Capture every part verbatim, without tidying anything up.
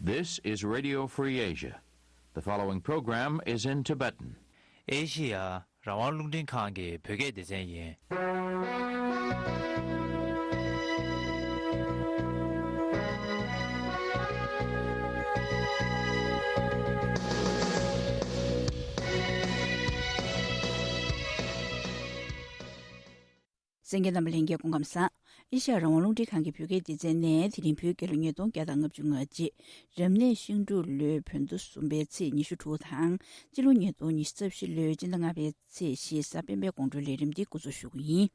This is Radio Free Asia. The following program is in Tibetan. ཨེ་ཤི་ཡ་རང་དབང་རླུང་འཕྲིན་ཁང་གི་བོད་སྐད་སྡེ་ཚན་ཡིན། གསན་མཁན་རྣམ་པ་ལྷན་རྒྱས་སྐུ་ཁམས་བཟང་། ཨེ་ཤ་ཡ་རང་དབང་རླུང་འཕྲིན་ཁང་གི་བོད་སྐད་སྡེ་ཚན་ནས་དེ་རིང་བོད་རྒྱལ་ལོ་ཉིས་སྟོང་བརྒྱ་དང་ལྔ་བཅུ་ང་གཅིག་རབ་གནས་ཤིང་འབྲུག་ལོའི་བོད་ཟླ་གསུམ་པའི་ཚེས་ཉི་ཤུ་དྲུག་དང་། སྤྱི་ལོ་ཉིས་སྟོང་ཉི་ཤུ་རྩ་བཞི་ལོའི་སྤྱི་ཟླ་ལྔ་པའི་ཚེས་བཞི་གཟའ་སྤེན་པའི་དགོང་དྲོའི་ལས་རིམ་འདི་འགོ་འཛུགས་ཞུ་གི་ཡིན།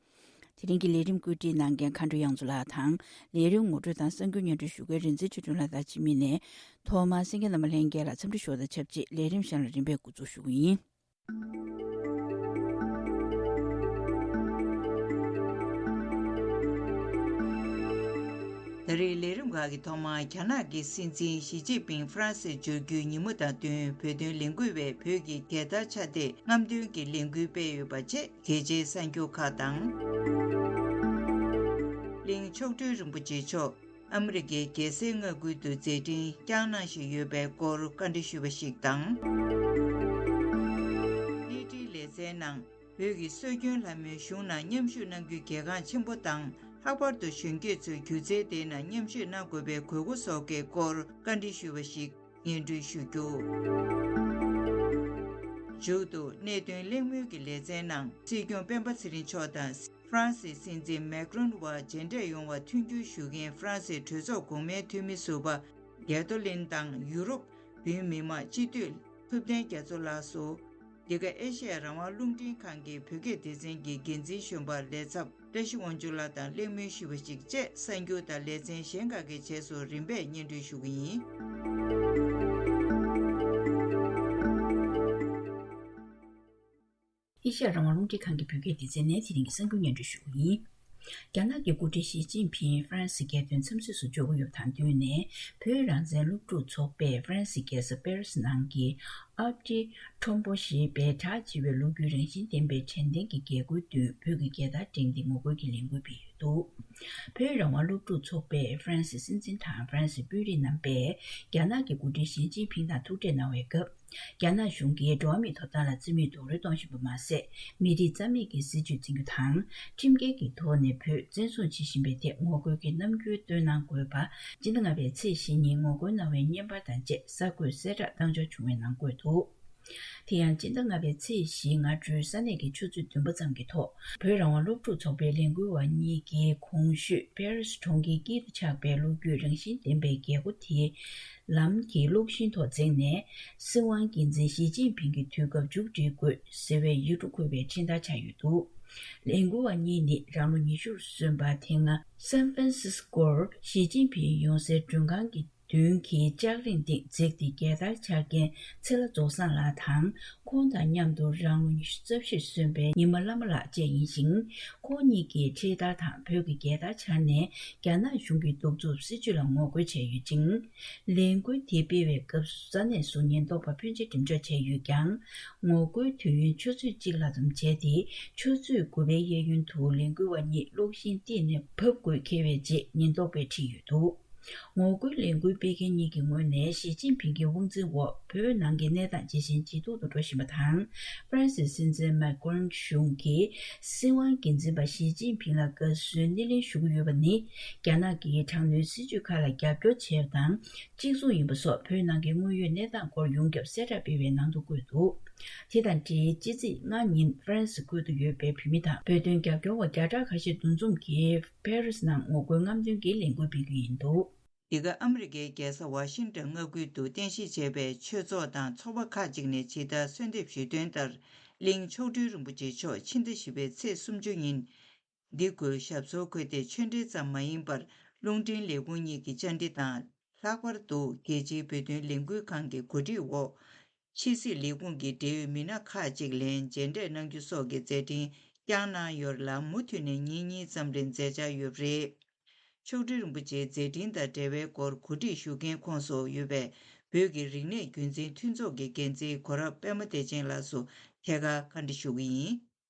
དེ་རིང་གི་ལས་རིམ་བཀོད་སྒྲིག་གནང་མཁན་མཁའ་འགྲོ་དབྱངས་མཚོ་ལགས་དང་། ལས་རིམ་ངོ་སྤྲོད་དང་གསར་འགྱུར་སྙན་སྒྲོན་ཞུ་མཁན་རིག་འཛིན་ཆོས་སྒྲོན་ལགས་དང་འཆི་མེད་ནས། ཐོག་མར་གསན་མཁན་རྣམ་པ་ལྷན་རྒྱས་ལ་འཚམས་འདྲི་ཞུ་བ་དང་ཆབས་ཅིག་ལས་རིམ་གཞན་ལ་རིམ་པས་འགོ་འཛུགས་ཞུ་གི་ཡིན། ད་རེས་ལས་རིམ་ཁག་གི་ཐོག་མར་རྒྱ་ནག་གི་སྲིད་འཛིན་ཞི་ཅིན་ཕིང་ཧྥ་རན་སིར་འབྱོར་རྒྱུའི་ཉིན་མོ་དང་བསྟུན་བོད་དོན་ལས་འགུལ་བས་བོད་ཀྱི་རྒྱལ་དར་ཕྱར་འདེགས་རྔམ་སྟོན་གྱི་ལས་འགུལ་སྤེལ་ཡོད་པ་བཅས་གལ་ཆེའི་གསར་འགྱུར་ཁག་དང་། གླིང་མཆོག་སྤྲུལ་རིན་པོ་ཆེ་མཆོག་ཨ་མི་རི་ཀའི་རྒྱལ་སའི་མངའ་ཁུལ་དུ་མཛད་འཕྲིན་བསྐྱངས་གནང་བཞིན་ཡོད་པའི་སྐོར་བཀའ་འདྲི་ཞུས་པ་ཞིག་དང་། གནས་འབྲེལ་ལེ་ཚན་ནང་བོད་ཀྱི་སྲོལ་རྒྱུན་ལྷ་མོའི་གཞུང་ནང་མཉམ་ཞུགས་གནང་རྒྱུ་གལ་འགངས་ཆེན་པོ་དང་། ལྷག་པར་དུ་གཞོན་སྐྱེས་ཚོས་སྒྱུ་རྩལ་དེའི་ནང་མཉམ་ཞུགས་གནང་དགོས་པའི་དགོས་མཁོ་སོགས་ཀྱི་སྐོར་བཀའ་འདྲི་ཞུས་པ་ཞིག་སྙན་སྒྲོན་ཞུ་རྒྱུ། མཇུག་ཏུ་གནད་དོན་གླེང་མོལ་གྱི་ལེ་ཚན་ནང་སྲིད་སྐྱོང་སྤེན་པ་ཚེ་རིང་མཆོག་དང་། ཧྥ་རན་སིའི་སྲིད་འཛིན་མེག་རོན་བར་མཇལ་འཕྲད་ཡོང་བར་མཐུན་འགྱུར་ཞུ་མཁན་ཧྥ་རན་སིའི་གྲོས་ཚོགས་གོང་མའི་འཐུས་མི་ཟུར་པ་གེ་ཏོ་ལིན་དང་ཡུ་རོབ་བོད་མི་མང་སྤྱི་འཐུས་ཐུབ་བསྟན་རྒྱ་མཚོ་ལགས་སུ། འདི་ག་ཨེ་ཤ་ཡ་རང་དབང་རླུང་འཕྲིན་ཁང་གི་བོད་སྐད་སྡེ་ཚན་གྱི་འགན་འཛིན་གཞོན་པ་ལས་ཚབ་བཀྲ་ཤིས་དབང་ཕྱུག་ལགས་དང་གླེང་མོལ་ཞུས་པ་ཞིག་བཅས་གསར་འགྱུར་དང་ལེ་ཚན་གཞན་ཁག་གི་རྗེས་སུ་རིམ་པས་སྙན་སྒྲོན་ཞུ་གི་ཡིན། ཨེ་ཤ་ཡ་རང་དབང་རླུང་འཕྲིན་ཁང་གི་བོད་སྐད་སྡེ་ཚན་ནས་དེ་རིང་གི་གསར་འགྱུར་སྙན་སྒྲོན་ཞུ་གི་ཡིན། རྒྱ་ནག་གི་འགོ་ཁྲིད་ཞི་ཅིན་ཕིང་ཧྥ་རན་སི་རྒྱལ་དོན་འཚམས་གཟིགས་སུ་འབྱོར་གྱི་ཡོད་པ་དང་བསྟུན་ནས། བོད་རང་བཙན་སློབ་ཕྲུག་ཚོགས་པས་ཧྥ་རན་སིའི་རྒྱལ་ས་པེ་རི་སི་ནང་གི་ཨར་ཊི་ཁྲོམ་པོ་ཞེས་པའི་གྲགས་ཆེ་བའི་ལོ་རྒྱུས་རང་བཞིན་ལྡན་པའི་དྲན་རྟེན་གྱི་རྒྱལ་སྒོའི་མདུན་བོད་ཀྱི་རྒྱལ་དར་བསྒྲེངས་ཏེ་ངོ་རྒོལ་གྱི་ལས་འགུལ་སྤེལ་ཡོད་འདུག་བོད་རང་དབང་སློབ་ཕྲུག་ཚོགས་པས་ཧྥ་རན་སིའི་སྲིད་འཛིན་དང་ཧྥ་རན་སིའི་དཔོན་རིགས་རྣམ་པས་རྒྱ་ནག་གི་འགོ་ཁྲིད་ཞི་ཅིན་ཕིང་དང་ཐུག་འཕྲད་གནང་བའི་སྐབས། རྒྱ་ནག་གཞུང་གིས་འགྲོ་བ་མིའི་ཐོབ་ཐང་ལ་བརྩི་མེད་རྡོག་རོལ་གཏོང་བཞིན་པ་མ་ཟད། མི་རིགས་རྩ་མེད་ཀྱི་སྲིད་བྱུས་འཛིན་རྒྱུ་དང་། ཁྲིམས་འགལ་གྱི་ཐོག་ནས་བོད་བཙན་བཟུང་བྱེད་བཞིན་པའི་ཐད་ངོ་རྒོལ་གྱི་རྣམ་འགྱུར་སྟོན་གནང་དགོས་པ། སྤྱི་ཟླ་ལྔ་པའི་ཚེས་བཞི་ཉིན་ངོ་རྒོལ་གནང་བའི་བརྙན་པར་དང་བཅས་གསར་འགོད་གསལ་བསྒྲགས་བཏང་འབྱོར་བྱུང་བའི་ནང་འཁོད་འདུག་དེ་ཡང་སྤྱི་ཟླ་ལྔ་པའི་ཚེས་བཞིའི་སྔ་དྲོའི་ས་གནས་ཀྱི་ཆུ་ཚོད་བདུན་པ་ཙམ་གྱི་ཐོག་བོད་རང་དབང་སློབ་ཕྲུག་ཚོགས་པའི་ལས་འགུལ་བ་གཉིས་ཀྱིས་གོང་ཞུས་པེ་རི་སི་གྲོང་ཁྱེར་དཀྱིལ་དུ་ཆགས་པའི་ལོ་རྒྱུས་རང་བཞིན་ལྡན་པའི་རྒྱལ་སྒོ་དེའི་ལམ་གྱི་གློག་ཤིང་ཐོག་འཛེགས་ནས། སྲིད་དབང་སྒེར་འཛིན་ཞི་ཅིན་ཕིང་གི་དུས་སྐབས་མཇུག་སྒྲིལ་དགོས་ཟེར་བའི་ཡིག་འབྲུ་འཁོད་པའི་འཕྲིན་ཐག་ཆགས་ཡོད་འདུག་ལས་འགུལ་བ་གཉིས་ནི་རང་ལོ་ཉི་ཤུར་སོན་པ་དེ་སྔ་སན་ཧྥ་རན་སིས་ཀོར་ཞི་ཅིན་ཕིང་ཡོང་སའི་མགྲོན་ཁང་གི་མདུན་གྱི་ལྕགས་རིང་སྟེང་འཛེགས་ཏེ་རྒྱལ་དར་འཕྱར་མཁན་ཚེ་ལྷ་རྫོགས་བཟང་ལགས་དང་། ཁོང་དང་མཉམ་དུ་རང་ལོ་ཉི་ཤུ་རྩ་བཞིར་སོན་པའི་ཉི་མ་བླ་མ་ལགས་བཅས་ཡིན་ཞིང་། ཁོང་གཉིས་ཀྱིས་འཕྲེད་དར་དང་བོད་ཀྱི་རྒྱལ་དར་འཕྱར་ནས། རྒྱ་ནག་གཞུང་གི་གདུག་རྩུབ་སྲིད་བྱུས་ལ་ངོ་རྒོལ་བྱས་ཡོད་ཅིང་། ལས་འགུལ་དེ་སྤེལ་བའི་སྐབས་སུ་ས་གནས་སུ་ཉེན་རྟོག་པ་ཕོན་ཆེ་འགྲེམས་འཇོག་བྱས་ཡོད་ཀྱང་། ངོ་རྒོལ་དུས་ཡུན་ཆུ་ཚོད་གཅིག་ལྷག་ཙམ་བྱས་ཏེ། ཆུ་ཚོད་དགུ་པའི་གཡས་གཡོན་དུ་ལས་འགུལ་བ་གཉིས་གློག་ཤིང་སྟེང་ནས་བབས་དགོས་འཁེལ་བའི་རྗེས་ཉེན་རྟོག་པས་ཁྲིད་ཡོད་འདུག་ངོ་རྒོལ་ལས་འགུལ་སྤེལ་མཁན་གཉིས་ཀྱི་ངོས་ནས་ཞི་ཅིན་ཕིང་གི་དབང་འཛིན་འོག་བོད་ནང་གི་གནས་སྟངས་ཇེ་ཞན་ཇེ་སྡུག་ཏུ་འགྲོ་བཞིན་པ་དང་། ཧྥ་རན་སིའི་སྲིད་འཛིན་མེག་ཀོན་གཞུང་གིས་སྲིད་དབང་སྒེར་འཛིན་པ་ཞི་ཅིན་ཕིང་ལ་དགའ་བསུའི་སྣེ་ལེན་ཞུ་གི་ཡོད་པ་ནི། རྒྱ་ནག་གིས་དྲག་གནོན་སྲིད་བྱུས་ཁག་ལ་རྒྱབ་སྐྱོར་བྱས་པ་དང་། གཅིག་མཚུངས་ཡིན་པ་སོགས་བོད་ནང་གི་དངོས་ཡོད་གནས་སྟངས་སྐོར་ཡོངས་ཁྱབ་གསལ་བསྒྲགས་སྤེལ་བའི་ནང་དུ་བཀོད་འདུག་དེ་དང་འབྲེལ་ཕྱི་ཚེས་ལྔ་ཉིན་ཧྥ་རན་སི་ཁུལ་དུ་ཡོད་པའི་བོད་མི་དང་བོད་དོན་རྒྱབ་སྐྱོར་བ་བརྒྱ་ཕྲག་ཁ་ཤས་འདུ་འཛོམས་ཀྱིས་པེ་རི་སི་ནང་ངོ་རྒོལ་རྔམ་སྟོན་གྱི་ལས་འགུལ་སྤེལ་རྒྱུ་ཡིན་འདུག་འདི་ག་ཨ་མི་རི་ཀའི་རྒྱལ་ས་ཝ་ཤིང་ཏོན་མངའ་ཁུལ་དུ་རྟེན་གཞི་བྱས་པའི་ཆོས་ཚོགས་དང་ཚོགས་པ་ཁག་ཅིག་ནས་ཇི་ལྟར་གསོལ་འདེབས་ཞུས་དོན་ལྟར། གླིང་མཆོག་སྤྲུལ་རིན་པོ་ཆེ་མཆོག་ཕྱི་ཟླ་བཞི་པའི་ཚེས་སུམ་ཅུ་ཉིན། འདི་སྒོའི་ཞབས་སོར་འཁོད་དེ་ཆོས་འབྲེལ་ཙམ་མ་ཡིན་པར་རླུང་འཕྲིན་ལས་ཁུངས་གཉིས་ཀྱི་བཅར་འདྲི་དང་། ལྷག་པར་དུ་རྒྱལ་སྤྱིའི་བོད་དོན་ལས་འགུལ་ཁང་གི་གོ་སྒྲིག་འོག་ཕྱི་སྲིད་ལས་ཁུངས་ཀྱི་འབྲེལ་ཡོད་མི་སྣ་ཁག་ཅིག་ལ་མཇལ་འཕྲད་གནང་རྒྱུ་སོགས་ཀྱི་མཛད་འཕྲིན་བསྐྱངས་གནང་ཡོད་ལ། མུ་མཐུད་ནས་ཉིན་གཉིས་ཙམ་རིང་མཛད་འཆར་ཡོད་པ་རེད། མཆོག་སྤྲུལ་རིན་པོ་ཆེའི་མཛད་འཕྲིན་དང་འབྲེལ་བའི་སྐོར་གོ་སྒྲིག་ཞུ་མཁན་ཁོངས་སུ་ཡོད་པའི་བོད་ཀྱི་རིག་གནས་རྒྱུན་འཛིན་མཐུན་ཚོགས་ཀྱི་འགན་འཛིན་གོ་རབ་པད་མ་བདེ་ཆེན་ལགས་སུ་ཐད་ཀར་བཀའ་འདྲི་ཞུ་གི་ཡིན།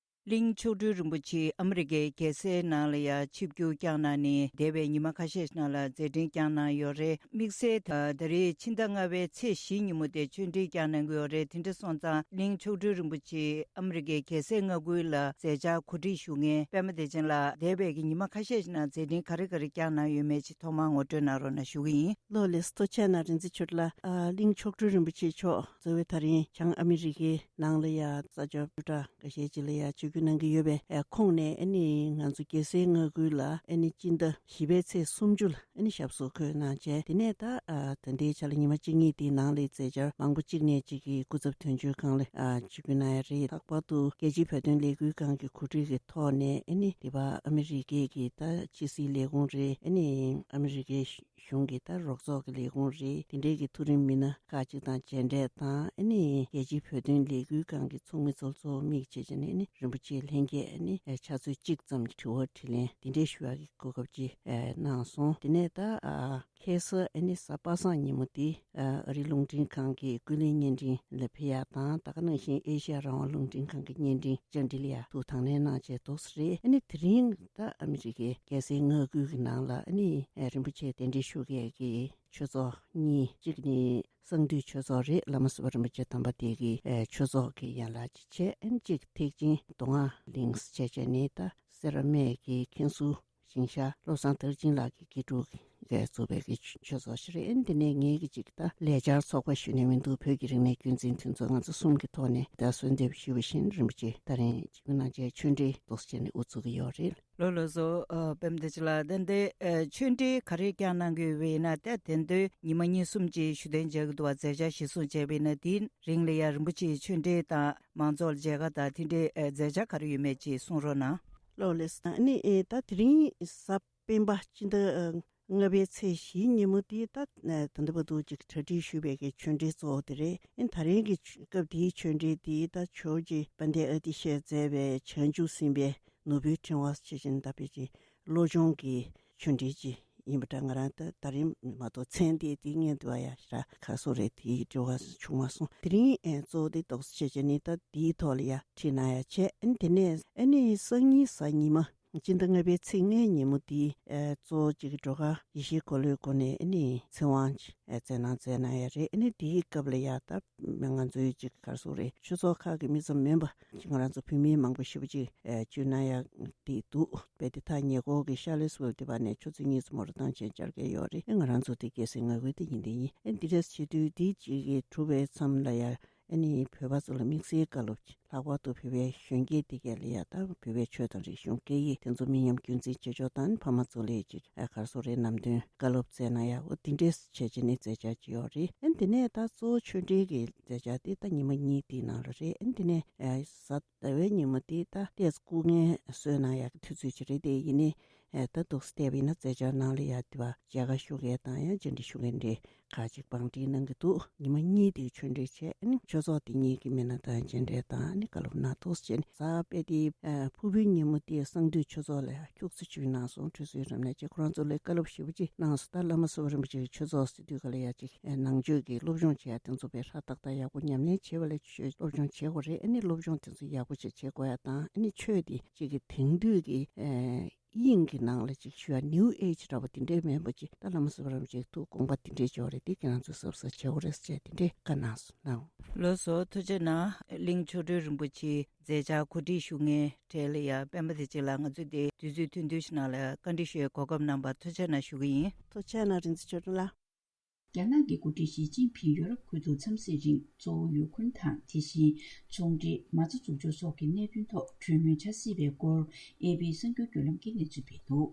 གླིང་མཆོག་སྤྲུལ་རིན་པོ་ཆེ་ཨ་མི་རི་ཀའི་རྒྱལ་སའི་ནང་ལ་ཡ་ཆིབས་བསྒྱུར་བསྐྱངས་གནང་ནས་འདས་པའི་ཉི་མ་ཁ་ཤས་ཤིག་ནང་ལ་མཛད་འཕྲིན་བསྐྱངས་གནང་ཡོད་རེད། དམིགས་བསལ་ད་ད་རེས་ཕྱི་ཟླ་ལྔ་པའི་ཚེས་བཞི་ཉིན་མོ་དེ་ཆོས་འབྲེལ་བསྐྱངས་གནང་གི་ཡོད་རེད། དེ་འདྲ་སོང་ཙང་གླིང་མཆོག་སྤྲུལ་རིན་པོ་ཆེ་ཨ་མི་རི་ཀའི་རྒྱལ་སའི་མངའ་ཁུལ་ལ་མཛད་འཆར་གོ་སྒྲིག་ཞུ་མཁན་པད་མ་བདེ་ཆེན་ལགས་འདས་པའི་གི་ཉི་མ་ཁ་ཤས་ཤིག་ནང་མཛད་འཕྲིན་ག་རེ་ག་རེ་བསྐྱངས་གནང་ཡོད་མེད་ཅིག་ཐོག་མར་ངོ་སྤྲོད་གནང་རོགས་གནང་ཞུ་གི་ཡིན། ལགས་ལགས་སོ། ཐུགས་རྗེ་གནང་། རིན་འཛིན་ཆོས་གྲགས་ལགས། ཨ། གླིང་མཆོག་སྤྲུལ་རིན་པོ་ཆེ་མཆོག་གཙོས་པའི་ད་རིང་བྱང་ཨ་མི་རི་ཀའི་ནང་ལ་ཡ་ས་ཆ་ཆུ་ཕྲ་འགའ་ཤས་ཅིག་ལ་ཡ་ཆིབས་བསྒྱུར་གནང་གི་ཡོད་པའི་ཨ་ཁོངས་ནས་ཨ་ནི་ང་ཚོ་རྒྱལ་སའི་མངའ་ཁུལ་ལ་ཨ་ནི་སྤྱི་ཟླ་བཞི་པའི་ཚེས་སུམ་ཅུ་ལ་ཨ་ནི་ཞབས་སོར་འཁོད་གནང་བྱས། དེ་ནས་ད་ཨ་ད་ལྟའི་ཆ་ལ་ཉི་མ་གཅིག་གཉིས་དེའི་ནང་ལ་མཛད་འཆར་མང་པོ་གཅིག་ནས་གཅིག་གི་སྐུ་ཚབ་དོན་གཅོད་ཁང་ལ་ཨ་ཆིབས་བསྒྱུར་གནང་ཡ་རེད། ལྷག་པར་དུ་རྒྱལ་སྤྱིའི་བོད་དོན་ལས་འགུལ་ཁང་གི་གོ་སྒྲིག་གི་ཐོག་ནས་ཨ་ནི་འདི་པ་ཨ་མི་རི་ཀའི་གི་ད་ཕྱི་སྲིད་ལས་ཁུངས་རེད། ཨ་ནི་ཨ་མི་རི་ཀའི་གཞུང་གི་ད་རོགས་ཚོགས་ཀྱི་ལས་ཁུངས་རེད། དེ་འབྲེལ་གྱི་མཐོ་རིམ་མི་སྣ་ཁག་ཅིག་དང་མཇལ་འཕྲད་དང་། ཨ་ནི་རྒྱལ་སྤྱིའི་བོད་དོན་ལས་འགུལ་ཁང་གི་ཚོགས་མི་ཚོར་ཚོགས་མིག་བྱས་བྱས་ནས་ནི་རིན་པོ་ཆེ་ལྷན་རྒྱས་ཨ་ནི་ཕྱག་ཚོད་གཅིག་ཙམ་དྲི་བ་དྲིས་ལན་དེ་འདྲའི་ཞུ་ཡག་གི་གོ་སྐབས་ཅིག་གནང་སོང་། དེ་ནས་ད་ཁ་སང་ཨ་ནི་གཟའ་པ་སངས་ཉིན་མོ་དེ་ཨ་རི་རླུང་འཕྲིན་ཁང་གི་ཀུན་གླེང་བརྙན་འཕྲིན་ལ་ཕེབས་ཡག་དང་། ད་ག་ནང་བཞིན་ཨེ་ཤ་ཡ་རང་དབང་རླུང་འཕྲིན་ཁང་གི་བརྙན་འཕྲིན་བཅར་འདྲི་ལ་ཡ་ཐུགས་དང་ལེན་གནང་བྱས་འདུག་སེ་རེད། ཨ་ནི་དེ་རིང་ད་ཨ་མི་རི་ཀའི་རྒྱལ་སའི་མངའ་ཁུལ་གྱི་ནང་ལ་ཨ་ནི་རིན་པོ་ཆེ་གདན་འདྲེན་ཞུ་མཁན་གྱི་ཆོས་ཚོགས་གཉིས། གཅིག་ནི་གསང་འདུས་ཆོས་ཚོགས་རེད། བླ་མ་གསུམ་པ་རིན་པོ་ཆེ་དམ་པ་དེ་གི་ཆོས་ཚོགས་ཀྱི་ཡན་ལག་ཅིག་བྱས། ཨ་ནི་གཅིག་ཐེག་ཆེན་མདོ་སྔགས་གླིང་ཟེར་བྱས་ནས་ད་སེ་ར་སྨད་ཀྱི་མཁན་ཟུར་ཞིང་གཤེགས་བློ་བཟང་དར་ཆེན་ལགས་ཀྱི་དགེ་ཕྲུག་གིས་བཙུགས་པའི་གི་ཆོས་ཚོགས་ཤིག་རེད། ཨ་ནི་དེ་ནས་ངེད་ཀྱིས་ཅིག་ད་ལས་འཆར་ཚོགས་པ་ཞུས་ནས་མི་འདུག་བོད་ཀྱི་རིག་གནས་རྒྱུན་འཛིན་མཐུན་ཚོགས་ང་ཚོ་གསུམ་གྱི་ཐོག་ནས་ད་གསོལ་འདེབས་ཞུས་པ་བཞིན་རིན་པོ་ཆེ་ད་རིང་ཆིབས་བསྒྱུར་གནང་བྱས་ཆོས་འབྲེལ་འདུག་སེ་བྱས་ནས་དབུ་འཛུགས་ཀྱི་ཡོད་རེད། ལགས་ལགས་སོ། ཨ། པད་མ་བདེ་ཆེན་ལགས། ད་ལྟའི་ཨ་ཆོས་འབྲེལ་ག་རེ་བསྐྱངས་གནང་གི་ཡོད་པ་ཡིན་ན། ད་དེ་འདྲའི་ཉི་མ་གཉིས་གསུམ་ཅིག་བཞུགས་གདན་འཇགས་ཀྱི་འདུག་པ། མཛད་འཆར་གཞིར་བཟུང་བྱས་པ་ཡིན་ན་དེའི་རིང་ལ་ཡ་རིན་པོ་ཆེའི་ཆོས་འབྲེལ་དང་མང་ཚོགས་ལ་མཇལ་ཁ་དང་དེ་འདྲའི་ཨ་མཛད་འཆར་ག་རེ་ཡོད་མེད་ཅིག་གསུང་རོགས་གནང་། ལགས་ལགས་སོ། ཨ་ནི་ཨེ་ད་དེ་རིང་གཟའ་སྤེན་པ་སྤྱི་ཟླ་ཨ་ལྔ་པའི་ཚེས་བཞིའི་ཉིན་མོ་དེ་ད་ཨ་ད་ལྟ་བར་དུ་ཅིག་གྲ་སྒྲིག་ཞུས་པའི་གི་ཆོས་འབྲེལ་གཙོ་བོ་དེ་རེད། ཨ་ནི་ད་རིང་གི་ཆ་སྐབས་དེའི་ཆོས་འབྲེལ་དེ་ད་ཇོར་ཇི་པཱན་ཌེ་ཨ་ཏི་ཤས་མཛད་པའི་བྱང་ཆུབ་སེམས་དཔའི་ནོར་བུའི་ཕྲེང་བ་ཞེས་བྱ་བའི་ད་ཕལ་ཆེར་བློ་སྦྱོང་གི་ཆོས་འབྲེལ་ཅིག་ཡིན་པ་འདྲ། ང་རང་ད་ད་རིང་མ་གཏོགས་མཚན་དེ་དེ་སྔོན་དུ་བ་ཡ་ཞེ་དྲག་ག་སོ་རེད། དེའི་དྲི་བ་བྱུང་མ་སོང་། དེ་རིང་ཨེ་གཙོ་བོ་དེ་ཏོག་ཙམ་བྱས་བྱས་ནས་ད་དེའི་ཐོག་ལ་ཡ་ཁྲིད་གནང་ཡ་བྱས། ཨ་ནི་དེ་ནས་ཨ་ནི་སང་ཉིན་གཟའ་ཉི་མ་སྤྱི་ཟླ་ལྔ་པའི་ཚེས་ལྔའི་ཉིན་མོ་དེ་ཨེ་གཙོ་བོ་གཅིག་གི་སྒྲོལ་དཀར་ཡེ་ཤེས་འཁོར་ལོའི་སྒོ་ནས་ཨ་ནི་ཚེ་དབང་ཨེ་མཛད་གནང་མཛད་གནང་ཡ་རེད། ཨ་ནི་དེའི་སྐབས་ལ་ཡ་ད་ང་ཚོའི་ཅིག་ག་རེ་ཟེར་དགོས་རེད། ཆོས་ཚོགས་ཁག་གི་མི་ཙམ་མིན་པ་ཅིག་ང་རང་ཚོ་བོད་མི་མང་པོ་ཞེ་པོ་ཅིག་ཨེ་བཅར་གནང་ཡ་དེ་འདུག་དཔེ་དེ་ད་ཉེ་འཁོར་གྱི་ཤར་ལེ་སི་ཝིལ་དེ་བ་ནས་ཆུ་ཚོད་གཉིས་ཙམ་འགྲོ་སྟངས་བྱས་བཅར་གྱི་ཡོད་རེད། ཨེ་ང་རང་ཚོ་དེ་རྒྱལ་སའི་མངའ་ཁུལ་དེ་ཡིན་དེ་ཡིན། ཨེ་འདི་འདྲས་བྱེད་དུས་དེ་ཅིག་གི་གྲུབ་པའི་མཚམས་ལ་ཡ་ཨ་ནི་བོད་པ་ཚོ་ལ་དམིགས་བསལ་བཀའ་སློབ་ཅིག་ལྷག་པར་དུ་བོད་པའི་གཞོན་སྐྱེས་དེ་གས་ལ་ཡ་ད་བོད་པའི་ཆོས་དང་རིག་གཞུང་སྐད་ཡིག་དེ་ཚོ་མི་ཉམས་རྒྱུན་འཛིན་བྱེད་ཕྱོགས་དང་ཕ་མ་ཚོ་ལ་ཅིག་ཨ་ག་རེ་ཟེར་དགོས་རེད། ནམ་དུས་བཀའ་སློབ་སྩལ་གནང་ཡ་འོ་དེ་འདྲས་བྱས་བྱས་ནས་མཛད་འཆར་ཅིག་ཡོད་རེད། ཨ་ནི་དེ་ནས་ད་གཙོ་བོ་ཆོས་འབྲེལ་གྱི་མཛད་འཆར་དེ་ད་ཉི་མ་གཉིས་དེའི་ནང་ལ་རེད། ཨ་ནི་དེ་ནས་ཨ་གཟའ་ཟླ་བའི་ཉིན་མོ་དེ་ད་ཏོག་ཙམ་སྐུ་ངལ་གསོ་གནང་ཡག་གི་དུས་ཚོད་ཅིག་རེད། དེ་ཡིན་ནའི་ཨ་ད་འདུག་སེ་བལྟས་པ་ཡིན་ན་མཛད་འཆར་ནང་ལ་ཡ་དེ་བ་མཇལ་ཁ་ཞུ་མཁན་དང་ཡང་བཅར་འདྲི་ཞུ་མཁན་འདྲ་ཁག་ཅིག་བང་སྒྲིག་གནང་གི་འདུག་ཉི་མ་གཉིས་དེའི་ཆོས་འབྲེལ་བྱས། ཨ་ནི་ཆོས་ཚོགས་དེ་གཉིས་ཀྱི་མི་སྣ་དང་མཇལ་འཕྲད་དང་ཨ་ནི་བཀའ་སློབ་གནང་འདུག་སེ་བྱས་ནས་གཟའ་དཔེ་དེ་ཨ་ཕུར་བུའི་ཉིན་མོ་དེ་གསང་འདུས་ཆོས་ཚོགས་ལ་ཡ་ཁྱུག་ཙམ་ཞུས་གནང་སོང་། ཁྲུས་གསོལ་རབ་གནས་བྱས་ཁོ་རང་ཚོ་ལ་བཀའ་སློབ་ཞེ་པོ་ཅིག་གནང་སོང་། ད་བླ་མ་གསུམ་པ་རིན་པོ་ཆེ་གི་ཆོས་ཚོགས་ཟེར་དུས་ག་ལ་ཡ་ཅིག་ཨ་ནང་ཆོས་ཀྱི་སློབ་སྦྱོང་བྱེད་ཡ་དེ་ཚོ་དཔེ་ཧྲ་ཏག་ཏག་ཡག་པོ་ཉམས་ལེན་བྱེད་པ་ལ་ཆོས་སློབ་སྦྱོང་བྱེད་དགོས་རེད། ཨ་ནི་སློབ་སྦྱོང་དེ་ཚོ་ཡག་པོ་ཅིག་བྱེད་དགོས་ཡ་དང་། ཨ་ནི་ཆོས་དེ་ཅིག་གི་དེང་དུས་ཀྱི་ཨ་དབྱིངས་ཀྱི་ནང་ལ་ཅིག་ཞུ་ཡ་ནིའུ་ཨེཇ་འདྲ་བོ་དེ་འདྲའི་མིན་པ་ཅིག་ད་བླ་མ་གསུམ་པ་རིན་པོ་ཆེ་ཐུགས་དགོངས་པ་དེ་འདྲའི་འཇོག་རེད། དེ་ཁྱེད་རང་ཚོས་གཟབ་གཟབ་བྱེད་དགོས་རེད་ཟེར་དེ་འདྲའི་བཀའ་གནང་སོང་། ལགས་སོ། ཐུགས་རྗེ་གནང་། གླིང་མཆོག་སྤྲུལ་རིན་པོ་ཆེའི་མཛད་འཆར་གོ་སྒྲིག་ཞུ་མཁན་གྲས་ལ་ཡ་པད་མ་བདེ་ཆེན་ལགས་ང་ཚོས་དེ་དུས་ཚོད་ཐུང་ཐུང་ཞིག་ནང་ལ་བཀའ་འདྲི་ཞུ་བའི་གོ་སྐབས་གནང་བར་ཐུགས་རྗེ་གནང་ཞུ་གི་ཡིན། ཐུགས་རྗེ་གནང་རིན་ཆེན་ཆོས་སྒྲོན་ལགས། རྒྱ་ནག་གི་འགོ་ཁྲིད་ཞི་ཅིན་ཕིང་ཡོ་རོབ་ཁུལ་དུ་འཚམས་གཟིགས་རིང་གཙོ་བོ་ཡུ་ཁུན་དང་དེ་བཞིན་ཚོང་འབྲེལ། མ་རྩ་འཛུགས་སྐྲུན་སོགས་ཀྱི་གནད་དོན་ཐོག་གྲོས་མོལ་བྱ་སྲིད་པའི་སྐོར་ཨེ་པི་གསར་འགྱུར་བརྒྱུད་ལམ་གྱིས་གནས་ཚུལ་སྤེལ་འདུག་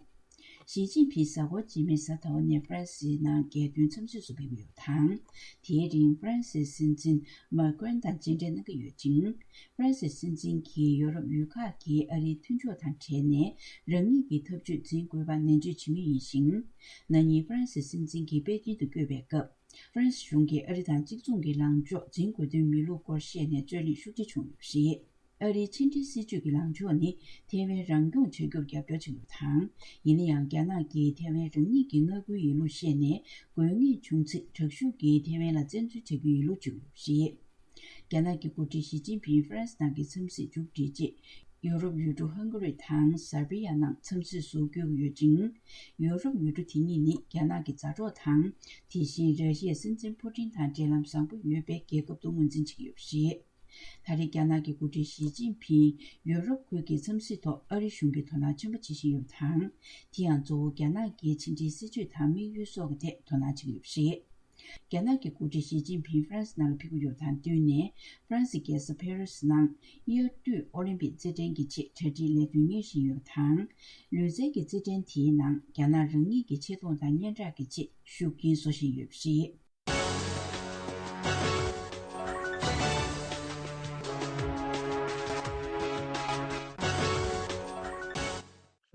ཞི་ཅིན་ཕིང་གཟའ་འཁོར་རྗེས་མའི་གཟའ་ཟླ་བ་ནས་ཧྥ་རན་སིའི་ནང་རྒྱལ་དོན་འཚམས་གཟིགས་སུ་ཕེབས་ཡོད་པ་དང་། དེའི་རིང་ཧྥ་རན་སིའི་སྲིད་འཛིན་མཱ་ཀྲོན་དང་མཇལ་འཕྲད་གནང་གི་ཡོད་ཅིང་། ཧྥ་རན་སིའི་སྲིད་འཛིན་གྱིས་ཡོ་རོབ་ཡུལ་ཁག་གིས་ཨ་རིའི་མཐུན་ཕྱོགས་དང་འབྲེལ་ནས་རང་ཉིད་ཀྱི་ཐབས་ཇུས་འཛིན་དགོས་པ་ནན་བརྗོད་བྱེད་མུས་ཡིན་ཞིང་། ན་ནིང་ཧྥ་རན་སིའི་སྲིད་འཛིན་གྱིས་པེ་ཅིན་དུ་བསྐྱོད་པའི་སྐབས། ཧྥ་རན་སི་གཞུང་གིས་ཨ་རི་དང་གཅིག་མཚུངས་ཀྱི་ལངས་ཕྱོགས་འཛིན་དགོས་དོན་མེད་ལུགས་སྐོར་བཤད་ནས་རྩོད་གླེང་ཤུགས་ཆེ་བྱུང་ཡོད་པ་རེད། ཨ་རིའི་ཕྱི་འབྲེལ་སྲིད་ཇུས་ཀྱི་ལངས་ཕྱོགས་ནི་ཐེ་ཝན་རང་སྐྱོང་བྱ་རྒྱུར་རྒྱབ་སྐྱོར་བྱེད་ཡོད་པ་དང་། ཡིན་ན་ཡང་རྒྱ་ནག་གིས་ཐེ་ཝན་རང་ཉིད་ཀྱི་མངའ་ཁུལ་ཡིན་ལུགས་བཤད་ནས། དགོས་ངེས་བྱུང་ཚེ་དྲག་ཤུགས་ཀྱིས་ཐེ་ཝན་ལ་བཙན་འཛུལ་བྱ་རྒྱུ་ཡིན་ལུགས་བརྗོད་ཡོད་པ་རེད། རྒྱ་ནག་གི་འགོ་ཁྲིད་ཞི་ཅིན་ཕིང་ཧྥ་རན་སི་ནང་གི་འཚམས་གཟིགས་མཇུག་སྒྲིལ་རྗེས། ཡུ་རོབ་ཡུལ་གྲུ་ཧང་ག་རི་དང་སར་བྷི་ཡ་ནང་འཚམས་གཟིགས་སུ་བསྐྱོད་ཀྱི་ཡོད་ཅིང་། ཡུ་རོབ་ཡུལ་གྲུ་དེ་གཉིས་ནི་རྒྱ་ནག་གི་མཛའ་གྲོགས་དང་། དེ་བཞིན་ར་ཤི་ཡའི་སྲིད་འཛིན་ཕུ་ཏིན་དང་འབྲེལ་ལམ་བཟང་པོ་ཡོད་པའི་རྒྱལ་ཁབ་ཏུ་ངོས་འཛིན་བྱེད་ཀྱི་ཡོད་པ་རེད། ད་རེས་རྒྱ་ནག་གི་འགོ་ཁྲིད་ཞི་ཅིན་ཕིང་ཡུ་རོབ་ཁུལ་གྱི་འཚམས་གཟིགས་ཐོག་ཨ་རི་གཞུང་གིས་དོ་སྣང་ཆེན་པོ་བྱེད་བཞིན་ཡོད་པ་དང་། དེ་ཡང་གཙོ་བོ་རྒྱ་ནག་གི་ཕྱི་འབྲེལ་སྲིད་ཇུས་དང་དམིགས་ཡུལ་སོགས་ཀྱི་ཐད་དོ་སྣང་བྱེད་ཀྱི་ཡོད་པ་རེད། རྒྱ་ནག་གི་འགོ་ཁྲིད་ཞི་ཅིན་ཕིང་ཧྥ་རན་སི་ནང་ལ་ཕེབས་ཀྱི་ཡོད་པ་དང་བསྟུན་ནས། ཧྥ་རན་སིའི་རྒྱལ་ས་ཕེ་རི་སི་ནང་དབྱར་དུས་ཨོ་ལིམ་པིག་རྩེད་འགྲན་གྱི་ཆེད་གྲ་སྒྲིག་ལས་དོན་གཉེར་བཞིན་ཡོད་པ་དང་། ལུས་རྩལ་གྱི་རྩེད་འགྲན་དེའི་ནང་རྒྱ་ནག་རང་ཉིད་ཀྱི་ཆེ་མཐོང་དང་སྙན་གྲགས་ཀྱི་ཆེད་ཤུགས་རྐྱེན་བཟོ་བཞིན་ཡོད་པ་རེད།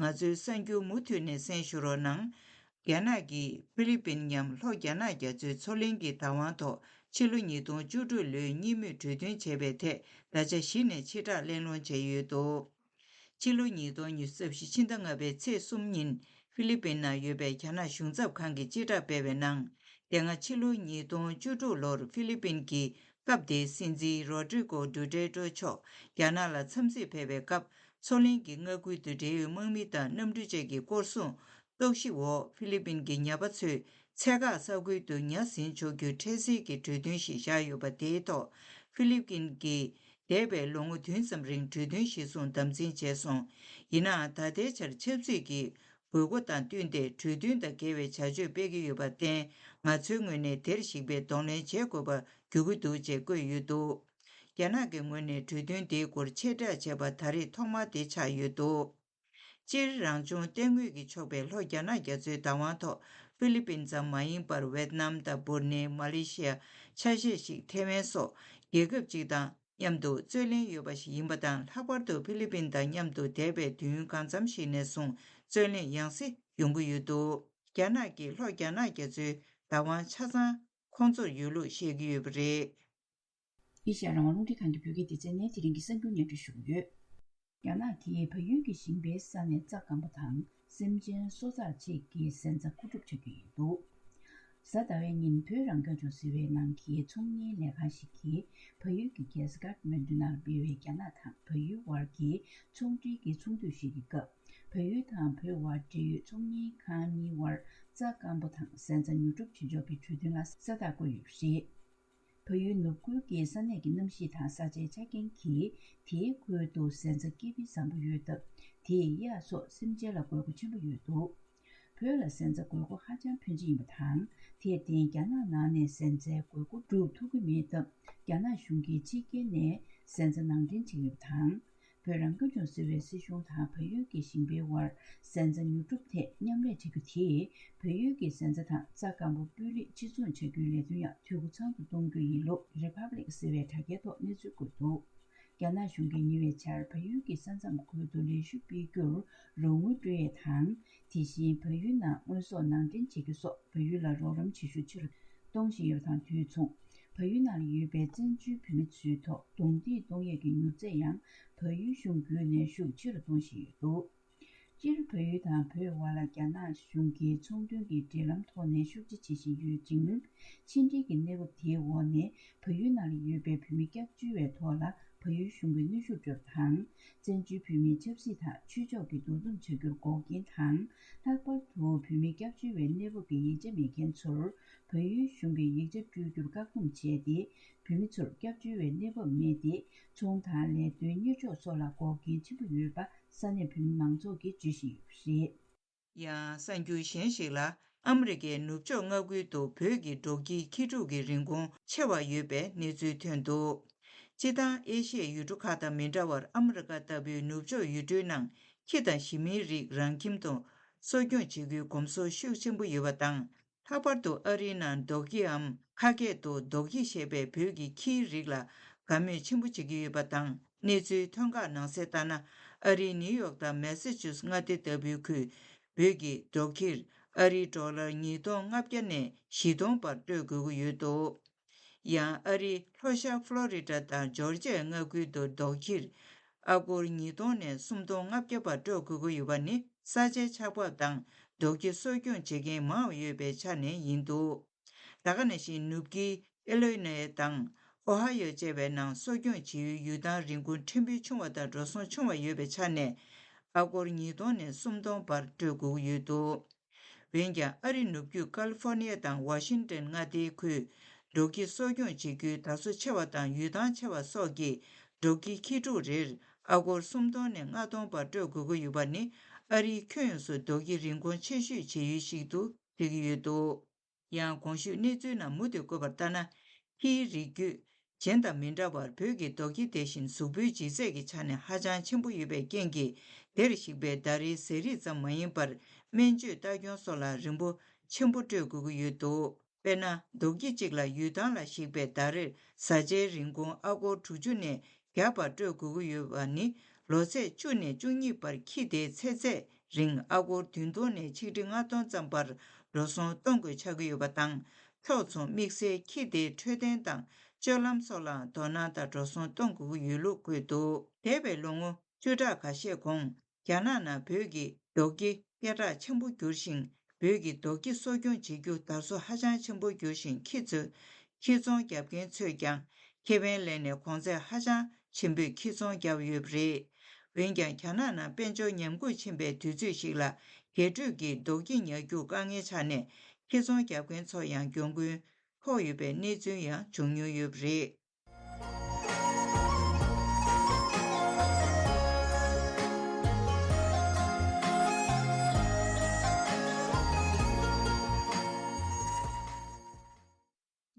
ང་ཚོའི་གསར་འགྱུར་མུ་མཐུད་ནས་གསན་ཞུ་རོགས་གནང་། རྒྱ་ནག་གིས་ཧྥི་ལི་པིན་མཉམ་ལྷོ་རྒྱ་ནག་རྒྱ་མཚོའི་མཚོ་གླིང་གི་བདག་དབང་ཐོག་ཕྱི་ལོ་ཉིས་སྟོང་བཅུ་དྲུག་ལོའི་གཉིས་མོས་གྲོས་མཐུན་བྱས་པའི་ཐད་ད་ཆ་གཞི་ནས་ཕྱིར་བསྒྲགས་གླེང་སློང་བྱས་ཡོད་འདུག་ཕྱི་ལོ་ཉིས་སྟོང་ཉི་ཤུ་རྩ་བཞི་ཕྱི་ཟླ་ལྔ་པའི་ཚེས་གསུམ་ཉིན་ཧྥི་ལི་པིན་ནང་ཡོད་པའི་རྒྱ་ནག་གཞུང་ཚབ་ཁང་གིས་ཕྱིར་བསྒྲགས་སྤེལ་བའི་ནང་། དེ་སྔ་ཕྱི་ལོ་ཉིས་སྟོང་བཅུ་དྲུག་ལོར་ཧྥི་ལི་པིན་གྱི་སྐབས་དེའི་སྲིད་འཛིན་རོ་ཏྲི་ཀོ་ཌུ་ཏྲེ་ཏྲོ་མཆོག་རྒྱ་ནག་ལ་འཚམས་གཟིགས་ཕེབས་པའི་སྐབས། མཚོ་གླིང་གི་མངའ་ཁུལ་དུ་འབྲེལ་ཡོད་དམག་མི་དང་གནམ་གྲུ་བཅས་ཀྱི་སྐོར་སྲུང་རྟོག་ཞིབ་འོག་ཧྥི་ལི་པིན་གྱི་ཉ་པ་ཚོས་ཚད་བཀག་ས་ཁུལ་དུ་ཉ་ཟིན་ཆོག་རྒྱུའི་འཕྲལ་སེལ་གྱི་གྲོས་མཐུན་ཞིག་བཞག་ཡོད་པ། དེའི་ཐོག་ཧྥི་ལི་པིན་གྱིས་འདས་པའི་ལོ་ངོ་བདུན་ཙམ་རིང་གྲོས་མཐུན་གཞིར་བཟུང་དམ་འཛིན་བྱས་སོང་། ཡིན་ནའང་ད་ལྟའི་ཆར་ཆབ་སྲིད་ཀྱི་དགོས་མཁོ་དང་བསྟུན་ཏེ་གྲོས་མཐུན་དང་འགལ་བའི་བྱ་སྤྱོད་སྤེལ་གྱི་ཡོད་པར་བརྟེན། ང་ཚོའི་ངོས་ནས་དེར་གཞིགས་པའི་གདོང་ལེན་བྱེད་དགོས་པར་འགྱུར་གྱི་འདུག་ཅེས་བཀོད་ཡོད་འདུག་རྒྱ་ནག་གི་ངོས་ནས་གྲོས་མཐུན་དེའི་སྐོར་ཕྱིར་བསྒྲགས་བྱས་པ་ད་རེས་ཐོག་མ་དེ་ཆགས་ཡོད་འདུག་སྤྱིར་རང་བྱུང་གཏེར་དངོས་ཀྱིས་ཕྱོགས་པའི་ལྷོ་རྒྱ་ནག་རྒྱ་མཚོའི་བདག་དབང་ཐོག་ཧྥི་ལི་པིན་ཙམ་མ་ཡིན་པར་ཝེད་ནམ་དང་འབུར་ནེ། མ་ལེ་ཤི་ཡ། ཆ་ཤས་ཤིག་ཐེ་ཝན་སོགས་རྒྱལ་ཁབ་ཅིག་དང་མཉམ་དུ་རྩོད་ལེན་ཡོད་པ་ཞིག་ཡིན་པ་དང་། ལྷག་པར་དུ་ཧྥི་ལི་པིན་དང་མཉམ་དུ་འདས་པའི་དུས་ཡུན་གང་འཚམ་ཞིག་ནས་བཟུང་རྩོད་ལེན་ཡང་སེ་ཡོང་གི་ཡོད་འདུག་རྒྱ་ནག་གིས་ལྷོ་རྒྱ་ནག་རྒྱ་མཚོའི་བདག་དབང་ཆ་ཚང་ཁོང་ཚོར་ཡོད་ལུགས་བཤད་ཀྱི་ཡོད་པ་རེད། ཨེ་ཤ་ཡ་རང་དབང་རླུང་འཕྲིན་ཁང་གི་བོད་སྐད་སྡེ་ཚན་ནས་དེ་རིང་གི་གསར་འགྱུར་སྙན་སྒྲོན་ཞུ་གི་ཡོད། རྒྱ་ནག་གིས་བལ་ཡུལ་གྱི་ཞིང་པའི་ས་ནས་རྩྭ་སྐམ་པོ་དང་སེམས་ཅན་གསོ་ཚགས་ཆེད་ཀྱི་གཟན་རྩྭ་མཁོ་སྒྲུབ་བྱ་རྒྱུ་ཡིན་འདུག་གཟའ་ཟླ་བའི་ཉིན་བོད་རང་སྐྱོང་ལྗོངས་ཟུར་པའི་ནང་གི་ཚོང་གཉེར་ལས་ཁང་ཞིག་གིས་བལ་ཡུལ་གྱི་རྒྱལ་ས་ཀཏ་མན་ཌུ་ནང་སྤེལ་བའི་རྒྱ་ནག་དང་བལ་ཡུལ་དབར་གྱི་ཚོང་འབྲེལ་གྱི་ཚོགས་འདུ་ཞིག་གི་སྐབས། བལ་ཡུལ་དང་བོད་དབར་འབྲེལ་ཡོད་ཚོང་གཉེར་ཁང་གཉིས་དབར་རྩྭ་སྐམ་པོ་དང་གཟན་རྩྭ་ཉོ་སྒྲུབ་བྱེད་ཕྱོགས་ཀྱི་གྲོས་མཐུན་ལ་ས་རྟགས་བཀོད་ཡོད་པ་རེད། བལ་ཡུལ་ནུབ་ཁུལ་གྱི་ས་གནས་ཀྱི་གནམ་གཤིས་དང་ས་ཆའི་ཆ་རྐྱེན་གྱིས་དེའི་ཁུལ་དུ་གཟན་རྩྭ་སྐྱེ་འཕེལ་བཟང་པོ་ཡོད་སྟབས། དེས་གཡག་སོགས་སེམས་ཅན་ལ་དགོས་མཁོ་ཆེན་པོ་ཡོད་འདུག་བོད་ལ་གཟན་རྩྭ་དགོས་མཁོ་ཧ་ཅང་ཕོན་ཆེ་ཡིན་པ་དང་། དེར་བརྟེན་རྒྱ་ནག་ནང་ནས་གཟན་རྩྭའི་དགོས་མཁོ་སྒྲུབ་ཐུབ་ཀྱི་མེད་སྟབས། རྒྱ་ནག་གཞུང་གིས་ཕྱི་རྒྱལ་ནས་གཟན་རྩྭ་ནང་འདྲེན་བྱེད་ཀྱི་ཡོད་པ་དང་། བོད་རང་སྐྱོང་ལྗོངས་ཟུར་པའི་སྲིད་གཞུང་དང་བལ་ཡུལ་གྱི་ཞིང་པའི་དབར་གཟན་རྩྭ་ཉོ་སྒྲུབ་ཐད་མཉམ་ལས་བྱ་རྒྱུ་དེས། བལ་ཡུལ་གྱི་གཟན་རྩྭ་དང་རྩྭ་སྐམ་པོ་སྤུས་ལེགས་ཕྱིར་ཚོང་བྱ་རྒྱུའི་ལས་དོན་ཡང་འཐུས་སྒོ་ཚང་དུ་གཏོང་རྒྱུ་ཡིན་ལུགས་Republic ཟེར་བའི་དྲ་རྒྱའི་ཐོག་གནས་ཚུལ་བཀོད་འདུག་རྒྱ་ནག་གཞུང་གིས་ཉེ་བའི་ཆར་བལ་ཡུལ་གྱི་ས་མཚམས་ཁུལ་དུ་ལས་ཞུགས་སྤེལ་རྒྱུར་རོགས་དངུལ་སྤྲོད་ཡས་དང་། དེ་བཞིན་བལ་ཡུལ་ནང་དངོས་ཟོག་ནང་འདྲེན་བྱེད་རྒྱུ་སོགས་བལ་ཡུལ་ལ་རོགས་རམ་བྱེད་ཤུགས་ཆེ་རུ་གཏོང་བཞིན་ཡོད་པ་དང་དུས་མཚུངས། བལ་ཡུལ་ནང་ལ་ཡོད་པའི་བཙན་བྱོལ་བོད་མི་ཚོའི་ཐོག་རྡུང་རྡེག་གཏོང་ཡས་ཀྱི་མྱུར་ཚད་ཡང་བལ་ཡུལ་གཞུང་བརྒྱུད་ནས་ཤུགས་ཆེ་རུ་གཏོང་བཞིན་ཡོད་འདུག་སྤྱིར་བལ་ཡུལ་དང་བོད་དབར་ལ་རྒྱ་ནག་གཞུང་གིས་ཚོང་དོན་གྱི་འབྲེལ་ལམ་ཐོག་ནས་ཤུགས་ཆེ་བྱེད་བཞིན་ཡོད་ཅིང་། ཕྱི་འབྲེལ་གྱི་གནས་བབ་དེའི་འོག་ནས་བལ་ཡུལ་ནང་ལ་ཡོད་པའི་བོད་མི་སྐྱབས་བཅོལ་བའི་ཐོག་ལ་བལ་ཡུལ་གཞུང་གིས་གནོན་ཤུགས་སྤྲོད་པ་དང་། བཙན་བྱོལ་བོད་མིའི་ཆབ་སྲིད་དང་ཆོས་ཕྱོགས་ཀྱི་འདུ་འཛོམས་བྱ་རྒྱུར་འགོག་རྐྱེན་དང་། ལྷག་པར་དུ་བོད་མི་སྐྱབས་བཅོལ་བའི་གནས་བབ་ཀྱི་ཡིག་ཆ་མེད་མཁན་ཚོར་བལ་ཡུལ་གཞུང་གིས་ཡིག་ཆ་སྤྲོད་རྒྱུར་བཀག་སྡོམ་བྱས་ཏེ། བོད་མི་ཚོར་སྐྱབས་བཅོལ་བའི་གནས་བབ་མེད་དེ། ཚོང་དང་ལས་དོན་གཉེར་ཕྱོགས་སོགས་ལ་འགོག་རྐྱེན་ཆེན་པོ་ཡོད་པ་ས་གནས་བོད་མི་མང་ཚོགས་ཀྱིས་བརྗོད་བཞིན་ཡོད་པ་རེད། ཡང་གསར་འགྱུར་གཞན་ཞིག་ལ། ཨ་མི་རི་ཀའི་ནུབ་ཕྱོགས་མངའ་ཁུལ་དུ་བོད་ཀྱི་འབྲོག་ཁྱིའི་ཁྱི་ཕྲུག་གི་རིན་གོང་ཆེ་བ་ཡོད་པའི་གནས་ཚུལ་ཐོན་འདུག་སྤྱིར་བཏང་ཨེ་ཤི་ཡའི་ཡུལ་གྲུ་ཁག་དང་མི་འདྲ་བར། ཨ་མི་རི་ཀ་ལྟ་བུའི་ནུབ་ཕྱོགས་ཡུལ་གྲུའི་ནང་ཁྱི་དང་ཞི་མིའི་རིགས་རང་ཁྱིམ་དུ་གསོ་སྐྱོང་བྱེད་རྒྱུའི་གོམས་སྲོལ་ཤུགས་ཆེན་པོ་ཡོད་པ་དང་། ལྷག་པར་དུ་ཨ་རིའི་ནང་རྡོག་ཁྱིའམ་ཁ་སྐད་དུ་རྡོག་ཁྱི་ཞེས་པའི་བོད་ཀྱི་ཁྱིའི་རིགས་ལ་དགའ་མོས་ཆེན་པོ་བྱེད་ཀྱི་ཡོད་པ་དང་། གནས་ཚུལ་ཐོན་ཁག་ནང་གསལ་ལྟར་ན། ཨ་རིའི་ནིའུ་ཡོག་དང་མེ་སི་ཆུ་སི་མངའ་སྡེ་ལྟ་བུའི་ཁུལ་བོད་ཀྱི་རྡོག་ཁྱིར་ཨ་རིའི་ཌོ་ལར་ཉིས་སྟོང་ལྔ་བརྒྱ་ནས་བཞི་སྟོང་བར་སྤྲོད་དགོས་ཀྱི་ཡོད་འདུག་ཡང་ཨ་རིའི་ལྷོ་ཤར་ཕློ་རི་ཌ་དང་ཇོར་ཇི་ཡའི་མངའ་ཁུལ་དུ་རྡོག་ཁྱིར་ཨ་སྒོར་ཉིས་སྟོང་ནས་སུམ་སྟོང་ལྔ་བརྒྱ་བར་སྤྲོད་དགོས་ཀྱི་ཡོད་པ་ནི། ས་ཆའི་ཆགས་བབ་དང་རྡོག་ཁྱི་གསོ་སྐྱོང་བྱེད་མཁན་མང་བ་ཡོད་པའི་ཆ་ནས་ཡིན་འདུག་ད་ག་ནང་བཞིན་ནུབ་དཀྱིལ་ཨི་ལོ་ནེ་དང་ ཨོ་ཧ་ཡོ་བཅས་པའི་ནང་གསོ་སྐྱོང་བྱེད་ཡུལ་ཡུལ་ཐང་རིན་གོང་ཕྲན་བུ་ཆུང་བ་དང་འགྲོ་སོང་ཆུང་བ་ཡོད་པའི་ཆ་ནས། ཨ་སྒོར་ཉིས་སྟོང་ནས་སུམ་སྟོང་བར་སྤྲོད་དགོས་ཀྱི་ཡོད་འདུག་འོན་ཀྱང་། ཨ་རི་ནུབ་རྒྱུད་ཀ་ལི་ཧྥོར་ནི་ཡ་དང་ཝ་ཤིང་ཏན་མངའ་སྡེའི་ཁུལ། འབྲོག་ཁྱི་གསོ་སྐྱོང་བྱེད་རྒྱུའི་དར་སོ་ཆེ་བ་དང་ཡུལ་ཐང་ཆེ་བ་སོགས་ཀྱི་འབྲོག་ཁྱི་ཁྱི་ཕྲུག་རེར་ཨ་སྒོར་སུམ་སྟོང་ནས་ལྔ་སྟོང་བར་སྤྲོད་དགོས་ཀྱི་ཡོད་པ་ནི། ཨ་རིའི་ཁྱོན་ཡོངས་སུ་འབྲོག་ཁྱི་རིན་གོང་ཆེ་ཤོས་བྱེད་ཡུལ་ཞིག་ཏུ་འགྲིལ་གྱི་ཡོད་འདུག་ཡང་། གོང་ཞུས་གནས་ཚུལ་ནང་མུ་མཐུད་བཀོད་པར་ལྟར་ན། ཁྱིའི་རིགས་རྒྱུད་གཞན་དང་མི་འདྲ་བར། བོད་ཀྱི་འབྲོག་ཁྱི་དེ་བཞིན་གཟུགས་པོའི་ལྗིད་ཚད་ཀྱི་ཆ་ནས་ཧ་ཅང་ཆེན་པོ་ཡོད་པའི་རྐྱེན་གྱིས། དེར་གཞིགས་པའི་ཟླ་རེའི་ཟས་རིགས་ཙམ་མ་ཡིན་པར། སྨན་བཅོས་ལྟ་སྐྱོང་སོགས་ལ་རིན་པ་ཆེན་པོ་སྤྲོད་དགོས་ཀྱི་ཡོད་འདུག་དཔེར་ན། འབྲོག་ཁྱི་གཅིག་ལ་ཡུལ་ཐང་ལ་གཞིགས་པའི་ཟླ་རེར་བཟའ་བཅའི་རིན་གོང་ཨ་སྒོར་དྲུག་ཅུ་ནས་བརྒྱ་བར་སྤྲོད་དགོས་ཀྱི་ཡོད་པ་ནི། ལོ་ཚད་བཅུ་ནས་བཅུ་གཉིས་བར་ཁྱི་དེའི་ཚེ་ཚད་རིང་ཨ་སྒོར་བདུན་སྟོང་ནས་ཆིག་ཁྲི་ལྔ་སྟོང་ཙམ་བར་འགྲོ་སོང་གཏོང་དགོས་ཆགས་ཀྱི་ཡོད་པ་དང་། ཕྱོགས་མཚུངས་དམིགས་བསལ་ཁྱི་དེའི་འཕྲོད་བསྟེན་དང་སྤྱོད་ལམ་སོགས་ལའང་དོ་སྣང་དང་འགྲོ་སོང་གཏོང་དགོས་ཀྱི་ཡོད་ལུགས་བཀོད་འདུག་འདས་པའི་ལོ་ངོ་བཅུ་ཕྲག་ཁ་ཤས་གོང་། རྒྱ་ནག་ནང་བོད་ཀྱི་འབྲོག་ཁྱི་སྐད་གྲགས་ཆེན་པོ་གྱུར་ཞིང་། བོད་ཀྱི་འབྲོག་ཁྱི་གསོ་སྐྱོང་བྱེད་རྒྱུ་དར་སོ་ཧ་ཅང་ཆེན་པོ་གྱུར་ཞིང་། ཁྱི་ཚོས། ཁྱི་ཚོང་རྒྱབ་མཁན་ཚོས་ཀྱང་ཁེ་ཕན་ལེན་ནས་གོང་ཚད་ཧ་ཅང་ཆེན་པོས་ཁྱི་ཚོང་བརྒྱབ་ཡོད་པ་རེད། འོན་ཀྱང་། རྒྱ་ནག་ནང་དཔལ་འབྱོར་ཉམས་རྒུད་ཕྱིན་པའི་དུས་ཚོད་ཞིག་ལ། རྒྱས་སྤྲོས་ཀྱིས་འབྲོག་ཁྱི་ཉར་རྒྱུར་དཀའ་ངལ་ཆགས་ནས། ཁྱི་ཚོང་རྒྱབ་མཁན་ཚོར་ཡང་གྱོང་གུན་ཕོག་ཡོད་པའི་གནས་ཚུལ་ཡང་བྱུང་མྱོང་ཡོད་པ་རེད།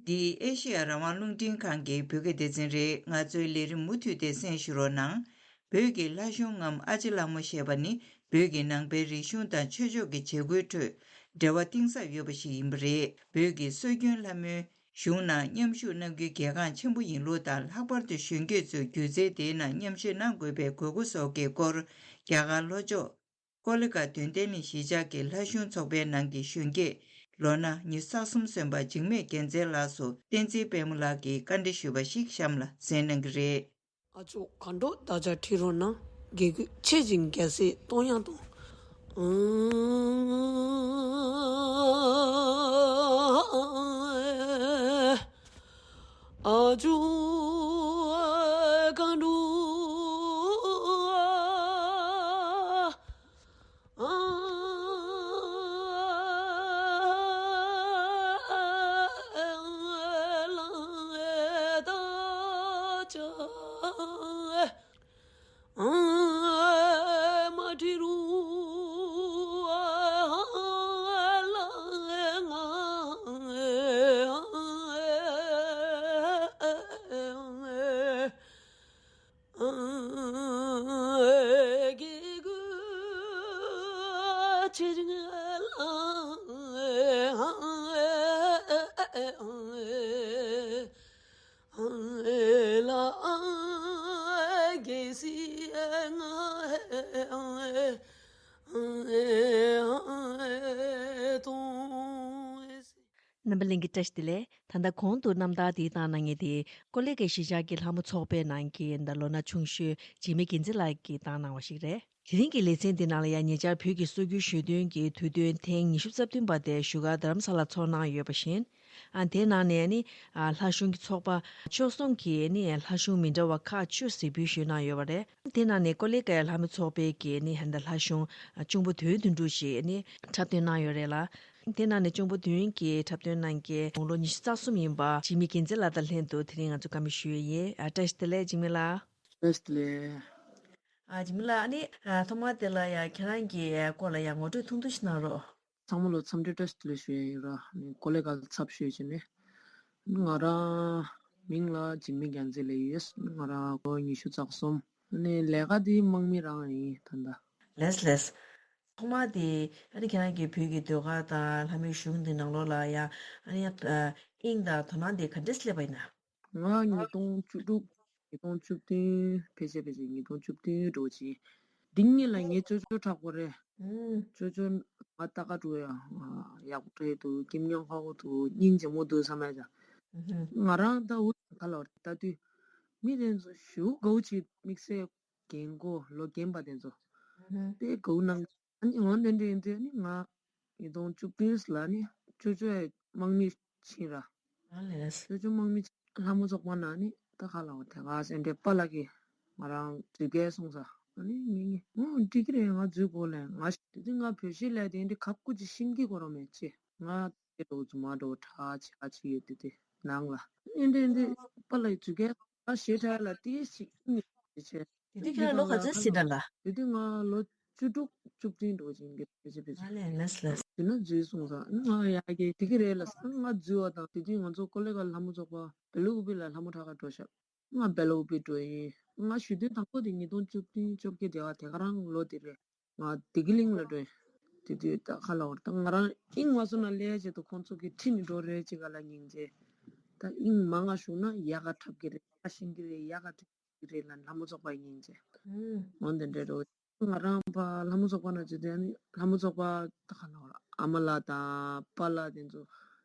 འདི་ཨེ་ཤེ་ཡ་རང་དབང་རླུང་འཕྲིན་ཁང་གི་བོད་སྐད་སྡེ་ཚན་རེད། ང་ཚོའི་ལས་རིམ་མུ་མཐུད་དེ་གསན་ཞུ་རོགས་གནང་། བོད་ཀྱི་ལྷ་གཞུང་ངམ་ཨ་ཅེ་ལྷ་མོ་ཞེས་པ་ནི། བོད་ཀྱི་ནང་པའི་རིག་གཞུང་དང་ཆོས་ཕྱོགས་ཀྱི་བྱེད་སྒོའི་ཁྲོད་འབྲེལ་བ་གཏིང་ཟབ་ཡོད་པ་ཞིག་ཡིན་པ་རེད། བོད་ཀྱི་སྲོལ་རྒྱུན་ལྷ་མོའི་གཞུང་ནང་མཉམ་ཞུགས་གནང་རྒྱུའི་གལ་འགངས་ཆེན་པོ་ཡིན་ལུགས་དང་། ལྷག་པར་དུ་གཞོན་སྐྱེས་ཚོས་སྒྱུ་རྩལ་དེའི་ནང་མཉམ་ཞུགས་གནང་དགོས་པའི་དགོས་མཁོ་སོགས་ཀྱི་སྐོར། རྒྱ་གར་ལྷོ་ཕྱོགས་ཀོ་ལི་གྷལ་དོན་ལྡན་གླིང་གཞིས་ཆགས་ཀྱི་ལྷ་གཞུང་ཚོགས་པའི་ནང་གི་གཞོན་སྐྱེས་ལོ་ན་ཉི་ཤུ་རྩ་གསུམ་སོན་པ་འཇིགས་མེད་རྒྱལ་མཚན་ལགས་སུ་བསྟན་འཛིན་དཔལ་མོ་ལགས་ཀྱིས་བཀའ་འདྲི་ཞུས་པ་ཞིག་གཤམ་ལ་གསན་གནང་གི་རེད། ཨ་ཅོ་གང་འགྲོ་ད་ཆ་ཁྲིད་རོགས་གནང་། དགེ་སྐོས་ཆེ་ཅིང་རྒྱལ་སྲས་སྟོང་ཡང་སྟོང་། ཨ་ཅོ་གང་འགྲོ། རྣམ་པ་ལྷན་རྒྱས་བཀྲ་ཤིས་བདེ་ལེགས། ད་ལྟ་གོང་དུ་རྣམ་ཐར་དེ་བཏང་གནང་མཁན་དེ་ཀོ་ལི་གྷལ་གཞིས་ཆགས་ཀྱི་ལྷ་མོ་ཚོགས་པའི་ནང་གི་ད་ལོ་ན་ཆུང་ཤོས་འཇིགས་མེད་རྒྱལ་མཚན་ལགས་ཀྱིས་བཏང་གནང་བ་ཞིག་རེད། དེ་རིང་གི་ལེ་ཚན་འདི་ནང་ལ་ཡང་ཉེ་ཆར་བོད་ཀྱི་སྲོལ་རྒྱུན་ཞོ་སྟོན་གྱི་དུས་སྟོན་ཐེངས་ཉི་ཤུ་རྩ་བདུན་པ་དེ་བཞུགས་སྒར་རྡ་རམ་ས་ལར་འཚོགས་གནང་ཡོད་པ་བཞིན། ཨ་དེ་ནང་ནས་ནི་ཨ་ལྷ་གཞུང་གི་ཚོགས་པ་བཅུ་གསུམ་གྱིས་ནི་ལྷ་གཞུང་མི་འདྲ་བ་ཁག་བཅུ་གཟིགས་འབུལ་ཞུས་གནང་ཡོད་པ་རེད། དེ་ནང་ནས་ཀོ་ལི་གྷལ་ལྷ་མོ་ཚོགས་པའི་གི་ནི་ཧན་ད་ལྷ་གཞུང་གཅུང་པོ་བདུན་དོན་གྲུབ་ཞེས་ནི་འཁྲབ་སྟོན་གནང་ཡོད་རེད་ལ། དེ་ནང་ནས་གཅུང་པོ་བདུན་གྱིས་འཁྲབ་སྟོན་གནང་མཁན་དགུང་ལོ་ཉི་ཤུ་རྩ་གསུམ་ཡིན་པ་འཇིགས་མེད་རྒྱལ་མཚན་ལགས་དང་ལྷན་དུ་དེ་རིང་ང་ཚོ་བཀའ་མོལ་ཞུ་ཡས་ཡིན། ཨ་བཀྲ་ཤིས་བདེ་ལེགས་འཇིགས་མེད་ལགས། བཀྲ་ཤིས་བདེ་ལེགས། ཨ་འཇིགས་མེད་ལགས། ཨ་ནི་ཨ་ཐོག་མར་དེ་ལ་ཡང་ཁྱེད་རང་གི་སྐོར་ལ་ཡང་ངོ་སྤྲོད་ཐུང་ཐུང་ཞིག་གནང་རོགས། ཚང་མ་ལ་འཚམས་འདྲི་བཀྲ་ཤིས་བདེ་ལེགས་ཞུ་ཡས་ཡིན་ར། ནི་ཀོ་ལི་གྷལ་ཚབ་ཞུས་བྱས་ནས། ང་རང་མིང་ལ་འཇིགས་མེད་རྒྱལ་མཚན་ལབ་ཡོད། ང་རང་ལོ་ཉི་ཤུ་རྩ་གསུམ། ནི་ལས་ཀ་འདི་དམག་མི་རང་ཡིན་ད་ལྟ། ལགས་ལགས། ཐོག་མར་དེ་ཨ་ནི་ཁྱེད་རང་གི་བོད་ཀྱི་ཟློས་གར་དང་ལྷ་མོའི་གཞུང་འདི་ནང་ལོགས་ལ་ཡང་ཨ་ནི་ཨ་དབྱིངས་དང་དོ་སྣང་དེ་ག་འདྲས་སླེབས་པ་ཡིན་ན། ང་ཉིས་སྟོང་བཅུ་དྲུག་ཉིས་སྟོང་བཅུ་བདུན་ཕལ་ཆེར་ཕལ་ཆེར་ཉིས་སྟོང་བཅུ་བདུན་འགྲོ་ཆེན། འདི་གཉིས་ལ་ངའི་ཅོ་ཅོ་གྲགས་པོ་རེད། ཨུམ། ཅོ་ཅོ་ང་ལྟ་ག་འགྲོ་ཡ་ཡག་པོ་འདུག་སྐྱིད་སྙིང་ཁ་པོ་འདུག་སྙིང་རྗེ་མོ་འདུག་བསམ་ཡ་ཅག་ཨུམ། ང་རང་ད་འུ་ཁ་ལ་ལྟ་དུས་མི་དེ་ཚོ་ཞུ་གའུ་ཆེ་དམིགས་བསལ་རྒན་གོག་ལོ་རྒན་པ་དེ་ཚོ་ཨུམ། དཔེ་གའུ་གནང་། ཨ་ནི་འོ་དེ་འདྲ་ཡིན་དུས་ཨ་ནི་ང་ཉིས་སྟོང་བཅུ་བདུན་ལ་ནི་ཅོ་ཅོ་ཡ་དམག་མི་ཕྱིན་ར། ཨ་ལས། ཅོ་ཅོ་དམག་མི་ ལྷ་མོ་ཚོགས་པ་ནང་ནི་ད་ག་ལ་བ་དེ་ག་སེ་འདྲེ་པཱ་ལགས་ཀྱིས་ང་རང་འཛུལ་གལ་གསུངས་ས། ཨ་ནི་ངས་ངས་ཨོ་འགྲིག་གི་རེད། ང་འཛུལ་དགོས་ལས་ང་ཞིག་དེ་དུས་ང་བོད་གཞས་ལས་དེ་འདྲི་ཁབ་ཀུ་ཅི་ཤིང་གི་གོ་རོ་མེད་ཅེ། ང་དེ་འགྲོ་རྫུན་མ་འགྲོ་ཁྲ་ཆེ་ཁ་ཆེ་ཡོད་དེ་དེ་ནང་ལ་ཨེ་འདྲེ་འདྲེ་པཱ་ལགས་འཛུལ་གལ་ང་ཞེ་དྲག་ལ་དེ་ཞིག་ཨིན་ནི་ཆེ། དེ་དུས་ཁྱེད་རང་ལོ་ག་ཚོད་ཟིན་འདྲ་ལ། དེ་དུས་ང་ལོ་བཅུ་དྲུག་བཅུ་བདུན་འགྲོ་ཅིང་གི་ཕལ་ཆེར་ཕལ་ཆེར། ང་ལས་ལས་ལས། དེ་ན་འཛུལ་སོང་ས་ང་ཡ་གི་དེ་གི་རེད་ལ་ས་ང་འཛུལ་བ་དང་དེ་དུས་ང་ཚོ་ཀོ་ལེ་ག་ལྷ་མོ་ཚོགས་པ་བེ་ལུ་ཀུ་པི་ལ་ལྷ་མོ་ཁྲ་ག་འགྲོ་ཤག་ང་བེ་ལུ་ཀུ་པི་འགྲོ་ཡིན། ང་ཞུ་དུས་དང་པོ་དེ་ཉིས་སྟོང་བཅུ་བདུན་བཅོ་བརྒྱད་དེ་བ་དེ་ག་རང་ལོ་དེ་རེད། ང་བདེ་སྐྱིད་གླིང་ལ་འགྲོ་ཡིན། དེ་དུས་ད་ཁ་ལ་བར་ད་ང་རང་ཨིང་མ་སོང་ན་ལས་བྱེད་དུ་ཁོང་ཚོ་གི་ཁྲི་ནི་འགྲོ་རེད་ཅེས་ག་ལ་སྙིང་རྗེ། ད་ཨིང་མ་ང་ཞུགས་ན་ཡག་ག་འཁྲབ་གི་རེད། ཡག་ག་ཤེས་གི་རེད། ཡག་ག་འཁྲབ་གི་རེད་ལ་ལྷ་མོ་ཚོགས་པ་སྙིང་རྗེ། འོན་ཏེ་འདྲེ་འགྲོ། ང་རང་ཕ་ལྷ་མོ་ཚོགས་པ་ན་ཅི་དེ་ནི་ལྷ་མོ་ཚོགས་པ་ད་ག་ལ་བར་ཨ་མ་ལགས་དང་པཱ་ལགས་དེ་ཚོ་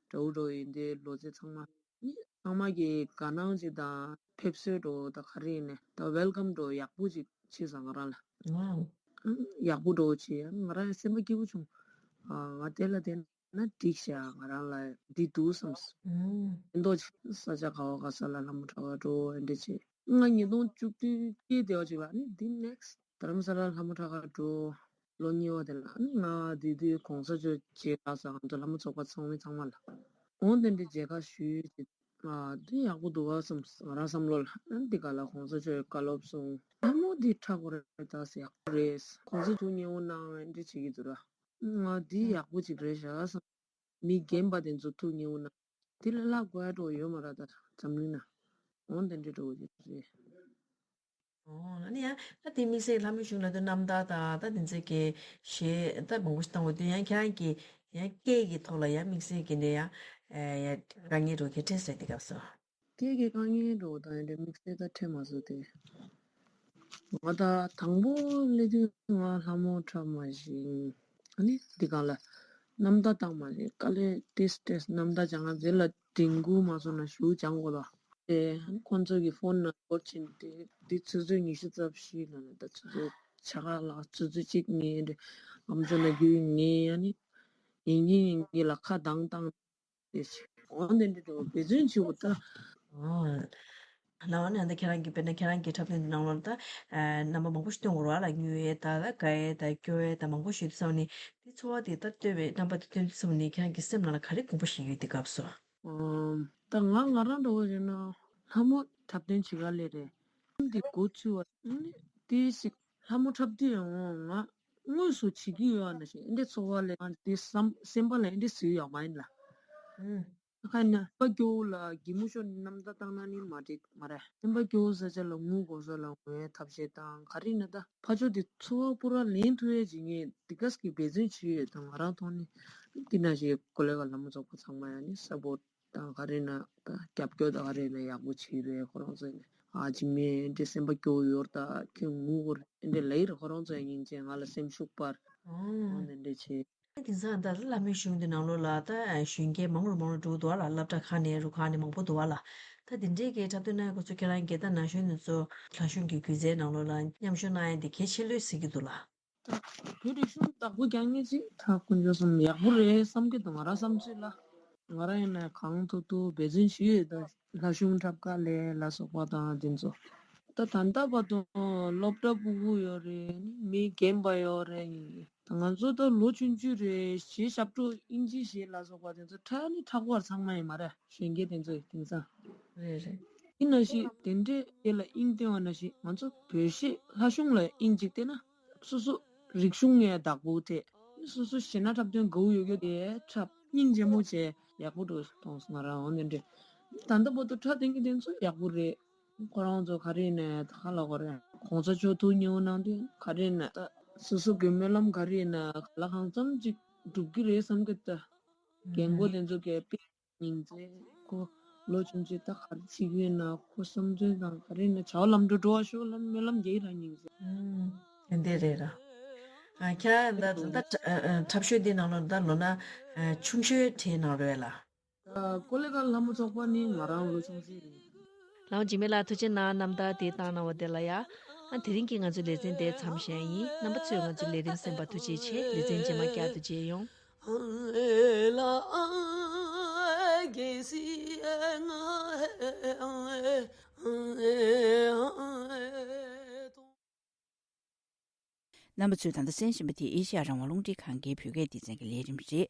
འདྲ་བོ་འགྲོ་ཡིན་དེ་ལོ་ཚེ་ཚང་མ། ནི་ཚང་མ་གི་དགའ་སྣང་ཅིག་དང་ཕེབས་བསུའི་འགྲོ་ད་ག་རེ་ཡིན་ནས་ད་ཝེལ་ཀམ་འགྲོ་ཡག་པོ་ཅིག་བྱས་ཙང་ང་རང་ལ། ཡག་པོ་འགྲོ་བྱས་ང་རང་སེམས་པ་སྐྱིད་པོ་བྱུང་། ང་དེ་ལ་བསྡད་ན་འགྲིག་ཤག་ང་རང་ལ་འགྲིག་འདུག་བསམས། ཨེ་འདོག་ཅིག་ས་ཆ་ག་བ་ག་ས་ལ་ལྷ་མོ་ཁྲ་ག་འགྲོ་ཨེ་འདྲ་བྱས། ང་ཉིས་སྟོང་བཅུ་བདུན་སྐྱེས་བསྡད་པ་ཅིག་ལ་ནི་འདི་ནེག་སི་རྡ་རམ་ས་ལ་ལྷ་མོ་ཁྲ་ག་འགྲོ། ལོ་གཉིས་པ་དེ་ལ་ང་དེ་དུས་གོང་ས་མཆོག་མཇལ་ཁ་ས་ང་ཚོ་ལྷ་མོ་ཚོགས་པ་ཚང་མའི་ཚང་མ་ལ་འོང་དེ་འདྲའི་མཇལ་ཁ་ཞུས་ཏེ་ང་དེ་ཡག་པོ་འདུག་བ་བསམ་ང་རང་བསམ་བློ་ལ་འདི་ག་ལ་གོང་ས་མཆོག་བཀའ་སློབ་གསུངས་ལྷ་མོ་འདི་ཁྲ་གོ་རེད་ད་ཟེར་ཡག་པོ་རེད་གོང་ས་མཆོག་ཉེ་བོ་གནང་འདྲི་བྱེད་ཀྱི་འདུག་ར་ང་འདི་ཡག་པོ་ཅིག་རེད་ཤག་བསམ། མི་རྒན་པ་དེ་ཚོ་ཐུགས་མཉེས་པོ་གནང་། དེ་ལས་ལྷག་དགོས་ཡ་འགྲོ་ཡོད་མ་རེད་ད་འཛམ་གླིང་ན། འོང་དེ་འདྲའི་འགྲོ་གི་རེད། ཨོ་ཨ་ནི་ཡང་ད་དེ་དམིགས་བསལ་ལྷ་མོའི་གཞུང་ལ་དུ་རྣམ་ཐར་དང་ད་དེ་ཚོའི་གི་གཞས་ད་མང་པོ་ཞིག་བཏང་བ་དུས་ཡང་ཁྱེད་རང་གི་ཡང་སྐད་ཀྱི་ཐོག་ལ་ཡང་དམིགས་བསལ་གི་འདྲ་ཡང་ཡང་དཀའ་ངལ་འགྲོ་གི་འཕྲད་སྲིད་དེ་སྐབས་སུ། སྐད་ཀྱི་དཀའ་ངལ་འགྲོ་དང་ཡང་འདྲ་དམིགས་བསལ་ད་འཕྲད་མ་སོང་སྟེ། ང་ད་དང་པོ་སླེབས་དུས་ང་ལྷ་མོ་འཁྲབ་མ་ཤེས། ཨ་ནི་འདི་གང་ལ་རྣམ་ཐར་བཏང་མ་ཤེས། དཀའ་ལས་ཏིས་ཏིས་རྣམ་ཐར་སྦྱང་ང་རྗེས་ལ་དྲན་སྐུལ་མ་སོང་ན་ཞུ་སྦྱང་དགོས་ལ། དེ་ཁོང་ཚོ་གི་ཕོན་ནང་འབོར་ཕྱིན་ཏེ་འདི་ཆུ་ཚོད་ཉི་ཤུ་རྩ་བཞི་ལ་ནི་ད་ཆུ་ཚོད་ཆ་ག་ལ་ཆུ་ཚོད་གཅིག་ངའི་འདྲ་ཨམ་ཅོག་ན་རྒྱུ་ངའི་ཨ་ནི་ཡིན་གྱི་ཡིན་གྱི་ལ་ཁ་གདངས་བཏང་། དེ་ཆེ། འོ་འདི་འདྲ་འདྲ་བོ་འབད་བརྩོན་བྱེད་དགོས་ད། ཨོ། ལ་འོ་ནས་ད་ཁྱེད་རང་གི་དཔེར་ན་ཁྱེད་རང་གི་འཁྲབ་སྟོན་འདི་ནང་ལོགས་ད་རྣམ་པ་མང་པོ་ཞིག་སྟོན་དགོས་རེད་བ་ལ་ཉུལ་ཡས་ད་ད་དགའ་ཡས་ད་སྐྱོ་ཡས་ད་མང་པོ་ཞིག་འདུག་བསམ་ནི་དེ་ཚོ་བ་དེ་ད་སྟོན་པའི་རྣམ་པ་དེ་སྟོན་དུས་བསམ་ནི་ཁྱེད་རང་གི་སེམས་ནང་ལ་ག་རེ་དགོངས་པ་བཞེས་ཡོད་དེ་སྐབས་སུ། ཨོ། ད་ང་ང་རང་འདྲ་བོ་ཡིན་ན་ལྷ་མོ་འཁྲབ་སྟོན་བྱེད་ག་ལེ་རེད། འདི་འགོ་ཚུགས་པ་ནི་དེ་ཞིག་ལྷ་མོ་འཁྲབ་དུས་ཡང་ང་དངོས་སུ་བྱེད་ཀྱི་ཡོད་ན་ཞེས་འདི་ཚོ་བ་ལས་ང་འདི་བསམ་སེམས་པ་ལ་འདི་ཟེར་ཡོད་མ་ཡིན་ལ། ཁ་ན་པ་སྐྱོ་བོ་ལ་གད་མོ་ཤོར་ནས་རྣམ་ཐར་བཏང་ན་ནི་མ་འགྲིག་མ་རེད། སེམས་པ་སྐྱོ་བོ་ས་ཆ་ལ་ངུ་དགོས་ས་ལ་ངུ་ཡའི་ཐབས་ཤེས་དང་ག་རེ་ཡིན་ན་ད་ཕ་ཆོས་འདི་ཚོ་བ་པུ་ར་ལེན་ཐུབ་ཡས་ཅིག་ངས་འདི་གས་ཀྱི་འབད་བརྩོན་བྱེད་ཡོད་དང་ང་རང་ཐོག་ནས་འདི་ན་ཞིག་ཀོ་ལེ་ག་ལྷ་མོ་ཚོགས་པ་ཚང་མ་ཡང་ནི་སཔོར་ཊི་དང་ག་རེ་ན་ད་རྒྱབ་སྐྱོར་དང་ག་རེ་ན་ཡག་པོ་བྱེད་རེད། ཁོ་རང་ཚོ་ནས་ཨ་ཅི་མེ་འདྲེ་སེམས་པ་སྐྱོ་བོ་ཡོད་ད་ཁྱོད་ངུ་དགོས་རེད་འདྲེ་ལེ་རེད། ཁོ་རང་ཚོ་ཡང་སྙིང་རྗེ་ང་ལ་སེམས་ཤུགས་སྤར་འོ་ནས་འདྲེ་བྱེད། དེང་སང་ད་ལྷ་མོའི་གཞུང་དེ་ནང་ལོགས་ལ་ད་གཞོན་སྐྱེས་མང་རུ་མང་རུ་འགྲོ་འདུག་བ་ལ་སློབ་གྲྭ་ཁག་ནས་རུ་ཁག་ནས་མང་པོ་འདུག་བ་ལ་ད་དེ་འདྲའི་གི་འཁྲབ་སྟོན་གནང་ཡག་ཁོ་ཚོ་ཁྱེད་རང་གི་ད་ན་གཞོན་དེ་ཚོ་ལྷ་གཞུང་གི་སྒྱུ་རྩལ་ནང་ལོགས་ལ་མཉམ་ཞུགས་གནང་ཡག་དེ་གལ་ཆེ་ལོས་ཟེར་གྱི་འདུག་ལ། ད་བོད་རིག་གཞུང་བདག་པོ་རྒྱག་མཁན་ཅིག་ད་དཀོན་མཆོག་གསུམ་ཡག་པོ་རེད་བསམ་གྱི་འདུག་ང་རང་བསམ་ཚུལ་ལ། ང་རང་ཡིན་ན་གང་ཐུབ་ཐུབ་འབད་བརྩོན་བྱེད་ཡོད་ད་ལྷ་གཞུང་འཁྲབ་ག་ལས་ལ་སོགས་པ་དང་དེ་ཚོ། ད་ད་ལྟ་བར་དུ་སློབ་གྲྭ་ཕྲུ་གུ་ཡོད་རེད། མི་རྒན་པ་ཡོད་རེད། ད་ང་ཚོ་ད་ལོ་ཆུང་ཆུང་རེད། གཞས་ཞབས་བྲོ་དབྱིན་ཇིའི་གཞས་ལ་སོགས་པ་དེ་ཚོ་ཁྲ་ནི་ཁྲག་པར་ཚང་མ་ཡིན་མ་རེད། གཞོན་སྐྱེས་དེ་ཚོ་ཡི་དེང་སང་། རེད་རེད། ཡིན་ན་ཞིག་དེ་འདྲའི་གཞས་ལ་དབྱིངས་བསྟན་བ་ན་ཞིག་ང་ཚོ་བོད་གཞས་ལྷ་གཞུང་ལ་དབྱིངས་གཅིག་བསྟན་ན་སོ་སོ་རིག་གཞུང་ངའི་བདག་པོ་དེ་སོ་སོ་གཞས་སྣ་འཁྲབ་སྟོན་དགའ་བོ་ཡོད་རྒྱུ་དེ་འཁྲབ་སྙིང་རྗེ་མོ་བྱས་ཡག་པོ་འགྲོ་གཏོང་སོང་ང་རང་འོ་དེ་འདྲའི་ད་ལྟ་བར་དུ་ཁྲ་དེང་གི་དེ་ཚོ་ཡག་པོ་རེད། ཁོ་རང་ཚོ་ག་རེ་ནས་ད་ག་ལ་གོ་རེད། གོང་ས་མཆོག་ཐུགས་མཉེས་པོ་གནང་དུས་ག་རེ་ན་ད་སོ་སོ་གི་སྨོན་ལམ་ག་རེ་ན་ག་ལ་གང་འཚམ་ཅིག་འགྲུབ་ཀྱི་རེད་བསམ་གི་ད། རྒན་གོག་དེ་ཚོ་གི་དཔེ་སྙིང་རྗེ་ཁོ་ལོ་ཆུང་ཆུང་ད་ག་རེ་བྱེད་ཀྱི་ཡོད་ན་ཁོ་བསམ་ཚུལ་དང་ག་རེ་ན་བྱ་བ་ལམ་འགྲོ་འགྲོ་བ་ཤོག་ལ་སྨོན་ལམ་རྒྱག་གི་རང་སྙིང་རྗེ། དེ་འདྲ་རེད་ར། ཁྱེད་ད་ད་འཁྲབ་ཤོས་འདི་ནང་ལོ་ད་ལོ་ན་ཆུང་ཤོས་གྲས་ནང་རེད་ལ། ཀོ་ལེ་ག་ལྷ་མོ་ཚོགས་པ་ནི་ང་རང་ལོ་ཆུང་ཤོས་རེད། ལགས་འཇིགས་མེད་ལགས་ཐུགས་རྗེ་གནང་རྣམ་ཐར་དེ་བཏང་གནང་བ་དེ་ལ་ཡ། ཨ་དེ་རིང་གི་ང་ཚོའི་ལེ་ཚན་དེ་མཚམས་བཞག་ཡིན། རྣམ་པ་ཚོས་ང་ཚོའི་ལས་རིམ་གསན་པར་ཐུགས་རྗེ་ཆེ། ལེ་ཚན་རྗེས་མ་བསྐྱར་དུ་མཇལ་ཡོང་། རྣམ་པ་ཚོས་ད་ལྟ་གསན་བཞིན་པ་དེ་ཨེ་ཤི་ཡ་རང་དབང་རླུང་འཕྲིན་ཁང་གི་བོད་སྐད་སྡེ་ཚན་གྱི་ལས་རིམ་རེད།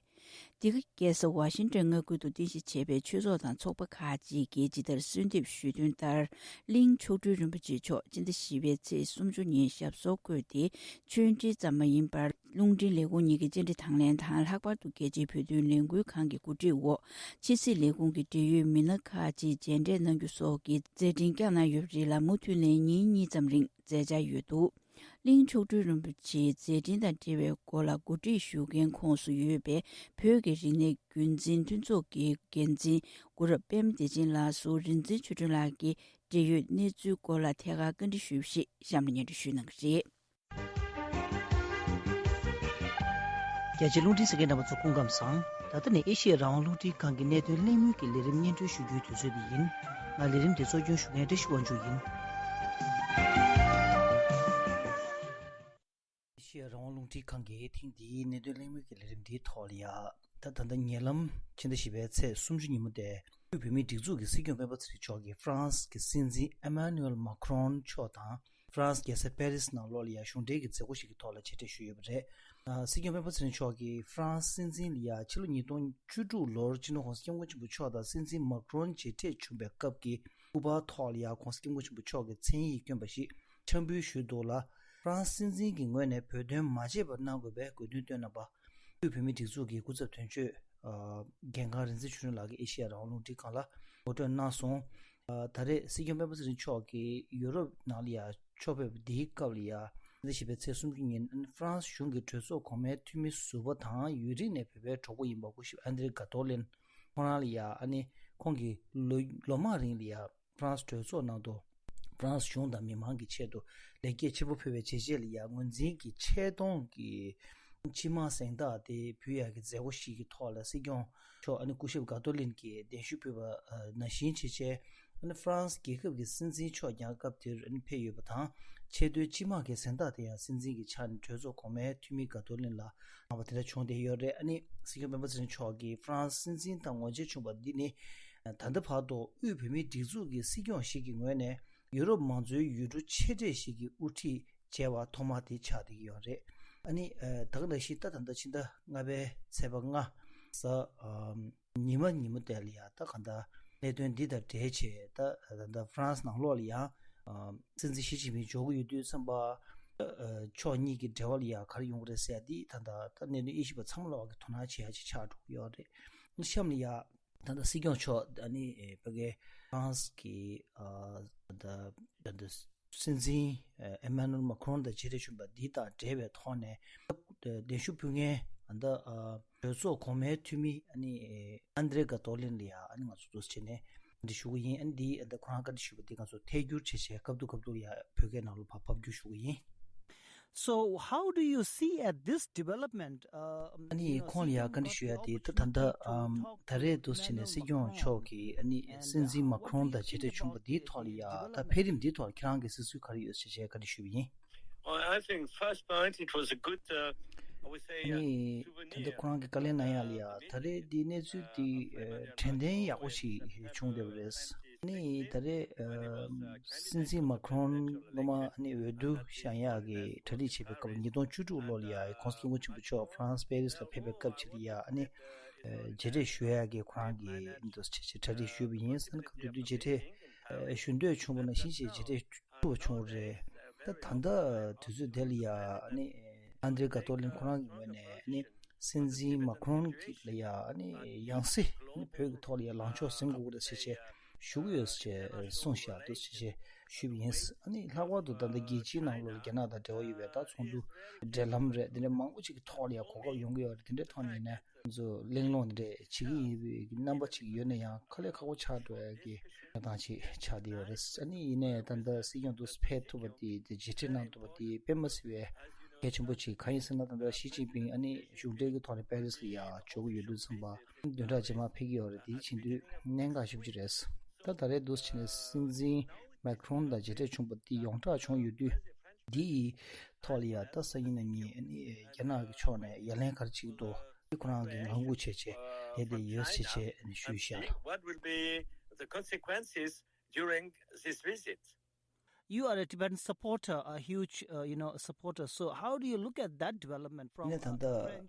འདི་ག་རྒྱལ་ས་ཝ་ཤིང་ཏོན་མངའ་ཁུལ་དུ་རྟེན་གཞི་བྱས་པའི་ཆོས་ཚོགས་དང་ཚོགས་པ་ཁག་ཅིག་གིས་ཇི་ལྟར་གསོལ་འདེབས་ཞུས་དོན་ལྟར། གླིང་མཆོག་སྤྲུལ་རིན་པོ་ཆེ་མཆོག་སྤྱི་ཟླ་བཞི་པའི་ཚེས་སུམ་ཅུ་ཉིན་ཞབས་སོར་བཀོད་དེ། ཆོས་འབྲེལ་ཙམ་མ་ཡིན་པར། རླུང་འཕྲིན་ལས་ཁུངས་གཉིས་ཀྱི་བཅར་འདྲི་དང་ལེན་དང་། ལྷག་པར་དུ་རྒྱལ་སྤྱིའི་བོད་དོན་ལས་འགུལ་ཁང་གི་གོ་སྒྲིག་འོག་ཕྱི་སྲིད་ལས་ཁུངས་ཀྱི་འབྲེལ་ཡོད་མི་སྣ་ཁག་ཅིག་མཇལ་འཕྲད་གནང་རྒྱུ་སོགས་ཀྱི་མཛད་འཕྲིན་བསྐྱངས་གནང་ཡོད་པ་རེད་ལ། མུ་མཐུད་ནས་ཉིན་གཉིས་ཙམ་རིང་མཛད་འཆར་ཡོད་འདུག་གླིང་མཆོག་སྤྲུལ་རིན་པོ་ཆེའི་མཛད་འཕྲིན་དང་འབྲེལ་བའི་སྐོར་ལ་གོ་སྒྲིག་ཞུ་མཁན་ཁོངས་སུ་ཡོད་པའི་བོད་ཀྱི་རིག་གནས་རྒྱུན་འཛིན་མཐུན་ཚོགས་ཀྱི་འགན་འཛིན་གུ་རབ་པད་མ་བདེ་ཆེན་ལགས་སུ་རིག་འཛིན་ཆོས་སྒྲོན་ལགས་ཀྱིས་འབྲེལ་ཡོད་གནས་ཚུལ་སྐོར་ལ་ཐད་ཀར་བཀའ་འདྲི་ཞུས་པ་ཞིག་གཤམ་ལ་སྙན་སྒྲོན་ཞུ་གནང་གི་རེད། རྒྱ་ཆེའི་རླུང་འཕྲིན་གསན་མཁན་རྣམ་པ་ཚོ་སྐུ་ཁམས་བཟང་། ད་ལྟ་ནས་ཨེ་ཤེ་ཡ་རང་དབང་རླུང་འཕྲིན་ཁང་གི་གནད་དོན་གླེང་མོལ་གྱི་ལས་རིམ་སྙན་སྒྲོན་ཞུ་རྒྱུའི་དུས་ཚོད་འདི་ཡིན། ང་ལས་རིམ་འདི་གཙོ་སྐྱོང་ཞུ་མཁན་བཀྲ་ཤིས་དབང་ཕྱུག་ཡིན། ཨེ་ཤེ་ཡ་རང་དབང་རླུང་འཕྲིན་ཁང་གིས་ཐེངས་འདིའི་གནད་དོན་གླེང་མོལ་གྱི་ལས་རིམ་འདིའི་ཐོག་ལ་ཡ། ད་ད་ལྟ་ཉེ་ལམ་ཕྱི་ཟླ་བཞི་པའི་ཚེས་སུམ་ཅུ་ཉིན་མོ་སྟེ། དབུས་བོད་མིའི་སྒྲིག་འཛུགས་ཀྱི་སྲིད་སྐྱོང་སྤེན་པ་ཚེ་རིང་མཆོག་གིས་ཧྥ་རན་སི་གི་སྲིད་འཛིན་ཨེ་མ་ནུ་ཨེལ་མཱ་ཁི་རོན་མཆོག་དང་། ཧྥ་རན་སི་རྒྱལ་ས་པེ་རིས་ནང་ལོགས་ལ་ཡ་གཞུང་འབྲེལ་གྱི་མཛད་སྒོ་ཞིག་གི་ཐོག་ལ་མཇལ་འཕྲད་ཞུས་ཡོད་པ་རེད། ཨ། སྲིད་སྐྱོང་སྤེན་པ་ཚེ་རིང་མཆོག་གིས་ཧྥ་རན་སི་སྲིད་འཛིན་ལ་ཡ་ཕྱི་ལོ་ཉིས་སྟོང་བཅུ་དྲུག་ལོར་སྤྱི་ནོར་༸གོང་ས་༸སྐྱབས་མགོན་ཆེན་པོ་མཆོག་དང་སྲིད་འཛིན་མཱ་ཁི་རོན་མཇལ་འཕྲད་བྱུང་བའི་སྐབས་ཀྱི་སྐུ་པར་ཐོག་ལ་ཡ་༸གོང་ས་༸སྐྱབས་མགོན་ཆེན་པོ་མཆོག་གི་མཚན་ཡིག་བསྐྱོན་པ་ཞིག་འཆར་འབུལ་ཞུས་འདུག་ལ། ཧྥ་རན་སི་སྲིད་འཛིན་གྱི་ངོས་ནས་བོད་དོན་མ་བརྗེད་པར་གནང་དགོས་པའི་དགོས་འདུན་བཏོན་གནང་པ། དབུས་བོད་མིའི་སྒྲིག་འཛུགས་ཀྱི་སྐུ་ཚབ་དོན་གཅོད། ཨ། འགན་ཁང་རིག་འཛིན་ཆོས་སྒྲོན་ལགས་ཀྱིས་ཨེ་ཤེ་ཡ་རང་དབང་རླུང་འཕྲིན་ཁང་ལ་ངོ་སྤྲོད་གནང་སོང་། ཨ། ད་རེས་སྲིད་སྐྱོང་སྤེན་པ་ཚེ་རིང་མཆོག་གིས་ཡུ་རོབ་ནང་ལ་ཡ་ཕྱོགས་ཕེབས་པ་འདིའི་སྐབས་ལ་ཡ། འདི་བཞིན་པའི་ཚེས་སུམ་ཅུ་ཉིན་ཧྥ་རན་སི་གཞུང་གི་གྲོས་ཚོགས་གོང་མའི་འཐུས་མི་ཟུར་པ་དང་ཡུན་རིང་ནས་བོད་པའི་གྲོགས་པོ་ཡིན་པ་སྐུ་ཞབས་ཨན་དྲེ་ག་ཏོ་ལིན། ཁོང་རང་ལ་ཡ་ཨ་ནི་ཁོང་གིས་ལོ་ལོ་མང་རིང་ལ་ཡ། ཧྥ་རན་སི་གྲོས་ཚོགས་ནང་དུ་ཧྥ་རན་སི་གཞུང་དང་མི་མང་གི་ཆེད་དུ་ལེགས་སྐྱེས་ཆེན་པོ་ཕུལ་བའི་བྱས་རྗེས་ལ་ཡ་ངོས་འཛིན་གྱི་ཆེ་མཐོང་གི་སྤྱི་དམངས་གཟེངས་རྟགས་དེ་ཕུལ་ཡག་གི་མཛད་སྒོ་ཞིག་གི་ཐོག་ལ་སྲིད་སྐྱོང་མཆོག་ཨ་ནི་སྐུ་ཞབས་ག་ཏོ་ལིན་གྱིས་གདན་ཞུ་ཕུལ་བ་ནང་བཞིན་བྱས་རྗེས་ཨ་ནི་ཧྥ་རན་སི་རྒྱལ་ཁབ་ཀྱི་སྲིད་འཛིན་མཆོག་ཀྱང་སྐབས་དེར་ཨ་ནི་ཕེབས་ཡོད་པ་དང་ཆེས་མཐོའི་སྤྱི་དམངས་ཀྱི་གཟེངས་རྟགས་དེ་ཡང་སྲིད་འཛིན་གྱི་ཕྱག་ནས་གྲོས་ཚོགས་གོང་མའི་འཐུས་མི་ག་ཏོ་ལིན་ལ་གནང་བ་དེ་འདྲ་བྱུང་བསྡད་ཡོད་རེད། ཨ་ནི་སྲིད་སྐྱོང་སྤེན་པ་ཚེ་རིང་མཆོག་གིས་ཧྥ་རན་སི་སྲིད་འཛིན་དང་ངོ་མཇལ་བྱུང་བ་འདི་ནི། ད་ལྟ་བར་དུ་དབུས་བོད་མིའི་སྒྲིག་འཛུགས་ཀྱི་སྲིད་སྐྱོང་ཞིག་གི་ངོས་ནས་ཡུ་རོབ་མང་གཙོའི་ཡུལ་གྲུ་ཆེ་གྲས་ཤིག་གི་དབུ་ཁྲིད་བྱས་པ་ཐོག་མ་དེ་ཆགས་བསྡད་ཀྱི་ཡོད་རེད། ཨ་ནི་ད་ག་ནང་བཞིན་ད་ད་ལྟ་ཕྱི་ཟླ་ལྔ་པའི་ཚེས་པ་ལྔ་གཟའ་ཉི་མ་ཉིན་མོ་དེ་ལ་ཡང་ད་ག་ད་གནད་དོན་འདི་དང་འབྲེལ་བྱས་ད་ད་ལྟ་ཧྥ་རན་སི་ནང་ལོགས་ལ་ཡང་སྲིད་འཛིན་ཞི་ཅིན་ཕིང་འབྱོར་གྱི་ཡོད་དུས་ཙམ་པ་ཕྱོགས་གཉིས་ཀྱི་འབྲེལ་བ་ལ་ཡང་ག་རེ་ཡོང་གི་རེད་ཟེར་ཡ་འདི་ད་ད་ད་གནད་དོན་དབྱེ་ཞིབ་པ་ཚང་མ་ལ་བ་གི་དོ་སྣང་བྱེད་ཡ་ཅིག་ཆགས་འགྲོ་གི་ཡོད་རེད། གཤམ་ལ་ཡ། ད་ལྟ་སྲིད་སྐྱོང་མཆོག་ཨ་ནི་ཕ་གི་ཧྥ་རན་སི་གི་ཨ་ད་ད་སྲིད་འཛིན་ཨེ་མ་ནུ་ཨེལ་མཱ་ཁི་རོན་དང་མཇལ་འཕྲད་བྱུང་བ་འདི་དང་འབྲེལ་བའི་ཐོག་ནས་གདན་ཞུ་ཕུལ་མཁན་ཨ་ད་ཨ་གྲོས་ཚོགས་གོང་མའི་འཐུས་མི་ཨ་ནི་ཨན་དྲེ་ག་ཏོ་ལིན་ལ་ཡ་ཨ་ནི་ང་ཚོ་འདུག་སེ་བྱས་ནས་བཀའ་འདྲི་ཞུ་གི་ཡིན། ཨ་ནི་འདི་ཨ་ད་ཁོ་རང་བཀའ་འདྲི་ཞུས་པ་འདི་ང་ཚོ་ཐད་སྒྱུར་བྱས་བྱས་སྐབས་ཐོག་སྐབས་ཐོག་ལ་ཡ་བོད་སྐད་ནང་ལ་ཕར་ཕབ་བསྒྱུར་ཞུ་གི་ཡིན། So how do you see at this development? ཨ་ནི་ཁོང་ལ་ཡང་བཀའ་འདྲི་ཞུ་ཡ་དེ་ད་ད་ལྟ་ཨམ་ད་རེས་འདུག་སེ་བྱས་ནས་སྲིད་སྐྱོང་མཆོག་གིས་ཨ་ནི་སྲིད་འཛིན་མཱ་ཁི་རོན་དང་མཇལ་འཕྲད་བྱུང་བ་འདིའི་ཐོག་ལ་ཡ་ད་འཕེལ་རིམ་འདིའི་ཐོག་ལ་ཁྱེད་རང་གི་གཟིགས་ཚུལ་ག་རེ་ཡོད་ཟེར་བྱས་བཀའ་འདྲི་ཞུས་པ་ཡིན། Well, I think first night it was a good, uh, I would say, ཨ་ནི་ད་ལྟ་ཁོ་རང་གིས་བཀའ་ལན་གནང་ཡ་ལ་ཡ་ད་རེས་འདི་གནས་ཚུལ་འདི་དྲན་རྟེན་ཡག་པོ་ཞིག་བྱུང་བསྡད་པ་རེད། ནི་ད་རེས་ཨ་སྲིད་འཛིན་མཱ་ཁི་རོན་སློབ་མ་ཨ་ནི་འོས་བསྡུ་བཞེངས་ཡག་གི་གྲ་སྒྲིག་བྱེད་པའི་སྐབས་ཉིས་སྟོང་བཅུ་དྲུག་ལོ་ལ་ཡ་༸གོང་ས་༸སྐྱབས་མགོན་ཆེན་པོ་མཆོག་ཧྥ་རན་སི་པེ་རིས་ལ་ཕེབས་པའི་སྐབས་ཅིག་ལ་ཡ་ཨ་ནི་མཇལ་འཕྲད་ཞུ་ཡག་གི་ཁོ་རང་གི་འདུག་སེ་བྱས་བྱས་གྲ་སྒྲིག་ཞུས་པ་ཡིན། ཨ་ནི་སྐབས་དེ་དུས་མཇལ་འཕྲད་ཞུ་འདོད་བྱུང་བ་ནང་བཞིན་བྱས་མཇལ་འཕྲད་ཐུབ་པ་བྱུང་བ་རེད། ད་ད་ལྟ་དུས་ཚོད་དེ་ལ་ཡ་ཨ་ནི་ཨན་དྲེ་ག་ཏོ་ལིན་ཁོ་རང་གི་ངོས་ནས་ཨ་ནི། སྲིད་འཛིན་མཱ་ཁི་རོན་གྱི་ལ་ཡ་ཨ་ནི་ཡང་སྲིད་ཨ་ནི་བོད་ཀྱི་ཐོག་ལ་ཡ་ལངས་ཕྱོགས་ཟིན་དགོས་ཀྱི་རེད་ཟེར་བྱས་ཞུ་གི་ཡོད་ཟེར་བྱས་གསུངས་བཞག་འདུག་ཟེར་བྱས་ཞུས་པ་ཡིན། ཨ་ནི་ལྷག་པར་དུ་ད་ལྟ་རྒྱལ་སྤྱིའི་ནང་ལོགས་ལ་རྒྱ་ནག་དང་འབྲེལ་བ་ཡོད་པའི་ད་ཚོགས་འདུ་འབྲེལ་ལམ་རེད། དེ་འདྲ་མང་པོ་ཅིག་གི་ཐོག་ལ་ཡ་གོ་སྐབས་ཡོང་གི་ཡོད་རེད། དེ་འདྲའི་ཐོག་ནས་ཡིན་ན་ང་ཚོ་གླེང་སློང་དེ་འདྲ་བྱེད་ཀྱི་ཡིན་པའི་རྣམ་པ་ཅིག་ཡོད་ན་ཡང་དཀའ་ལས་ཁག་པོ་ཆགས་འགྲོ་ཡ་གི་གནས་སྟངས་ཅིག་ཆགས་བསྡད་ཡོད་རེད། ཨ་ནི་ཡིན་ནའི་ད་ལྟ་སྲིད་སྐྱོང་འདུག་སེ་ཕེབས་ཐུབ་པ་དེ་དེ་མཇལ་འཕྲད་གནང་ཐུབ་པ་དེ་དཔེ་མི་སྲིད་པའི་གལ་ཆེན་པོ་ཅིག་གང་ཡིན་ཟེར་ན་ད་ལྟ་ཞི་ཅིན་ཕིང་ཨ་ནི་གཞུང་འབྲེལ་གྱི་ཐོག་ནས་པེ་རིས་ལ་ཡ་འབྱོར་གྱི་ཡོད་དུས་ཙམ་པ་བདུན་ཕྲག་རྗེས་མ་ཕེབས་ཀྱི་ཡོད་རེད། དེ་བྱེད་དུས་གནད་འགག་ཞེ་པོ་ཅིག་རེད། ད་ད་རེས་འདུག་སེ་བྱས་ནས་སྲིད་འཛིན་མཱ་ཁི་རོན་དང་མཇལ་འཕྲད་བྱུང་བ་དེ་ཡོངས་གྲགས་བྱུང་ཡོད་དུས་འདི་ཡི་ཐོག་ལ་ཡ་ད་སང་ཉིན་གནངས་ཉིན་ཨ་ནི་རྒྱ་ནག་གི་ཕྱོགས་ནས་ཡ་ལན་ག་རེ་བྱེད་ཀྱི་འདུག་འདི་ཁོ་རང་གིས་ངང་སྒུག་བྱས་བྱས་བསྡད་དེ་ཡོད་ཟེར་བྱས་ཨ་ནི་ཞུས་བཞག་ལ། What will be the consequences during this visit. You are a Tibetan supporter, a huge, uh, you know, supporter. So how do you look at that development from ནས་ད་ལྟ་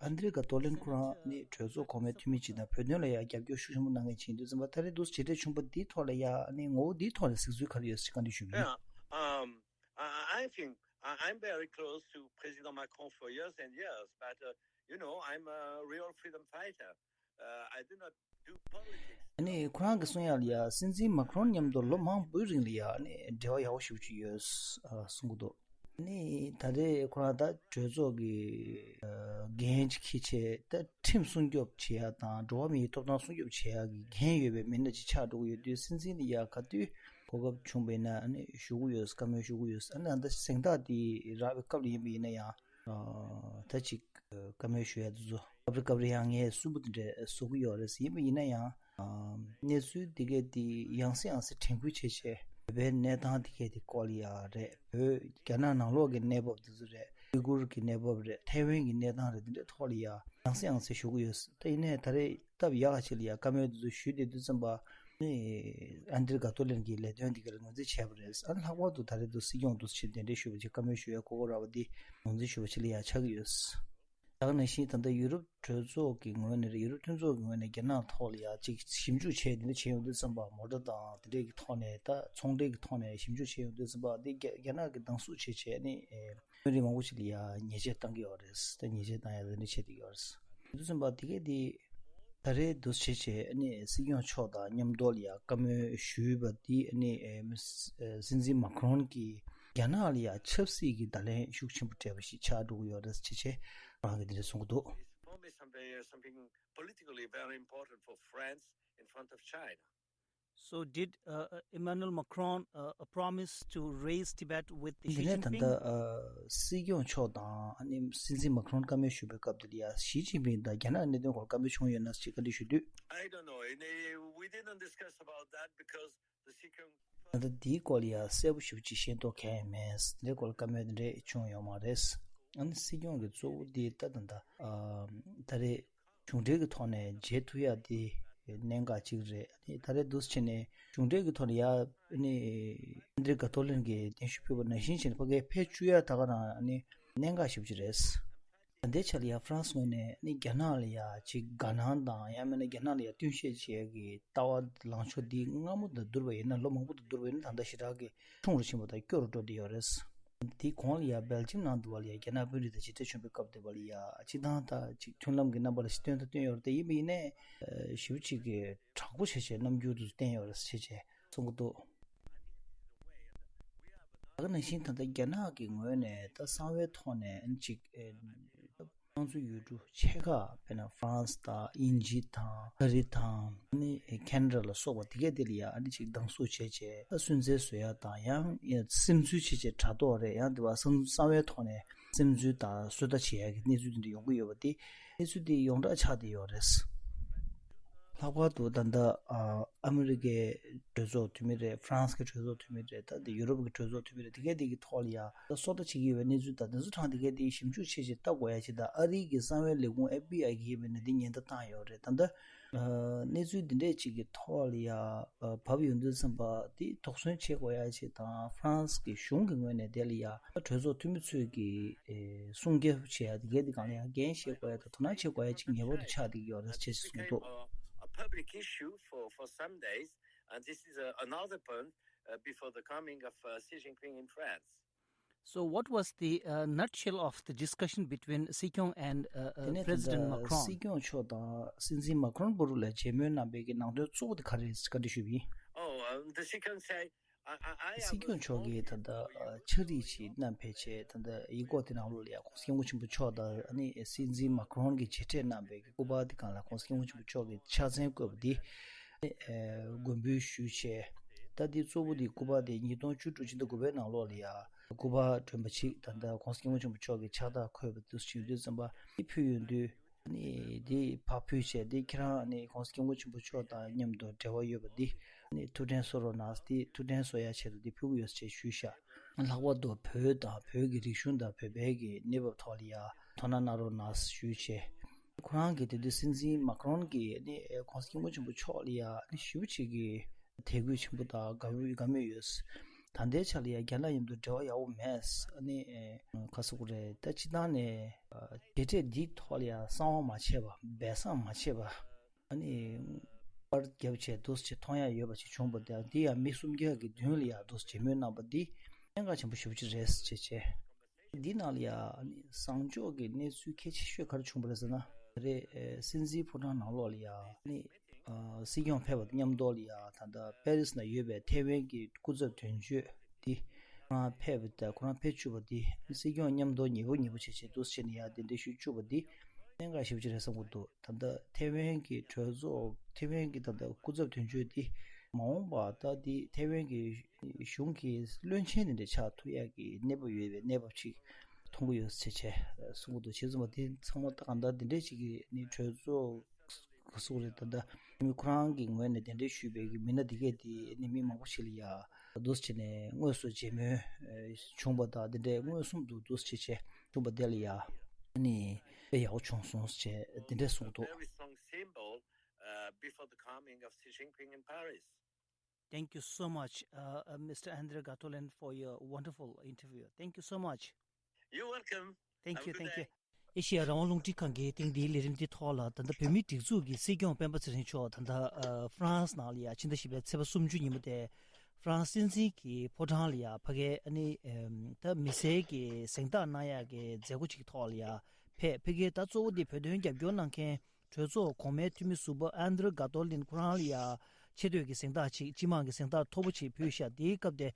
ཨན་དྲེ་ག་ཏོ་ལན་ཁོ་རང་ནི་གྲོས་ཚོགས་གོང་མའི་འཐུས་མི་ཅིག་དང་བོད་དོན་ལ་ཡང་རྒྱབ་སྐྱོར་ཤུགས་ཆེན་པོ་གནང་མཁན་ཅིག་ཡིན་དུས་ཙམ་པ། ད་རེས་འདུག་བྱེད་འབྲེལ་བྱུང་པ་འདིའི་ཐོག་ལ་ཡང་ནི་ངོ་བོ་འདིའི་ཐོག་ལ་གཟིགས་ཚུལ་ག་རེ་ཡོད་ཟེར་བཀའ་འདྲི་ཞུ་གི་ཡིན། Yeah, um, I, I think I, I'm very close to President Macron for years and years, but uh, you know, I'm a real freedom fighter. Uh, I do not do politics. ཨ་ནི་ཁོ་རང་གི་གསུང་ཡག་ལ་ཡ་སྲིད་འཛིན་མཱ་ཁྲོན་མཉམ་དུ་ལོ་མང་པོའི་རིང་ལ་ཡ་ཨ་ནི་འབྲེལ་བ་ཡག་པོ་ཞེ་པོ་ཅིག་ཡོད་ཨ་གསུང་གི་འདུག་ཨ་ནི་ད་རེས་ཁོ་རང་ད་གྲོས་ཚོགས་ཀྱི་ཨ་འགན་ཅིག་འཁྱེར་བྱས་ད་ཁྲིམས་སྲུང་སྐྱོབ་བྱེད་ཡག་དང་འགྲོ་བ་མིའི་ཐོབ་ཐང་སྲུང་སྐྱོབ་བྱེད་ཡག་གི་འགན་ཡོད་པའི་མི་སྣ་ཅིག་ཆགས་འགྲོ་གི་ཡོད་དུས། སྲིད་འཛིན་ལ་ཡ་ག་དུས་གོ་སྐབས་བྱུང་བ་ཡིན་ན་ཨ་ནི་ཞུ་གི་ཡོད། བཀའ་མོལ་ཞུ་གི་ཡོད། ཨ་ནི་ད་གཟེངས་རྟགས་དེ་རག་པའི་སྐབས་ལ་ཡིན་པ་ཡིན་ན་ཡང་། ཨ་ད་ཅིག་བཀའ་མོལ་ཞུ་ཡ་དེ་ཚོ་སྐབས་རེ་སྐབས་རེ་ཡང་ངས་སུན་པོ་དེ་འདྲ་བཟོ་གི་ཡོད་རེད། ཡིན་པ་ཡིན་ན་ཡང་། ཨ་གནས་ཚུལ་དེ་གས་དེ་ཡང་སེ་ཡང་སེ་དྲན་སྐུལ་བྱས་བྱས། བོད་པའི་གནས་སྟངས་དེ་གས་དེ་སྐོར་ལ་ཡ་རེད། བོད་རྒྱ་ནག་ནང་ལོགས་ཀྱི་གནས་བབ་དེ་ཚོ་རེད། ཡུ་གུར་གྱི་གནས་བབ་རེད། ཐའེ་ཝན་གྱི་གནས་སྟངས་རེད། དེ་འདྲའི་ཐོག་ལ་ཡ་ཡང་སེ་ཡང་སེ་ཞུ་གི་ཡོད། ད་ཡིན་ནའི་ད་རེས་སྟབས་ཡག་ཅིག་ལ་ཡ་བཀའ་མོལ་དེ་ཚོ་ཞུས་བསྡད་དུས་ཙམ་པ། ནི་ཨན་དྲེ་ག་ཏོ་ལན་གྱི་ལས་དོན་འདི་ག་ལ་ངོས་འཛིན་བྱས་པ་རེད། ཨ་ནི་ལྷག་པར་དུ་ད་རེས་དུ་སྲིད་སྐྱོང་དུ་ཕྱིར་གདན་འདྲེན་ཞུ་བ་ཅིག་བཀའ་མོལ་ཞུ་ཡ་གོ་སྐབས་རག་པ་འདི་ངོས་འཛིན་ཞུ་བ་ཅིག་ལ་ཡ་ཆགས་ཀྱི་ཡོད། ད་ག་ནང་བཞིན་ད་ལྟ་ཡུ་རོབ་གྲོས་ཚོགས་ཀྱི་ངོས་ནས་རེད། ཡུ་རོབ་མཐུན་ཚོགས་ཀྱི་ངོས་ནས་རྒྱ་ནག་ཐོག་ལ་ཡ་ཅིག་ཞིབ་འཇུག་བྱས་དེ་འདྲ་བྱས་ཡོང་དུས་ཙམ་པ། མོ་ཊ་དང་དེ་འདྲས་ཀྱི་ཐོག་ནས་ད་ཚོང་འབྲེལ་གྱི་ཐོག་ནས་ཞིབ་འཇུག་བྱས་ཡོང་དུས་ཙམ་པ། འདི་རྒྱ་རྒྱ་ནག་གི་སྡང་ཟུག་བྱས་བྱས་ནི་ཨེ། དཔོན་རིགས་མང་པོ་ཞིག་ལ་ཡ་ཉེས་ཆད་བཏང་གི་ཡོད་རེད། ད་ཉེས་ཆད་བཏང་ཡ་དེ་འདྲ་བྱེད་ཀྱི་ཡོད་རེད། དེ་ཚོ་ཚན་པ་དེ་གས་དེ་ད་རེས་འདུག་བྱས་བྱས་ནི་སྲིད་སྐྱོང་མཆོག་དང་མཉམ་དུ་ལ་ཡ་བཀའ་མོལ་ཞུས་པ་དེ་ནི་ཨེ་མི་སྲིད་འཛིན་མཱ་ཁྲོན་གྱིས་རྒྱ་ནག་ལ་ཡ་ཆབ་སྲིད་ཀྱི་བརྡ་ལན་ཤུགས་ཆེན་པོ་སྤྲད་པ་ཞིག་ཆགས་འགྲོ་གི་ཡོད་རེད་ཅེས་བྱས་རང་གིས་དེ་འདྲ་གསུང་གི་འདུག Promise something, something politically very important for France in front of China. So did uh, uh, Emmanuel Macron uh, uh, promise to raise Tibet with Xi འདི་ནས་ད་Jinping? ལྟ་ཨ་སྲིད་སྐྱོང་མཆོག་དང་ཨ་ནི་སྲིད་འཛིན་མཱ་ཁྲོན་བཀའ་མོལ་ཞུ་བའི་སྐབས་དེ་ལ་ཡ་ཞི་ཅིན་ཕིང་དང་རྒྱ་ནག་གནད་དོན་སྐོར་བཀའ་མོལ་བྱུང་ཡོད་ན་ཅེས་བཀའ་འདྲི་ཞུ་དུས། I don't know. And, uh, we didn't discuss about that because the Xi Jinping ད་ལྟ་འདིའི་སྐོར་ལ་ཡ་གསལ་པོ་ཞེ་པོ་ཅིག་ཤེས་རྟོགས་གང་ཡང་མེད། འདི་འདྲའི་སྐོར་ལ་བཀའ་མོལ་འདི་འདྲ་བྱུང་ཡོད་མ་རེད། ཨ་ནི་སྲིད་སྐྱོང་གི་གཙོ་བོ་འདི་ད་ད་ད་ཨ་ད་རེས། གཞུང་འབྲེལ་གྱི་ཐོག་ནས་མཇལ་ཐུབ་ཡ་དེ་གནད་འགག་ཅིག་རེད། ཨ་ནི་ད་རེས་འདུག་སེ་བྱས་ནས་གཞུང་འབྲེལ་གྱི་ཐོག་ནས་ཡ་ཨ་ནི་ཨན་དྲེ་ག་ཏོ་ལན་གྱིས་གདན་ཞུ་ཕུལ་བ་ནང་བཞིན་བྱས་ནས་ཕ་གིར་ཕེབས་བཅུག་ཡ་ད་ག་རང་ཨ་ནི་གནད་འགག་ཞེ་པོ་ཅིག་རེད། ད་ལྟའི་ཆ་ལ་ཡ་ཧྥ་རན་སི་ངོས་ནས་ཨ་ནི་རྒྱ་ནག་ལ་ཡ་ཅིག་དགའ་སྣང་དང་ཡང་མིན་ན་རྒྱ་ནག་ལ་ཡ་བསྟུན་ཤེས་བྱེད་ཡ་གི་ལྟ་བ་ལངས་ཕྱོགས་འདི་སྔ་མོ་དང་བསྡུར་བ་ཡིན་ན་ལོ་མང་པོ་དང་བསྡུར་བ་ཡིན་ན་ད་ལྟ་ཞེ་དྲག་གི་ཆུང་རུ་ཕྱིན་པ་དང་སྐྱོ་རུ་འགྲོ་བསྡད་ཡོད་རེད། དེའི་གོང་ལ་ཡ་སྦེལ་ཇམ་ནང་དུ་བ་ལ་ཡ་རྒྱ་ནག་དཔོན་རིགས་དང་མཇལ་འཕྲད་བྱུང་བའི་སྐབས་དེ་བ་ལ་ཡ་སྤྱི་བཏང་ད་ཅིག་མཐུན་ལམ་གྱི་རྣམ་པ་ལ་ཞིག་སྟོན་ད་སྟོན་ཡོད་རེད། དེ་ཡིན་པ་ཡིན་ནའི་ཞེ་པོ་ཅིག་གི་དྲག་པོ་བྱས་བྱས་རྣམ་འགྱུར་དུ་བསྟན་ཡོད་རེད་ཟེར་བྱས་བྱས་གསུང་གི་འདུག་ད་ག་ནང་བཞིན་ད་ལྟ་རྒྱ་ནག་གི་ངོས་ནས་ད་གསང་བའི་ཐོག་ནས་ཅིག་ཨེ། དམངས་གཙོའི་ཡུལ་གྲུ་ཆེ་ཁག་དཔེར་ན་ཧྥ་རན་སི་དང་དབྱིན་ཇི་དང་ཨ་རི་དང་ཨ་ནི་ཁེ་ན་ཌ་ལ་སོགས་པ་དེ་གས་དེ་ལ་ཡ་ཨ་ནི་ཅིག་སྡང་ཟུག་བྱས་བྱས་སུན་གཙེར་བཟོ་ཡ་དང་ཡང་སིམ་འཛུལ་བྱས་བྱས་དྲ་ཐོག་རེད། ཡང་དེ་བ་གསང་གསང་བའི་ཐོག་ནས་སིམ་འཛུལ་དང་གསོལ་ཐ་བྱེད་ཡ་གི་གནས་ཚུལ་དེ་འདྲ་ཡོང་གི་ཡོད་པ་དེ་གནས་ཚུལ་དེ་ཡོངས་གྲགས་ཆགས་བསྡད་ཡོད་རེད། ལྷག་པར་དུ་ད་ལྟ་ཨ་ཨ་མི་རི་ཀའི་གྲོས་ཚོགས་འཐུས་མི་རེད། ཧྥ་རན་སི་གི་གྲོས་ཚོགས་འཐུས་མི་རེད། ད་ལྟ་ཡུ་རོབ་ཀྱི་གྲོས་ཚོགས་འཐུས་མི་རེད། དེ་གས་དེ་གི་ཐོག་ལ་ཡ་ད་སོ་ལྟ་བྱེད་ཀྱི་ཡོད་པའི་གནས་ཚུལ་དང་དེ་ཚོ་དྲངས་དེ་གས་དེ་ཞིབ་འཇུག་བྱས་བྱས་ལྟ་དགོས་ཡ་ཅིག་དང་། ཨ་རིའི་གི་གསང་བའི་ལས་ཁུངས་ཨེཕ་བི་ཨའི་གི་ཡིན་པ་ན་དེ་ཉེན་བརྡ་བཏང་ཡོད་རེད། ད་ལྟ་གནས་ཚུལ་འདི་འདྲས་ཅིག་གི་ཐོག་ལ་ཡ་བབས་ཡོང་དུས་ཙམ་པ་དེ་དོགས་ཟོན་བྱེད་དགོས་ཡ་ཅིག་དང་། ཧྥ་རན་སི་གི་གཞུང་གི་ངོས་ནས་དེ་ལ་ཡ་གྲོས་ཚོགས་འཐུས་མི་ཚོས་ཀྱི་ཨེ་སྲུང་སྐྱོབ་བྱེད་ཡ་དེ་གས་དེ་སྒང་ལ་ཡ་འགན་བཞེས་དགོས་ཡ་དང་དོ་སྣང་བྱེད་དགོས་ཡ་ཅིག་ངེས་པར་དུ་ཆགས་བསྡད་ཀྱི་ཡོད་རེད་ཅེས་གསུངས་འདུག Became a, a public issue for, for some days, and this is a, another point uh, before the coming of uh, Xi Jinping in France. So, what was the uh, nutshell of the discussion between Xi Jinping and uh, uh, དེ་ནས་ད་President ལྟ་Macron? སྲིད་སྐྱོང་མཆོག་དང་སྲིད་འཛིན་མཱ་ཁྲོན་བར་ལ་མཇལ་མོལ་གནང་པའི་གི་ནང་དོན་གཙོ་བོ་དེ་ག་རེ་རེད་བཀའ་འདྲི་ཞུས་པ་ཡིན། Oh, um, the Xi Jinping say, I, I, I, I སྲིད་སྐྱོང་མཆོག་གིས་ད་ལྟ་ཕྱག་བྲིས་ཅིག་བསྣམས་ཕེབས་བྱས། ད་ལྟ་ཡིག་སྐོགས་དེ་ནང་ལོགས་ལ་ཡ་༸གོང་ས་༸སྐྱབས་མགོན་ཆེན་པོ་མཆོག་དང་ཨ་ནི་སྲིད་འཛིན་མཱ་ཁྲོན་གྱིས་མཇལ་འཕྲད་གནང་པའི་གི་སྐུ་པར་དེ་སྒང་ལ་༸གོང་ས་༸སྐྱབས་མགོན་ཆེན་པོ་མཆོག་གིས་ཕྱག་མཚན་བཀོད་པ་འདི་ཨེ་མགོན་འབུལ་ཞུས་བྱས། ད་འདི་གཙོ་བོ་འདི་སྐུ་པར་དེ་ཉིས་སྟོང་བཅུ་དྲུག་ཕྱི་ཟླ་དགུ་པའི་ནང་ལོགས་ལ་ཡ་སྐུ་པར་སྒྲོན་པ་ཅིག་ད་ལྟ་༸གོང་ས་༸སྐྱབས་མགོན་ཆེན་པོ་མཆོག་གིས་ཕྱག་རྟགས་འཁོད་པ་འདུག་ཞུས་དུས་ཙམ་པ་འདི་ཕུལ་ཡོང་དུས། ནི་འདི་ཕར་ཕུལ་བྱས་ཏེ། ཁྱེད་རང་ནི་༸གོང་ས་༸སྐྱབས་མགོན་ཆེན་པོ་མཆོག་དང་མཉམ་དུ་འབྲེལ་བ་ཡོད་པ་འདི་ནི་ཐུགས་དྲན་གསོ་རོགས་གནང་། འདི་ཐུགས་དྲན་གསོ་ཡ་ཆེད་དུ་འདི་ཕུལ་གྱི་ཡོད་ཅེས་ཞུས་ཤག་ལྷག་པར་དུ་བོད་དང་བོད་ཀྱི་རིག་གཞུང་དང་བོད་པའི་གི་གནས་བབ་ཐོག་ལ་ཡ་དོ་སྣང་གནང་རོགས་གནང་ཞུས་བྱས། ཁོ་རང་གིས་དེ་དུས་སྲིད་འཛིན་མཱ་ཁྲོན་གྱིས་ནི་༸གོང་ས་༸སྐྱབས་མགོན་ཆེན་པོ་མཆོག་ལ་ཡ་ནི་ཞེ་པོ་ཅིག་གི་ དད་གུས་ཆེན་པོ་དང་དགའ་མོས་དགའ་མོས་ཡོད། ད་ལྟའི་ཆ་ལ་ཡང་རྒྱ་ནག་མཉམ་དུ་འབྲེལ་བ་ཡག་པོ་མེད། ཨ་ནི་ཨེ་ག་ཟེར་དགོས་རེད། ད་སྤྱིར་བཏང་ནས་ཨ་མཇལ་འཕྲད་འདིའི་ཐོག་ལ་ཡང་གསང་བ་མ་བྱས་པ། སྦས་གསང་མ་བྱས་པ། ཨ་ནི་པར་བརྒྱབ་བྱས་འདུག་སེ་མཐོང་ཡ་ཡོད་པ་ཅིག་བྱུང་བ་དེ། འདི་ཡང་མི་སུམ་བརྒྱ་གི་མདུན་ལ་ཡང་འདུག་སེ་མཇལ་མོལ་གནང་བ་འདི་གནད་འགག་ཆེན་པོ་ཞེ་པོ་ཅིག་རེད་ཟེར་བྱས་བྱས། འདི་ནང་ལ་ཡང་ཨ་ནི་བཟང་ཕྱོགས་ཀྱི་གནས་ཚུལ་གལ་ཆེ་ཤོས་ག་རེ་བྱུང་བ་རེད་ཟེར་ན། ད་རེས་ཨེ་སྲིད་འཛིན་ཕོ་བྲང་ནང་ལོགས་ལ་ཡང་ཨ་ནི་ཨ་སྲིད་སྐྱོང་ཕེབས་པ་དང་མཉམ་དུ་ལ་ཡང་ད་ལྟ་པེ་རིས་ན་ཡོད་པའི་ཐེ་ཝན་གྱི་སྐུ་ཚབ་དོན་གཅོད་འདི་ཁོ་རང་ཕེབས་པ་དང་ཁོ་རང་ཕེབས་བཅུག་པ་འདི་སྲིད་སྐྱོང་མཉམ་དུ་ཉེ་པོ་ཉེ་པོ་བྱས་བྱས་འདུག་སེ་བྱས་ནས་ཡང་གདན་འདྲེན་ཞུ་བཅུག་པ་འདི་གནད་འགག་ཞེ་པོ་ཅིག་རེད་བསམ་གྱི་འདུག་ད་ལྟ་ཐེ་ཝན་གྱི་གྲོས་ཚོགས་ཐེ་ཝན་གྱི་ད་ལྟ་སྐུ་ཚབ་དོན་གཅོད་འདི་མ་འོངས་པ་ད་འདི་ཐེ་ཝན་གྱི་གཞུང་གི་བློན་ཆེན་དེ་འདྲ་ཆགས་ཐུབ་ཡག་གི་གནས་བབ་ཡོད་པའི་གནས་བབ་ཅིག་མཐོང་གི་ཡོད་ཟེར་བྱས་གསུང་གི་འདུག་བྱས་ཙང་མ་དེ་ཚང་མ་ད་གང་ལྟར་དེ་འདྲས་ཅིག་གི་ནི་གྲོས་ཚོགས་སུ་རེད། ད་ལྟ་མི་ཁོ་རང་གི་ངོས་ནས་གདན་འདྲེན་ཞུས་པའི་གི་མི་སྣ་དེ་གས་དེ་ནི་མི་མང་པོ་ཞིག་ལ་ཡ་འདུག་སེ་བྱས་ནས་དངོས་སུ་མཇལ་མོལ་བྱུང་བ་དང་དེ་འདྲས་མངོན་སུམ་དུ་འདུག་སེ་བྱས་བྱས་བྱུང་བ་དེ་ལ་ཡ་ནི་དཔེ་ཡག་པོ་བྱུང་སོང་ཟེར་བྱས་དེ་འདྲས་གསུངས་འདུག Very strong symbol, uh, before the coming of Xi Jinping in Paris. Thank you so much, uh, uh, Mister André Gattolin, for your wonderful interview. Thank you so much. You're welcome. Thank you, thank you. ཨེ་ཤི་ཡ་རང་དབང་རླུང་འཕྲིན་ཁང་གིས་ཐེངས་འདིའི་ལས་རིམ་འདི་ཐོག་ལ་ད་ལྟ་བོད་མིའི་སྒྲིག་འཛུགས་ཀྱི་སྲིད་སྐྱོང་སྤེན་པ་ཚེ་རིང་མཆོག་ད་ལྟ་ཨ་ཧྥ་རན་སི་ནང་ལ་ཡ་ཕྱི་ཟླ་བཞི་པའི་ཚེས་པ་སུམ་ཅུ་ཉིན་མོ་དེ་ཧྥ་རན་སི་སྲིད་འཛིན་གྱི་ཕོ་བྲང་ལ་ཡ་ཕ་གིའི་ཨ་ནི་ཨམ་ད་མི་སེར་གྱི་གཟེངས་རྟགས་གནང་ཡག་གི་མཛད་སྒོ་ཅིག་ཐོག་ལ་ཡ་ཕེབས། ཕ་གིའི་ད་གཙོ་བོ་དེ་བོད་དོན་རྒྱབ་སྐྱོར་གནང་མཁན་གྲོས་ཚོགས་གོང་མའི་འཐུས་མི་ཟུར་པ་ཨན་དྲེ་གྷ་ཏོ་ལིན་ཁོ་རང་ལ་ཡ་ཆེ་བསྟོད་ཀྱི་གཟེངས་རྟགས་ཅིག་སྤྱི་དམངས་ཀྱི་གཟེངས་རྟགས་མཐོ་པོ་ཅིག་ཕུལ་ཤག་དེའི་སྐབས་དེ་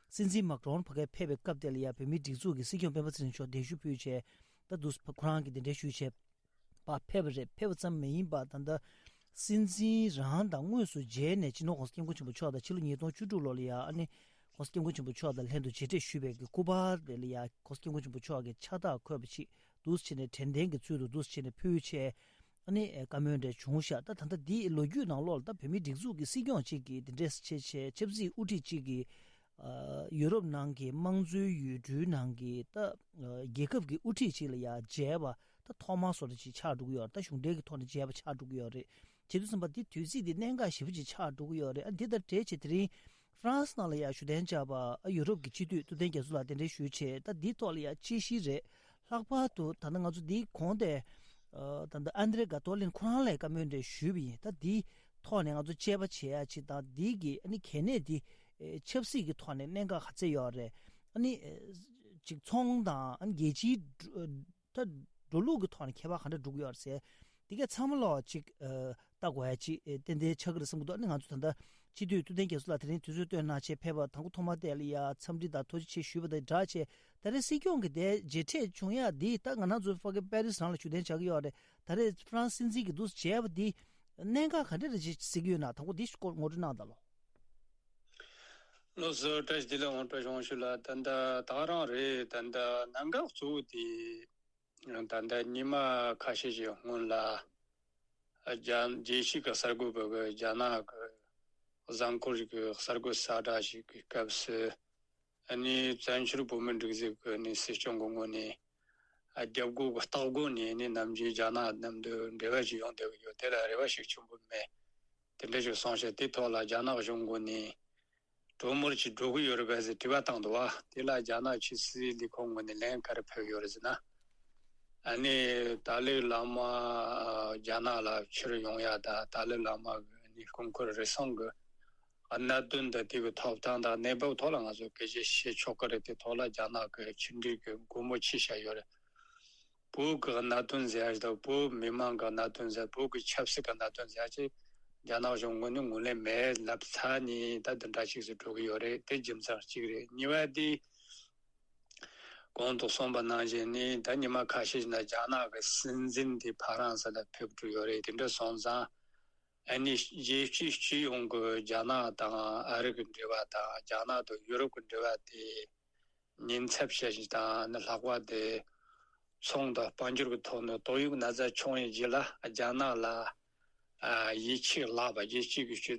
སྲིད་འཛིན་མཱ་ཀྲོན་ཕ་གིར་ཕེབས་པའི་སྐབས་དེ་ལ་ཡ་བོད་མིའི་སྒྲིག་འཛུགས་ཀྱི་སྲིད་སྐྱོང་སྤེན་པ་ཚེ་རིང་མཆོག་གདན་ཞུ་ཕུལ་བྱས་ད་དུ་ཁོ་རང་གིས་གདན་འདྲེན་ཞུས་བྱས་པ་ཕེབས་པ་རེད། ཕེབས་པ་ཙམ་མ་ཡིན་པ་ད་ལྟ་སྲིད་འཛིན་རང་དང་དངོས་སུ་མཇལ་ནས་སྤྱི་ནོར་༸གོང་ས་༸སྐྱབས་མགོན་ཆེན་པོ་མཆོག་དང་ཕྱི་ལོ་ཉིས་སྟོང་བཅུ་དྲུག་ལོ་ལ་ཡ་ཨ་ནི་༸གོང་ས་༸སྐྱབས་མགོན་ཆེན་པོ་མཆོག་དང་ལྷན་དུ་མཇལ་འཕྲད་ཞུས་པའི་གི་སྐུ་པར་དེ་ལ་ཡ་༸གོང་ས་༸སྐྱབས་མགོན་ཆེན་པོ་མཆོག་གི་ཕྱག་རྟགས་འཁོད་པ་ཅིག་འདུག་སེ་བྱས་ནས་དྲན་རྟེན་གྱི་ཚུལ་དུ་འདུག་སེ་བྱས་ནས་ཕུལ་བྱས། ཨ་ནི་བཀའ་མོལ་འདྲ་བྱུང་ཤག་ད་ད་ལྟ་འདིའི་ལོ་རྒྱུས་ནང་ལོགས་ལ་ད་བོད་མིའི་སྒྲིག་འཛུགས་ཀྱི་སྲིད་སྐྱོང་གཅིག་གིས་འདི་འདྲས་བྱས་བྱས་ཆབ་སྲིད་དབུ་ཁྲིད་གཅིག་གིས་ཨ་ཡུ་རོབ་ནང་གི་དམངས་གཙོའི་ཡུལ་གྲུའི་ནང་གི་ད་ཨ་རྒྱལ་ཁབ་ཀྱི་དབུ་ཁྲིད་ཅིག་ལ་ཡ་མཇལ་བ་ད་ཐོག་མ་བཟོ་འདྲ་ཅིག་ཆགས་འགྲོ་གི་ཡོད་རེད། ད་གཞུང་འབྲེལ་གྱི་ཐོག་ནས་མཇལ་བ་ཆགས་འགྲོ་གི་ཡོད་རེད། བྱེད་དུས་ཙམ་པ་འདི་དུས་ཚིགས་འདི་གནད་འགག་ཞེ་པོ་ཅིག་ཆགས་འགྲོ་གི་ཡོད་རེད། ཨ་འདི་དང་འབྲེལ་བྱས་དེ་རིང་ཧྥ་རན་སི་ནང་ལ་ཡ་བཞུགས་གདན་འཇགས་པ་ཨ་ཡུ་རོབ་ཀྱི་སྤྱི་འཐུས་ཐུབ་བསྟན་རྒྱ་མཚོ་ལགས་གདན་འདྲེན་ཞུས་བྱས་ད་འདིའི་ཐོག་ལ་ཡ་དཔྱད་གཞི་རེད། ལྷག་པར་དུ་ད་ལྟ་ང་ཚོ་འདིའི་གོང་དེ་ཨ་ད་ལྟ་ཨན་དྲེ་གྷ་ཏོ་ལིན་ཁོ་རང་ལ་བཀའ་མོལ་འདྲ་ཞུས་པ་ཡིན། ད་འདིའི་ཐོག་ནས་ང་ཚོ་དཔྱད་པ་བྱེད་ཡ་ཅིག་དང་འདིའི་གི་ཨ་ནི་གལ་གནད་འདི་ཨེ་ཆབ་སྲིད་ཀྱི་ཐོག་ནས་གནད་འགག་ག་ཚད་ཡོད་རེད། ཨ་ནི་ཨེ་ཅིག་ཚོང་དང་ཨ་ནི་རྒྱལ་སྤྱིའི་འགྲོ་ད་འགྲོ་ལུགས་ཀྱི་ཐོག་ནས་ཁྱད་པར་ག་འདྲ་འགྲོ་གི་ཡོད་རེད་ཟེར། འདི་གས་ཚང་མ་ལོག་ཅིག་ཨ་ལྟ་དགོས་ཡ་ཅིག་ཨེ་ཏན་ཏན་ཆགས་ཀྱི་རེད་བསམ་གྱི་འདུག་ཨ་ནི་ང་ཚོ་ད་ལྟ་སྤྱི་འཐུས་ཐུབ་བསྟན་རྒྱ་མཚོ་ལགས་དེ་རིང་དུས་ཚོད་བཏོན་གནང་བྱས་ཕེབས་པ་དང་པོ་ཐོག་མ་དེ་ལ་ཡ་འཚམས་འདྲི་དང་ཐུགས་རྗེ་ཆེ་ཞུས་པ་དང་སྦྲགས་བྱས་ད་རེས་སྲིད་སྐྱོང་གི་དེ་མཇལ་འཕྲད་བྱུང་ཡ་འདི་ད་ང་རང་ཚོ་ཕ་གི་པེ་རིས་རང་ལ་བཞུགས་གདན་འཇགས་ཀྱི་ཡོད་རེད། ད་རེས་ཧྥ་རན་སི་སྲིད་འཛིན་གྱིས་འདུག་མཇལ་བ་འདི་གནད་འགག་ག་འདྲ་རེ་ཅིག་གཟིགས་ཀྱི་ཡོད་ན་དང་པོ་འདི་སྐོར་ངོ་སྤྲོད་གནང་དང་ལོ། ལགས་སོ། བཀྲ་ཤིས་བདེ་ལེགས། ཝང་ཀྲོའུ་ཞུ་ལགས། ད་ལྟ་ད་རང་རེད། ད་ལྟ་གནད་འགག་གཙོ་བོ་དེ་ད་ལྟ་ཉི་མ་ཁ་ཤས་ཤིག་སྔོན་ལ་རྒྱ་རྒྱལ་སྤྱི་གི་གསར་འགོད་པ་གི་རྒྱ་ནག་གི་གཟའ་འཁོར་གྱི་གསར་འགོད་གསལ་བསྒྲགས་ཤིག་གི་སྐབས་སུ་ཨ་ནི་བཙན་བྱོལ་བོད་མིའི་སྒྲིག་འཛུགས་ཀྱི་ནི་སྲིད་སྐྱོང་གི་ངོས་ནས་རྒྱབ་སྒོ་གི་ལྟག་སྒོ་ནས་ནི་ནམ་རྒྱུན་རྒྱ་ནག་མཉམ་དུ་འབྲེལ་བ་ཞིག་ཡོང་བསྡད་ཀྱི་ཡོད། དེ་ལ་རེ་བ་ཞིག་ཆེན་པོ་མེད། དེ་འདྲ་ཞིག་གསུངས་བྱས་དེ་ཐོག་ལ་རྒྱ་ནག་གཞུང་ངོས་ནས། གྲོས་མོལ་ཅིག་འགྲོ་གི་ཡོད་རེད་པས་ཟེར་དྲི་བ་བཏང་འདུག་བ། དེ་ལ་རྒྱ་ནག་ཕྱི་སྲིད་ལས་ཁུངས་ངོས་ནས་ལན་ག་རེ་ཕེབས་ཡོད་རེད་ཟེར་ན། ཨ་ནི་ཏཱ་ལའི་བླ་མ་རྒྱ་ནག་ལ་ཕྱིར་ཡོང་ཡ་དང་ཏཱ་ལའི་བླ་མ་གི་ནི་སྐུ་འཁོར་རེ་ཟུང་གི་གནད་དོན་དང་དེ་གི་ཐོབ་ཐང་དང་གནས་བབ་ཐོག་ལ་ང་ཚོ་སྐད་ཆ་བཤད་ཆོག་གི་རེད། དེ་ཐོག་ལ་རྒྱ་ནག་གི་ཕྱི་འབྲེལ་གི་སྒོ་མོ་ཕྱེ་བཞག་ཡོད་རེད། བོད་ཀྱི་གནད་དོན་ཟེར་ཡ་ཞིག་དང་བོད་མི་མང་གི་གནད་དོན་ཟེར་བོད་ཀྱི་ཆབ་སྲིད་ཀྱི་གནད་དོན་ཟེར་ཡ་ཅིག་རྒྱ་ནག་གཞུང་ངོས་ནས་ངོས་ལེན་མེད་ལབ་ཚར་ནས་ད་འདི་འདྲ་ཞིག་ཏུ་འགྲོ་གི་ཡོད་རེད། དེ་རྒྱུ་མཚན་གཅིག་རེད། གཉིས་པ་དེ་གོང་དུ་གསུངས་པ་ནང་བཞིན་ནི་ད་ཉི་མ་ཁ་ཤས་ཤིག་ནས་རྒྱ་ནག་གི་སྲིད་འཛིན་དེ་ཕ་རན་སི་ལ་ཕེབས་འགྲོ་ཡོད་རེད། དེ་འདྲ་སོང་ཙང་ཨ་ནི་རྒྱལ་སྤྱི་སྤྱི་ཡོངས་ཀྱི་རྒྱ་ནག་དང་ཨ་རི་གི་འབྲེལ་བ་དང་རྒྱ་ནག་དང་ཡུ་རོབ་ཀྱི་འབྲེལ་བ་དེ། ཉེན་ཚབས་ཆེ་ཞིག་དང་ནི་ལྷག་པར་དུ་ཚོང་དང་དཔལ་འབྱོར་གྱི་ཐོག་ནས་ཏོག་དབྱིབས་ན་ཚ་བྱུང་བའི་རྗེས་ལ་རྒྱ་ནག་ལ་ཨ་ཡིད་ཆེས་བརླག་པ། རྒྱལ་སྤྱི་གི་སྤྱི་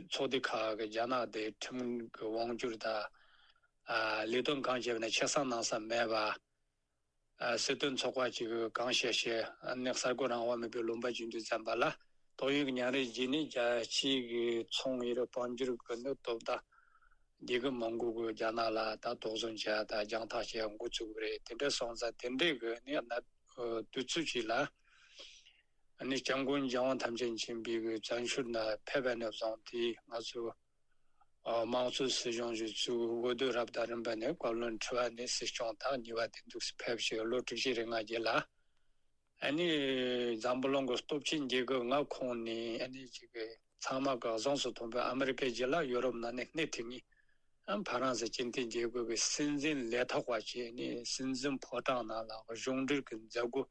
ཚོགས་སྡེ་ཁག་གི་རྒྱ་ནག་དེ་ཁྲིམས་ཀྱི་དབང་སྒྱུར་དང་ཨ་ལས་དོན་གང་བྱས་པ་ན་ཆ་ཚང་གནང་ས་མེད་པ། ཨ་སྲིད་དོན་ཚོགས་པ་གཅིག་གིས་གང་བཤད་བཤད་ཨ་ནི་གསར་འགོད་རང་དབང་མེད་པའི་ལུང་པ་བརྒྱུད་དུ་བཙན་པ་ལ་ ཏོག་དབྱིབས་ཀྱི་ཉམས་རིམ་བརྒྱུད་ནས་རྒྱལ་སྤྱིའི་གི་ཚོང་ཡུལ་དཔལ་འབྱོར་གི་ནི་སྟོབས་དང་། རྒྱལ་ཁབ་མང་པོ་གི་རྒྱ་ནག་ལ་ད་དོགས་ཟོན་བྱས་ད་རྒྱང་ཐག་བྱས་འགོ་བཙུགས་པ་རེད། དེ་འདྲ་སོང་ཙང་དེ་འདྲའི་གི་ནི་གནས་དུས་ཚོད་ཅིག་ལ། ཨ་ནི་སྐྱབས་མགོན་རྒྱལ་དབང་ཐམས་ཅད་མཁྱེན་པའི་གི་བཙན་བྱོལ་ན་ཕེབས་པ་ནས་བཟུང་སྟེ་ང་ཚོ་ཨ་དམངས་གཙོའི་སྲིད་གཞུང་ཞིག་བཙུགས། འོས་བསྡུ་རབ་དང་རིམ་པ་ནས་བཀའ་བློན་ཁྲི་པ་ནས་སྲིད་སྐྱོང་དང་གཉིས་པ་དེ་འདུག་སེ་ཕེབས་ཤིང་ལོ་དྲུག་ཅུ་རེ་ལྔ་རྗེས་ལ། ཨ་ནི་འཛམ་བུ་གླིང་གི་སྟོབས་ཆེན་རྒྱལ་ཁབ་ལྔ་ཁོངས་ནས་ཨ་ནི་ཅིག་གི་ཚང་མ་གི་གཟེངས་སུ་ཐོན་པའི་ཨ་མི་རི་ཀའི་རྗེས་ལ་ཡོ་རོབ་ནང་ནས་སྣེ་ཁྲིད་མཁན། ཨ་ཕ་རན་སི་སྤྱི་མཐུན་རྒྱལ་ཁབ་ཀྱི་སྲིད་འཛིན་ལས་ཐོག་པ་བྱས་ནས་སྲིད་འཛིན་ཕོ་བྲང་ནང་ལ་གཞུང་འབྲེལ་གྱི་མཛད་སྒོ་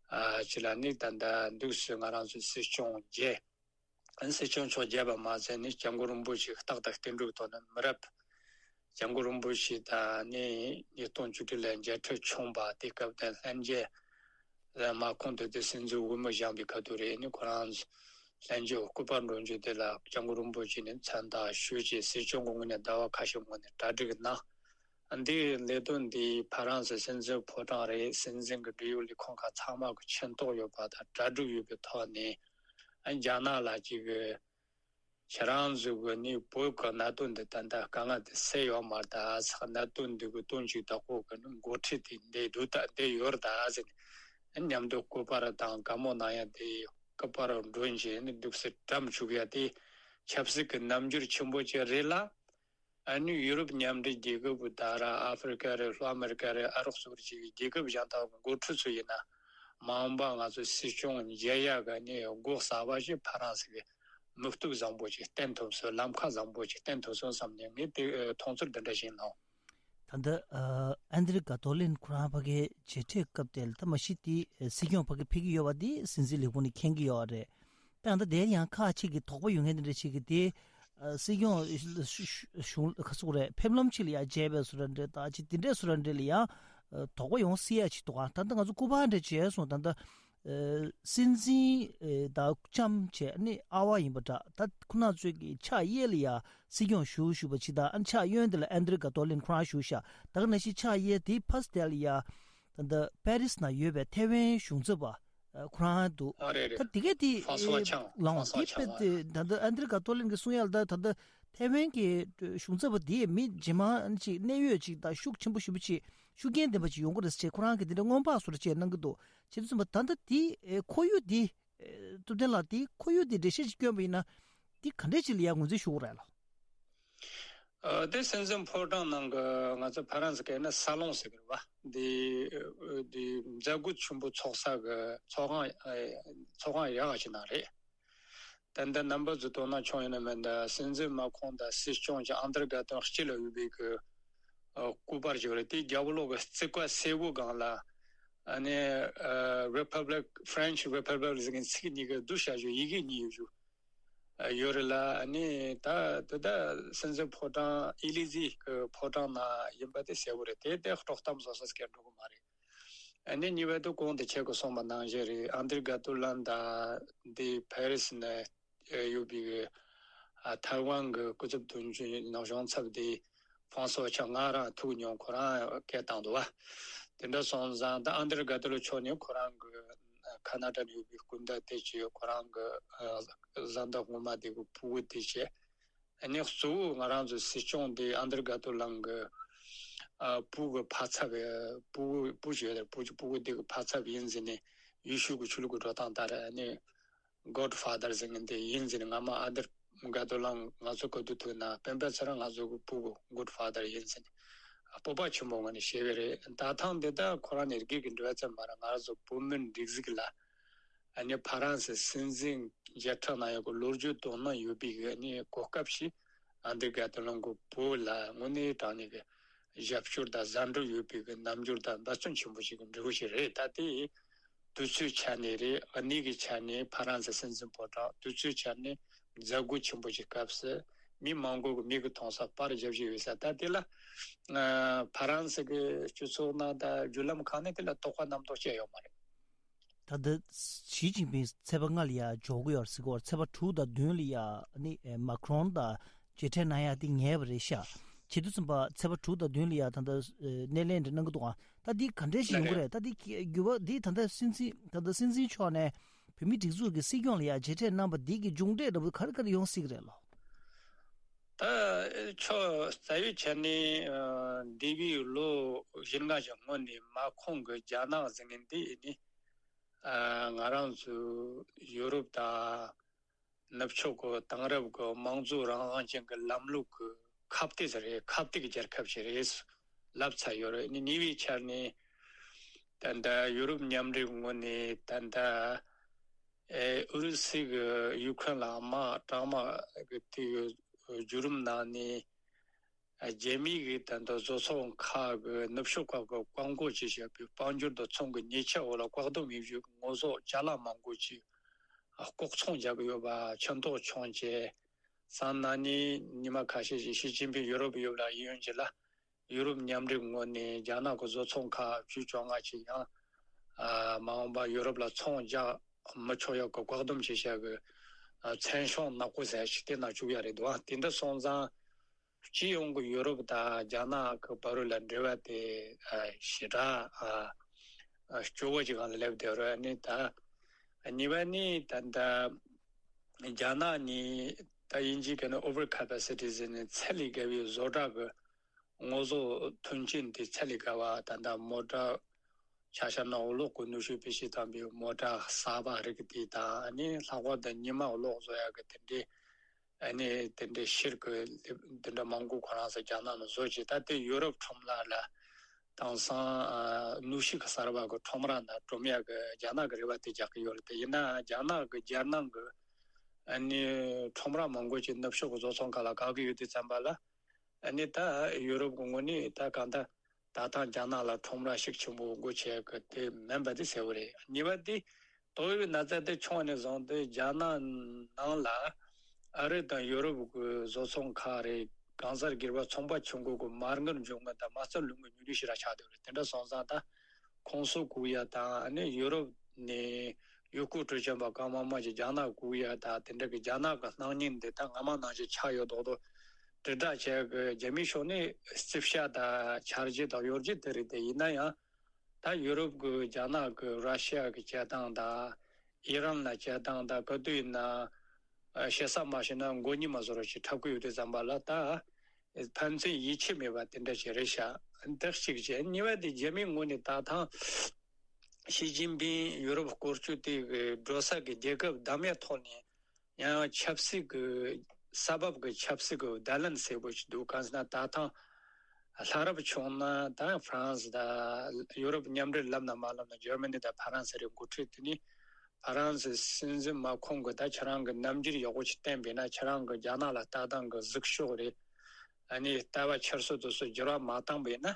ཨ་ཅིག་ལ་ནི་ད་ལྟ་འདུག་སེ་ང་རང་ཚོའི་སྲིད་སྐྱོང་བརྒྱད། སྲིད་སྐྱོང་མཆོག་བརྒྱད་པ་མ་ཟད་ནི་སྐྱབས་མགོན་རིན་པོ་ཆེ་རྟག་ཏུ་བསྟེན་གྲོས་ཐོག་ནས་མི་རབས་སྐྱབས་མགོན་རིན་པོ་ཆེ་དང་ནི་ཉིས་སྟོང་བཅུ་དྲུག་ལ་མཇལ་འཕྲད་བྱུང་བ་དེ་སྐབས་དེ་ལྷན་རྒྱས་མ་ཁོང་དུ་དེ་སྲིད་འཛིན་འོས་མི་བཞེངས་པའི་ཁ་ཐུག་རེད། ནི་ཁོ་རང་ལྷན་རྒྱས་སྐུ་པར་འགྲོ་རྒྱུ་དེ་ལ་སྐྱབས་མགོན་རིན་པོ་ཆེ་ནས་མཚན་རྟགས་ཞུས་རྗེས་སྲིད་སྐྱོང་གི་ངོས་ནས་ཟླ་བ་ཁ་ཤས་སྔོན་ནས་གྲ་སྒྲིག་གནང་། འདིའི་ལས་དོན་འདི་ཕ་རན་སི་སྲིད་འཛིན་ཕོ་བྲང་རེད། སྲིད་འཛིན་གྱི་འབྲེལ་ཡོད་ལས་ཁུངས་ཁག་ཚང་མ་གི་མཁྱེན་རྟོགས་ཡོད་པ་དང་གྲ་སྒྲིག་ཡོད་པའི་ཐོག་ནས་རྒྱ་ནག་ལ་ཅིག་གི་ཁྱེད་རང་ཚོ་གི་ནི་བོད་ཀྱི་གནད་དོན་འདི་ད་ལྟ་དཀའ་ངལ་དེ་སེལ་ཡོད་མ་རེད་ད་ཟེར། གནད་དོན་འདི་གི་དོན་གཅིག་ད་ཁོ་གི་ནི་འགོ་ཁྲིད་དེ་འདི་འདུག་ད་འདི་ཡོད་རེད་ད་ཟེར་ནས་མཉམ་དུ་སྐུ་པར་དང་བཀའ་མོལ་གནང་ཡ་དེ་སྐུ་པར་མགྲོན་གྱིས་ནི་འདུག་སེ་བཀྲམ་བཅུག་ཡ་དེ་ཆབ་སྲིད་ཀྱི་རྣམ་འགྱུར་ཆེན་པོ་ཅིག་རེད་ལ། ཨ་ནི་ཡུ་རོབ་མཉམ་འབྲེལ་རྒྱལ་ཁབ་བུ་ད་ར་ཨ་ཧྥེ་རི་ཀ་རེད། ལྷོ་ཨ་མེ་རི་ཀ་རེད། ཨ་རོགས་སོགས་ཀྱི་རྒྱལ་ཁབ་གཞན་དག་གི་འགོ་ཁྲིད་ཚོ་ཡིན་ན་མ་འོངས་པ་ང་ཚོ་སྲིད་སྐྱོང་མཇལ་ཡག་གི་ནི་སྒོ་གསར་པ་ཞིག་ཕ་རན་སི་གི་མིག་ལྟོས་བཟང་པོ་ཅིག་བསྟན་ཐུབ་སོང་། ལམ་ཁ་བཟང་པོ་ཅིག་བསྟན་ཐུབ་སོང་བསམ་ནས་ངས་དེ་མཐོང་ཚུལ་འདི་འདྲ་ཞིག་གནང་། ད་ལྟ་ཨ་ཨན་དྲེ་ག་ཏོ་ལིན་ཁོ་རང་ཕ་གིའི་མཇལ་འཕྲད་སྐབས་དེ་ལ་ད་མ་གཞི་དེ་སྲིད་སྐྱོང་ཕ་གི་ཕེབས་ཀྱི་ཡོད་པ་དེ་སྲིད་འཛིན་ལས་ཁུངས་ནས་མཁྱེན་གྱི་ཡོད་རེད། ད་ལྟ་དེ་ཡང་ཁག་ཅིག་གི་དོགས་པ་ཡོད་མཁན་དེ་འདྲ་ཞིག་གིས་དེ་ཨ་སྲིད་སྐྱོང་གཞུང་ག་ཚོད་རེད། ཕེབས་ལམ་ཅིག་ལ་ཡང་མཇལ་བའི་བཟོ་འདྲ་འདྲ་ད་ཅིག་དེ་འདྲའི་བཟོ་འདྲ་འདྲ་ལ་ཡང་ཨ་དོགས་པ་ཡོང་སྲིད་ཡ་ཅིག་འདུག་ཨ་ད་ལྟ་ང་ཚོ་སྐུ་པར་འདྲ་མཇལ་སོང་། ད་ལྟ་ཨ་སྲིད་འཛིན་ཨ་ད་ལྕམ་བྱས་ནི་ཨ་བ་ཡིན་པ་འདྲ། ད་ཁོ་ན་ཚོས་ཀྱི་ཕྱག་གཡས་ལ་ཡ་སྲིད་སྐྱོང་བཞུགས་བཞུགས་པ་ཅིག་དང་། ཨ་ཕྱག་གཡོན་དེ་ལ་ཨན་དྲེ་ག་ཏོ་ལིན་ཁོ་རང་བཞུགས་ཤག་ད་ག་ནང་བཞིན་ཕྱག་གཡས་དེའི་ཕ་སི་དེ་ལ་ཡ་ད་ལྟ་པེ་རིས་ན་ཡོད་པའི་ཐེ་ཝན་གཞུང་ཚབ་པ་ཨ་ཁོ་རང་འདུག་ཨ་རེད་རེད། ད་དེ་གས་དེ་ཧྥང་སུའ་ཨེ་ཆང་། ལའོ་ཧྥང་སུའ་དེ་ཆང་པེ་དེ་ད་ལྟ་ཨན་དྲེ་ག་ཏོ་ལིན་གྱི་གསུང་ཡག་ལ་ད་ད་ལྟ་ཐེ་ཝན་གྱི་གཞུང་ཚབ་པ་དེ་མི་རྗེས་མ་ཅིག་གནད་ཡོད་ཅིག་དང་ཤུགས་ཆེན་པོ་ཞེ་པོ་ཅིག་ཤུགས་རྐྱེན་ལྡན་པ་ཅིག་ཡོང་གི་རེད་ཟེར་ཁོ་རང་གིས་དེ་འདྲ་སྔོན་དཔག་བཟོ་འདྲ་ཅིག་གནང་གི་འདུག་བྱས་དུས་ཙམ་པ་ད་ལྟ་དེ་ཨེ་ཁོར་ཡུག་དེ་ཨེ་ཐུབ་བསྟན་ལགས་དེ་ཁོར་ཡུག་དེ་འགྲེལ་བཤད་ཅིག་བསྐྱོན་པ་ཡིན་ན་དེ་ག་འདྲས་ཅིག་ལ་ཡ་ངོས་འཛིན་ཞུ་དགོས་རེད་ལགས། ཨ་དེ་སྲིད་འཛིན་ཕོ་བྲང་ནང་གི་ང་ཚོ་ཕ་རན་སི་སྐད་ན་ས་ལོང་ཟེར་གི་རེད་བ། འདི་འདི་མཛད་སྒོ་ཆེན་པོ་ཚོགས་ས་གི་ཚོགས་ཁང་ཨེ་ཚོགས་ཁང་ཡག་ག་ཅིག་ནང་རེད། ད་ལྟ་རྣམ་པ་ཚོ་དོ་སྣང་བྱུང་ཡོད་ན་མེད་ན་སྲིད་འཛིན་མ་ཁོང་དང་སྲིད་སྐྱོང་གི་ཨང་དར་དགའ་སྟོན་དཀྱིལ་ལ་ཡོད་པའི་གི་ཨ་སྐུ་པར་ཅིག་རེད། དེ་རྒྱ་བོད་ལོག་གི་རྩིག་པ་སེར་པོ་སྒང་ལ་ཨ་ནི་ཨ་Republic French Republic ཟེར་མཁན་ཚིག་གཉིས་ཀ་བསྡུ་བྱ་ཞོ་ཡི་གེ་གཉིས་ཡོད་ཞོ། ཡོད་རེད་ལ། ཨ་ནི་ད་དེ་ད་སྲིད་འཛིན་ཕོ་བྲང་ཨེ་ལི་ཟེ་གི་ཕོ་བྲང་ན་ཡིན་པ་དེ་གསལ་པོ་རེད། དེ་དེ་དཀྲོག་གཏམ་བཟོ་ས་སྐད་འགྲོ་གི་མ་རེད། ཨ་ནི་གཉིས་པ་དེ་གོང་དུ་ཁྱེད་ཀྱིས་གསུངས་པ་ནང་བཞིན་རེད། ཨན་དྲེ་ག་ཏོ་ལན་དང་དེ་ཕ་རི་སི་ནས་ཡོད་པའི་ཨ་ཐའེ་ཝན་གྱི་སྐུ་ཚབ་དོན་གཅོད་ནང་གཞུང་ཚབ་དེ་ཧྥང་སོ་ཆང་ང་རང་ཐུག་མྱོང་། ཁོ་རང་སྐད་བཏང་འདུག་བ། དེ་འདྲ་སོང་ཙང་ད་ཨན་དྲེ་ག་ཏོ་ལིན་མཆོག་ནས་ཁོ་རང་གི་ཁ་ན་ཌ་ནས་ཡོད་པའི་སྐུ་ཟླ་དེ་བྱས། ཁོ་རང་གི་ཨ་བཟའ་ཟླ་སྔོན་མ་དེ་གི་ཕྲུ་གུ་དེ་བྱས། ཨ་ནི་གཙོ་བོ་ང་རང་ཚོའི་སྲིད་སྐྱོང་དེ་ཨན་དྲེ་ག་ཏོ་ལིན་གི་ཨ་བུ་གི་ཕ་ཚབ། བུ་བུ་ཞིག་ཡོད་རེད། བུ་བུ་གི་དེ་གི་ཕ་ཚབ་ཡིན་ཟེར་ནས་ཡེ་ཤུ་གི་ཆོས་ལུགས་ཀྱི་འགྲོ་སྟངས་ལྟར་ཨ་ནི་Godfather ཟེར་མཁན་དེ་ཡིན་ཟེར་ནས། སྔ་མ་ཨན་དྲེ་ག་ཏོ་ལིན་ང་ཚོ་ག་དུས་ཐུག་ན་སྤེན་པ་ཚེ་རིང་ང་ཚོ་གི་བུ་གི་Godfather ཡིན་ཟེར་ནས་སྤོབས་པ་ཆེན་པོ་ངང་ནས་བཤད་ཀྱི་རེད། ད་ཐེངས་འདི་ད་ཁོ་རང་ནས་སྒེར་གྱི་འབྲེལ་བ་ཙམ་མ་རེད། ང་རང་ཚོ་བོད་མིའི་སྒྲིག་འཛུགས་ལ་ཨ་ནི་ཕ་རན་སི་སྲིད་འཛིན་མཇལ་འཕྲད་གནང་ཡག་གི་ལོ་རྒྱུས་དོ་སྣང་ཡོད་པའི་གི་ཨ་ནི་གོ་སྐབས་ཤིག་ཨན་དྲེ་ག་ཏོ་ལིན་གི་བུ་ལ་དངོས་གནས་དྲང་གནས་ཀྱི་རྒྱབ་སྐྱོར་དང་བཟང་སྤྲོ་ཡོད་པའི་གི་རྣམ་འགྱུར་དང་འབད་བརྩོན་ཆེན་པོ་ཞིག་གི་འབྲས་བུ་ཞིག་རེད། ད་དེ་དུས་ཚོད་ཆ་ནས་རེད། གནས་ཀྱི་ཆ་ནས་ཕ་རན་སི་སྲིད་འཛིན་ཕོ་བྲང་། དུས་ཚོད་ཆ་ནས་མཛད་སྒོ་ཆེན་པོ་ཞིག་སྐབས་སུ་མི་མང་པོ་གི་མིག་གིས་མཐོང་ས་པར་རྒྱབ་བཞིན་ཡོད་ས། ད་དེ་ལ་ཨ་ཕ་རན་སི་གི་སྤྱི་ཚོགས་ནང་དང་བརྒྱུད་ལམ་ཁག་ནས་དེ་ལ་དོགས་པ་རྣམ་རྟོག་བྱས་ཡོད་མ་རེད། ད་ལྟ་ཞི་ཅིན་ཕིང་ཚེས་པ་ལྔ་ལ་ཡ་འབྱོར་གི་ཡོད་རེད་ཟེར་གི་ཡོད་རེད། ཚེས་པ་དྲུག་དང་བདུན་ལ་ཡ་ནི་ཨེ་མ་ཁི་རོན་དང་མཇལ་འཕྲད་གནང་ཡ་དེ་ངེས་པ་རེད་ཤག་བྱེད་དུས་ཙམ་པ་ཚེས་པ་དྲུག་དང་བདུན་ལ་ཡ་ད་ལྟ་ཨེ་སྣེ་ལེན་འདྲ་གནང་གི་འདུག་ཨ། ད་འདི་ག་འདྲས་ཤིག་ཡོང་གི་རེད། ད་འདི་འགྱུར་བ་འདི་ད་ལྟ་སྲིད་འཛིན་ད་ལྟ་སྲིད་འཛིན་མཆོག་ནས་ བོད་མིའི་སྒྲིག་འཛུགས་ཀྱི་སྲིད་སྐྱོང་ལ་ཡང་མཇལ་འཕྲད་གནང་བ་འདི་གི་མཇུག་འབྲས་འདྲ་པོ་ག་རེ་ག་རེ་ཡོང་སྲིད་ཀྱི་རེད་ལོ། ད་ཆོས་རྩ་བའི་ཆ་ནས་ཨ་འདས་པའི་ལོ་བཞི་ལྔ་ཞིག་སྔོན་ནས་མ་ཁོང་གི་རྒྱ་ནག་ཟེར་མཁན་འདི་ནི་ཨ་ང་རང་ཚོའི་ཡུ་རོབ་དང་ནུབ་ཕྱོགས་ཀྱི་དེང་རབས་ཀྱི་དམངས་གཙོ་རང་དབང་ཅན་གྱི་ལམ་ལུགས་ཀྱི་ཁ་གཏད་ཟེར་རེད། ཁ་གཏད་ཀྱི་རྒྱལ་ཁབ་ཞིག་རེད་ལབ་ཚར་ཡོད་རེད། ནི་ཉེ་བའི་ཆར་ནས་ད་ལྟ་ཡུ་རོབ་མཉམ་འབྲེལ་ངོས་ནས་ད་ལྟ་ཨེ་ཨུ་རུ་སུ་གི་ཡུ་ཁུ་རེན་ལ་དམག་དྲག་དམག་གི་དེ་གི་བརྒྱུད་རིམ་ནང་ནས་རྒྱ་མི་གི་ད་ལྟ་བཟོ་ཚོང་ཁག་གི་ནུབ་ཕྱོགས་ཁག་གི་བཀག་འགོག་བྱས་བཞག་པའི་དཔལ་འབྱོར་དང་ཚོང་གི་ཉེས་ཆད་འོག་ལ་བཀག་སྡོམ་ཡོད་བཞིན་དངོས་ཟོག་ཅ་ལག་མང་པོ་ཅིག་ལྐོག་ཚོང་རྒྱག་གི་ཡོད་པ་ཕྱིར་བསྡུ་བྱུང་རྗེས་སང་ན་ནི་ཉི་མ་ཁ་ཤས་ཤིག་ཞི་ཅིན་ཕིང་ཡུ་རོབ་ཡོད་ལ་ཡིན་ཡོང་རྗེས་ལ་ཡུ་རོབ་མཉམ་འབྲེལ་ངོས་ནས་རྒྱ་ནག་གི་བཟོ་ཚོང་ཁག་བཅུ་བཅོ་ལྔ་ཅིག་ཡང་ཨ་མ་འོངས་པ་ཡུ་རོབ་ལ་ཚོང་རྒྱག་མི་ཆོག་ཡག་གི་བཀག་སྡོམ་བྱས་བཞག་གི་ཨ་མཚན་སྙན་ནག་པོ་ཟེར་ཞིག་དེ་ནང་བཅུག་ཡ་རེད་འདུག་དེ་འདྲ་སོང་ཙང་། སྤྱི་ཡོངས་ཀྱི་ཡུ་རོབ་དང་རྒྱ་ནག་གི་བར་ལ་འབྲེལ་བ་དེ་ཨ་ཞེ་དྲག་ཨ་ཨ་སྐྱོ་བོ་ཅིག་སྒང་ལ་སླེབས་བསྡད་ཡོད་རེད། ཨ་ནི་ད་གཉིས་པ་ནི་ད་ལྟ་རྒྱ་ནག་ནི་ད་དབྱིན་ཇིའི་སྐད་ནས་over capacity ཟེར་ནས་ཚད་ལས་བརྒལ་བའི་བཟོ་གྲྭ་གི་དངོས་ཟོག་ཐོན་སྐྱེད་དེ་ཚད་ལས་བརྒལ་བ། ད་ལྟ་མོ་ཊ་ཆ་བཞག་ན་འོག་ལོག་གི་ནུས་ཤུགས་བེད་སྤྱོད་བཏང་བའི་མོ་ཊ་གསར་པ་རིགས་དེ་དང་ཨ་ནི་ལྷག་པར་དུ་ཉི་མ་གློག་བཟོ་ཡག་གི་དེ་འདྲའི་ཨ་ནི་དེ་འདྲའི་ཕྱིར་གི་དེ་འདྲ་མང་པོ་ཁོ་རང་ཚོ་རྒྱ་ནག་ནས་བཟོ་བྱས། ད་དེ་ཡུ་རོབ་ཁྲོམ་ལ་ལ་དེང་སང་ཨ་ནུས་ཤུགས་གསར་པ་གི་ཁྲོམ་ར་ནང་སྒྲོམ་ཡག་གི་རྒྱ་ནག་གི་རེ་བ་དེ་རྒྱག་གི་ཡོད་རེད། དེ་ཡིན་ན་རྒྱ་ནག་གི་རྒྱལ་ནང་གི་ཨ་ནི་ཁྲོམ་ར་མང་པོ་ཅིག་ནུབ་ཕྱོགས་གི་བཟོ་ཚོང་ཁང་ལ་བཀག་གི་ཡོད་དུས་ཙམ་པ་ལ་ཨ་ནི་ད་ཡུ་རོབ་གི་ངོས་ནས་ད་གང་ལྟར། ད་ཐང་རྒྱ་ནག་ལ་ཁྲོམ་ར་ཤུགས་ཆེན་པོ་སྒོ་ཕྱེ་གི་དེ་མིན་པ་དེ་གསལ་བོ་རེད། གཉིས་པ་དེ་དོགས་ཡོད་ན་ཚ་དེ་ཆུང་ནས་བཟུང་སྟེ་རྒྱ་ནག་ནང་ལ་ཨ་རི་དང་ཡོ་རོབ་ཀྱི་བཟོ་ཚོང་ཁག་རེད། གང་ཟག་སྒེར་པ་ཚོང་པ་ཆུང་ཀུ་གི་མ་དངུལ་འཇོག་མཁན་དང་མ་རྩ་ལོན་མཁན་ཉུང་ཉུང་ཞིག་ར་ཆགས་བསྡད་ཡོད་རེད། དེ་འདྲ་སོང་ཙང་ད་ཁོང་ཚོ་སྒུག་ཡ་དང་ཨ་ནི་ཡོ་རོབ་ནས་ཡུལ་སྐོར་སྤྲོ་འཆམ་པ་གང་མང་མང་ཞིག་རྒྱ་ནག་སྒུག་ཡ་དང་དེ་འདྲ་གི་རྒྱ་ནག་གི་སྣང་བརྙན་འདི་ད་སྔ་མ་ནང་བཞིན་ཆགས་ཡོད་མདོག་མདོག་དྲིལ་བསྒྲགས་བྱས་གི་རྒྱ་མིའི་ཕྱོགས་ནས་རྩིས་བཤད་དང་འཆར་གཞི་དང་ཡོ་རྒྱུ་དེ་རེད། དེ་ཡིན་ན་ཡང་ད་ཡུ་རོབ་གི་རྒྱ་ནག་གི་ར་ཤི་ཡ་གི་བྱེད་སྟངས་དང་ཨི་རན་ལ་བྱེད་སྟངས་དང་ག་དུས་ཡིན་ན་ཨ་ཞེ་ས་མ་ཤེས་ན་མགོ་གཉིས་མ་བཟོ་རོགས་ཞེས་འཁྲབ་གི་ཡོད་དུས་ཙམ་པ་ལ་ད་ཕན་ཚུན་ཡིད་ཆེས་མེད་པ་དེ་འདྲ་ཞིག་རེད་ཤག་འདི་གཅིག་བྱས། གཉིས་པ་དེ་རྒྱ་མིའི་ངོས་ནས་ད་ཐང་ཞི་ཅིན་ཕིང་ཡུ་རོབ་སྐོར་སྐྱོད་དེ་གི་འགྲོ་ས་གི་རྒྱལ་ཁབ་བདམས་ཡ་ཐོག་ནས། ཡང་ཆབ་སྲིད་ཀྱི་ས་བབ་ཀྱི་ཆབ་སྲིད་ཀྱི་བརྡ་ལན་གསལ་པོ་ཞིག་འདུག་གང་ཟེར་ན་ད་ཐང་ལྷ་རབ་བྱུང་ན་ད་ཧྥ་རན་སི་དང་ཡུ་རོབ་མཉམ་འབྲེལ་ལབ་ན་མ་ལབ་ན་འཇར་མ་ནི་དང་ཧྥ་རན་སི་རེད། འགོ་ཁྲིད་དེ་ནི་ཧྥ་རན་སི་སྲིད་འཛིན་མ་ཁོང་གི་ད་ཁྱེད་རང་གི་རྣམ་འགྱུར་ཡག་པོ་ཞིག་བསྟན་པས་ན་ཁྱེད་རང་གི་རྒྱ་ནག་ལ་ལྟ་སྟངས་ཀྱི་གཟིགས་ཕྱོགས་རེད། ཨ་ནི་ལྟ་བ་འཁྱེར་སོ་དེ་ཚོ་འགྱུར་བ་མ་བཏང་པས་ན།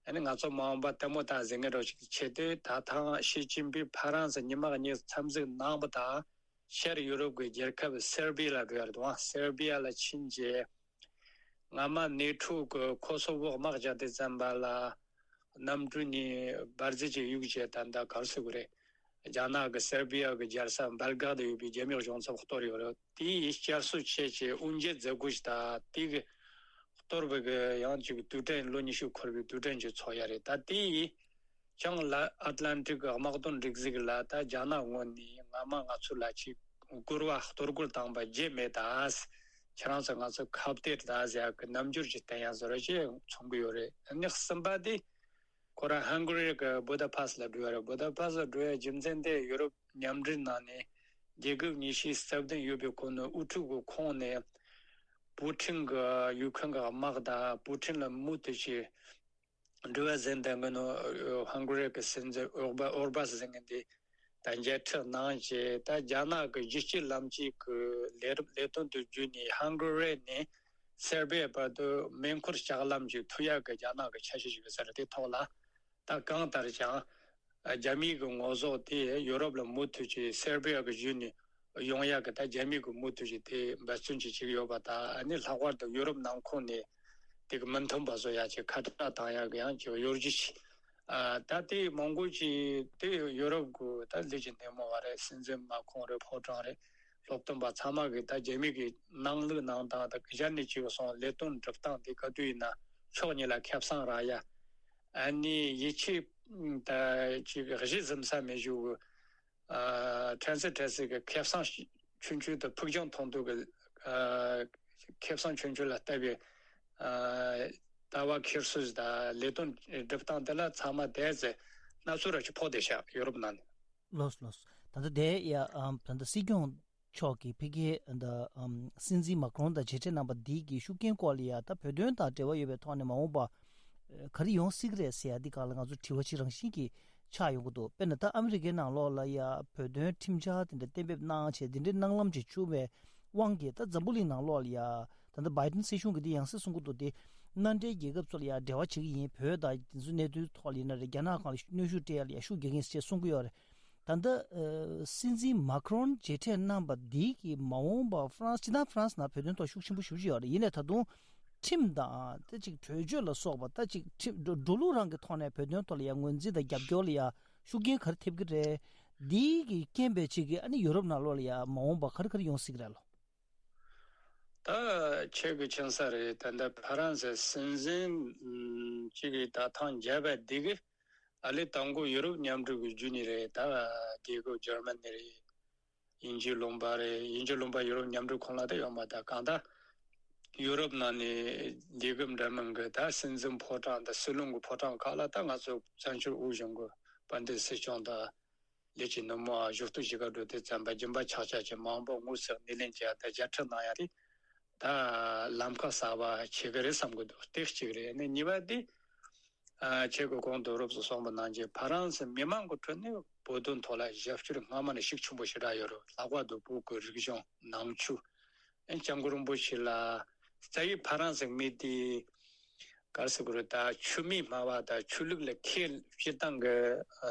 ཨ་ནི་ང་ཚོ་མ་འོངས་པ་ལྟད་མོ་ལྟ་ཟེར་མཁན་རོགས་ཤིག་བྱེད་དུས་ད་ཐང་ཞི་ཅིན་ཕིང་ཧྥ་རན་སི་ཉི་མ་གཉིས་འཚམས་གཟིགས་གནང་བ་དང་ཤར་ཡུ་རོབ་ཀྱི་རྒྱལ་ཁབ་སེར་བི་ཡ་ལ་འགྲོ་ཡ་རེད་དང་། སེར་བི་ཡ་ལ་ཕྱིན་རྗེས་སྔ་མ་ནེ་ཊོ་གི་ཁོ་སོ་བོ་དམག་རྒྱག་དུས་ཙམ་པ་ལ་གནམ་གྲུ་ནས་འབར་རྫས་ཅིག་གཡུགས་རྗེས་ད་ལྟ་ག་རེ་ཟེར་དགོས་རེད། རྒྱ་ནག་གི་སེར་བི་ཡ་གི་རྒྱལ་ས་སྦེལ་གྷ་དི་ཡོད་པའི་རྒྱ་མིའི་གཞུང་ཚབ་གཏོར་ཡོད་རེད། དེའི་བསྐྱར་གསོ་བྱས་རྗེས་དབུ་འབྱེད་མཛད་སྒོ་ཞིག་དང་དེ་གི་གཏོར་བའི་གི་ཡང་ཅིག་དུས་དྲན་ལོ་ཉི་ཤུ་འཁོར་བའི་དུས་དྲན་ཅིག་ཚོགས་ཡ་རེད། ད་དེ་ཡིས་བྱང་ལ་ཨ་ཏི་ལན་ཏིག་གི་དམག་དོན་སྒྲིག་འཛུགས་ལ་ད་རྒྱ་ནག་ངོས་ནས་སྔ་མ་ང་ཚོ་ལ་ཅིག་བསྐུར་བ་གཏོར་རྒོལ་བཏང་པ་བརྗེད་མེད་ད། ཁྱེད་རང་ཚོ་ང་ཚོ་ཁ་གཏད་ད་ཟེར་ཡག་གི་རྣམ་འགྱུར་ཅིག་བསྟན་ཡ་བཟོ་འདྲ་ཅིག་མཚོན་གི་ཡོད་རེད། ཨ་ནི་གསུམ་པ་དེ། ཁོ་རང་ཧང་གྷ་རི་གི་བུ་དཱ་ཕེ་སི་ལ་འགྲོ་ཡ་རེད། བུ་དཱ་ཕེ་སི་ལ་འགྲོ་ཡ་རྒྱུ་མཚན་དེ་ཡུ་རོབ་མཉམ་འབྲེལ་ནང་ནས་རྒྱལ་ཁབ་ཉི་ཤུ་རྩ་བདུན་ཡོད་པའི་ཁོངས་ནས་དབུ་ཁྲིད་གི་ཁོངས་ནས་པུ་ཊིན་གི་ཡུ་ཁུན་གི་དམག་དང་པུ་ཊིན་ལ་མུ་མཐུད་ཀྱི་འབྲེལ་བ་ཟིན་བསྡད་མཁན་ནོ་ཧང་གྷ་རི་གི་སྲིད་འཛིན་ཨོར་བ་ཨོར་བཱ་ཟེར་མཁན་དེ་ད་མཇལ་འཕྲད་གནང་རྗེས་ད་རྒྱ་ནག་གི་གཞི་རྩའི་ལམ་གཅིག་གི་ལས་རིམ་ལས་དོན་དུ་བརྒྱུད་ནས་ཧང་གྷ་རི་ནས་སེར་བི་ཡའི་བར་དུ་མེ་འཁོར་ལྕགས་ལམ་ཅིག་མཐུད་ཡག་གི་རྒྱ་ནག་གི་འཆར་གཞི་ཞིག་ཡོད་ས་རེད། དེ་ཐོག་ལ་ད་གང་ལྟར་ཀྱང་རྒྱ་མིའི་གི་ངོ་ཟོག་དེ་ཡུ་རོབ་ལ་མུ་མཐུད་ཀྱིས་སེར་བི་ཡ་གི་བརྒྱུད་ནས་ཡོང་ཡག་གི་ད་རྒྱ་མིའི་གི་མུ་མཐུད་ཀྱིས་དེ་འབད་བརྩོན་ཅིག་བྱེད་ཀྱི་ཡོད་པ་དང་། ཨ་ནི་ལྷག་པར་དུ་ཡུ་རོབ་ནང་ཁོངས་ནས་དེ་གི་མི་མཐུན་པ་བཟོ་ཡག་ཅིག་ཁ་བྲལ་བཏང་ཡག་གི་ཡང་ཅིག་གཡོ་སྒྱུ་ཅིག་ཨ་ད་དེ་མང་པོ་ཅིག་དེ་ཡུ་རོབ་གི་ད་ལས་ཀྱི་སྣེ་མོ་བ་རེད། སྲིད་འཛིན་མ་ཁོང་རེད། ཕོ་བྲང་རེད། སློབ་སྟོན་པ་ཚང་མ་གིས་ད་རྒྱ་མི་གི་ནང་ལུགས་ནང་དང་ད་གི་གཞན་ནས་ཅིག་སོང་ལས་དོན་སྒྲུབ་སྟངས་དེ་ག་དུས་ཡིན་ན་ཕྱོགས་གཉིས་ལ་ཁེ་བཟང་རག་ཡ། ཨ་ནི་ཡིད་ཆེས་ད་ཅིག་གཞི་འཛིན་ས་མེད་ཞུ་གི་ ཨ་ཁྲེན་སི་ཁྲེན་སི་གི་ཁེ་བཟང་ཆུང་ཆུང་དང་ཕུགས་རྒྱང་ཐུང་ཐུང་གི་ཨ་ཁེ་བཟང་ཆུང་ཆུང་ལ་ལྟ་བའི་ཨ་ལྟ་བ་འཁྱེར་སོ་དང་ལས་དོན་སྒྲུབ་སྟངས་དེ་ལ་ཚང་མ་དེ་ཚེ་སྣ་ཚོགས་ར་ཅིག་ཕོག་བསྡད་ཤག་ཡོ་རོབ་ནང་ནས། ལོས་ལོས། ད་ལྟ་དེ་ཡ་ཨམ་ད་ལྟ་སྲིད་སྐྱོང་མཆོག་གིས་ཕ་གིའི་ད་ཨམ་སྲིད་འཛིན་མཱ་ཀྲོན་དང་མཇལ་འཕྲད་གནང་པ་འདི་གི་ཤུགས་རྐྱེན་སྐོར་ལ་ཡ་ད་བོད་དོན་དང་འབྲེལ་བ་ཡོད་པའི་ཐོག་ནས་མ་འོངས་པ་ཨ་ག་རེ་ཡོང་སྲིད་ཀྱི་རེད་ཟེར་ཡ་འདི་སྒང་ལ་ང་ཚོ་དྲི་བ་གཅིག་རང་བཞིན་གྱིས་ཆགས་ཡོང་གི་འདུག་དཔེར་ན་ད་ཨ་མི་རི་ཀའི་ནང་ལོགས་ལ་ཡ་བོད་དོན་ཁྲིམས་འཆར་དེ་འདྲ་གཏན་འབེབས་གནང་བྱས་དེ་འདྲའི་གནང་ལམ་ཅིག་བྱུང་བའི་དབང་གིས་ད་འཛམ་བུ་གླིང་ནང་ལོགས་ལ་ཡ་ད་ལྟ་བྷའི་ཌེན་སྲིད་གཞུང་གིས་འདི་ཡང་སེ་གསུང་གི་འདུག་དེ་མནའ་འབྲེལ་རྒྱལ་ཁབ་ཚོ་ལ་ཡ་འབྲེལ་བ་བྱེད་ཀྱི་ཡིན། བོད་དང་དེ་ཚོའི་གནད་དོན་ཐོག་ལ་ཡིན་ན་རེད། རྒྱ་ནག་སྒང་ལ་གནོན་ཤུགས་སྤྲད་ཡ་ལ་ཡ་ཤུགས་རྒྱག་གི་ཡིན་ཞེས་གསུང་གི་ཡོད་རེད། ད་ལྟ་ཨ་སྲིད་འཛིན་མཱ་ཀྲོན་མཇལ་འཕྲད་གནང་པ་འདི་གིས་མ་འོངས་པ་ཧྥ་རན་སི་སྤྱིར་བཏང་ཧྥ་རན་སི་ནང་བོད་དོན་ཐོག་ཤུགས་ཆེན་པོ་ཞེ་པོ་ཅིག་ཡོད་རེད། ཡིན་ནའི་ད་དུང་ཁྲིམས་དང་ད་ཅིག་གྲོས་ཆོད་ལ་སོགས་པ་ད་ཅིག་ཁྲིམས་འགྲོ་འགྲོ་ལུགས་རང་གི་ཐོག་ནས་བོད་དོན་ཐོག་ལ་ཡང་ངོས་འཛིན་དང་རྒྱབ་སྐྱོར་ལ་ཡང་ཤུགས་རྐྱེན་ག་རེ་ཐེབས་ཀྱི་རེད། འདིའི་གི་རྐྱེན་པས་ཅིག་གི་ཨ་ནི་ཡོ་རོབ་ནང་ལོགས་ལ་ཡང་མ་འོངས་པ་ག་རེ་ག་རེ་ཡོང་སྲིད་ཀྱི་རེད་ལོ། ད་ཁྱེད་ཀྱི་མཁྱེན་གསལ་རེད། ད་ལྟ་ཕ་རན་སི་སྲིད་འཛིན་ཨམ་གཅིག་གིས་ད་ཐེངས་བརྒྱད་པ་འདི་གི་ཨ་ལས་དང་པོ་ཡུ་རོབ་མཉམ་འབྲེལ་གྱི་བརྒྱུད་ནས་རེད། ད་རྒྱལ་ཁབ་འཇར་མ་ནི་རེད། དབྱིན་ཇི་ལུང་པ་རེད། དབྱིན་ཇི་ལུང་པ་ཡུ་རོབ་མཉམ་འབྲེལ་ཁོངས་ལ་ད་ཡོད་མ་རེད། གང་ལྟར་ཡུ་རོབ་ནང་ནས་རྒྱལ་ཁབ་འདྲ་མིན་གྱི་ད་སྲིད་འཛིན་ཕོ་བྲང་དང་སྲིད་བློན་གྱི་ཕོ་བྲང་ཁག་ལ་ད་ང་ཚོ་བཙན་བྱོལ་དབུས་གཞུང་གི་དཔལ་ལྡན་སྲིད་སྐྱོང་དང་ལས་ཀྱི་ནུ་མོ་ཞུ་གཏུག་བྱེད་ག་འགྲོ་དུས་ཙམ་པ་སྦྱིན་པ་ཆག་ཆག་ཅིག་མང་པོ་དངུལ་ཟེར་སྣེ་ལེན་བྱས་ད་མཇལ་འཕྲད་གནང་ཡ་དེ་ད་ལམ་ཁ་གསར་པ་ཕྱེ་གི་རེད་བསམ་གི་འདུག་དེ་གཅིག་རེད། ནས་གཉིས་པ་དེ་ཨ་ཁྱེད་ཀྱིས་གོང་དུ་རོབ་ཙམ་གསུངས་པ་ནང་བཞིན་ཕ་རན་སི་མི་མང་གི་ཁྲོད་ནས་བོད་དོན་ཐོག་ལ་རྒྱབ་སྐྱོར་སྔ་མ་ནས་ཤུགས་ཆེན་པོ་ཞེ་དྲག་ཡོད་རེད། ལྷག་པར་དུ་བོད་ཀྱི་རིག་གཞུང་ནང་ཆོས། ཨེ་སྐྱབས་མགོན་རིན་པོ་ཆེ་ལ་རྩ་བའི་ཕ་རན་སི་མི་དེ་ག་རེ་ཟེར་དགོས་རེད། ད་ཆོས་མེད་སྨྲ་བ་དང་ཆོས་ལུགས་ལ་ཁས་བྱེད་སྟངས་ཀྱི་ཨ་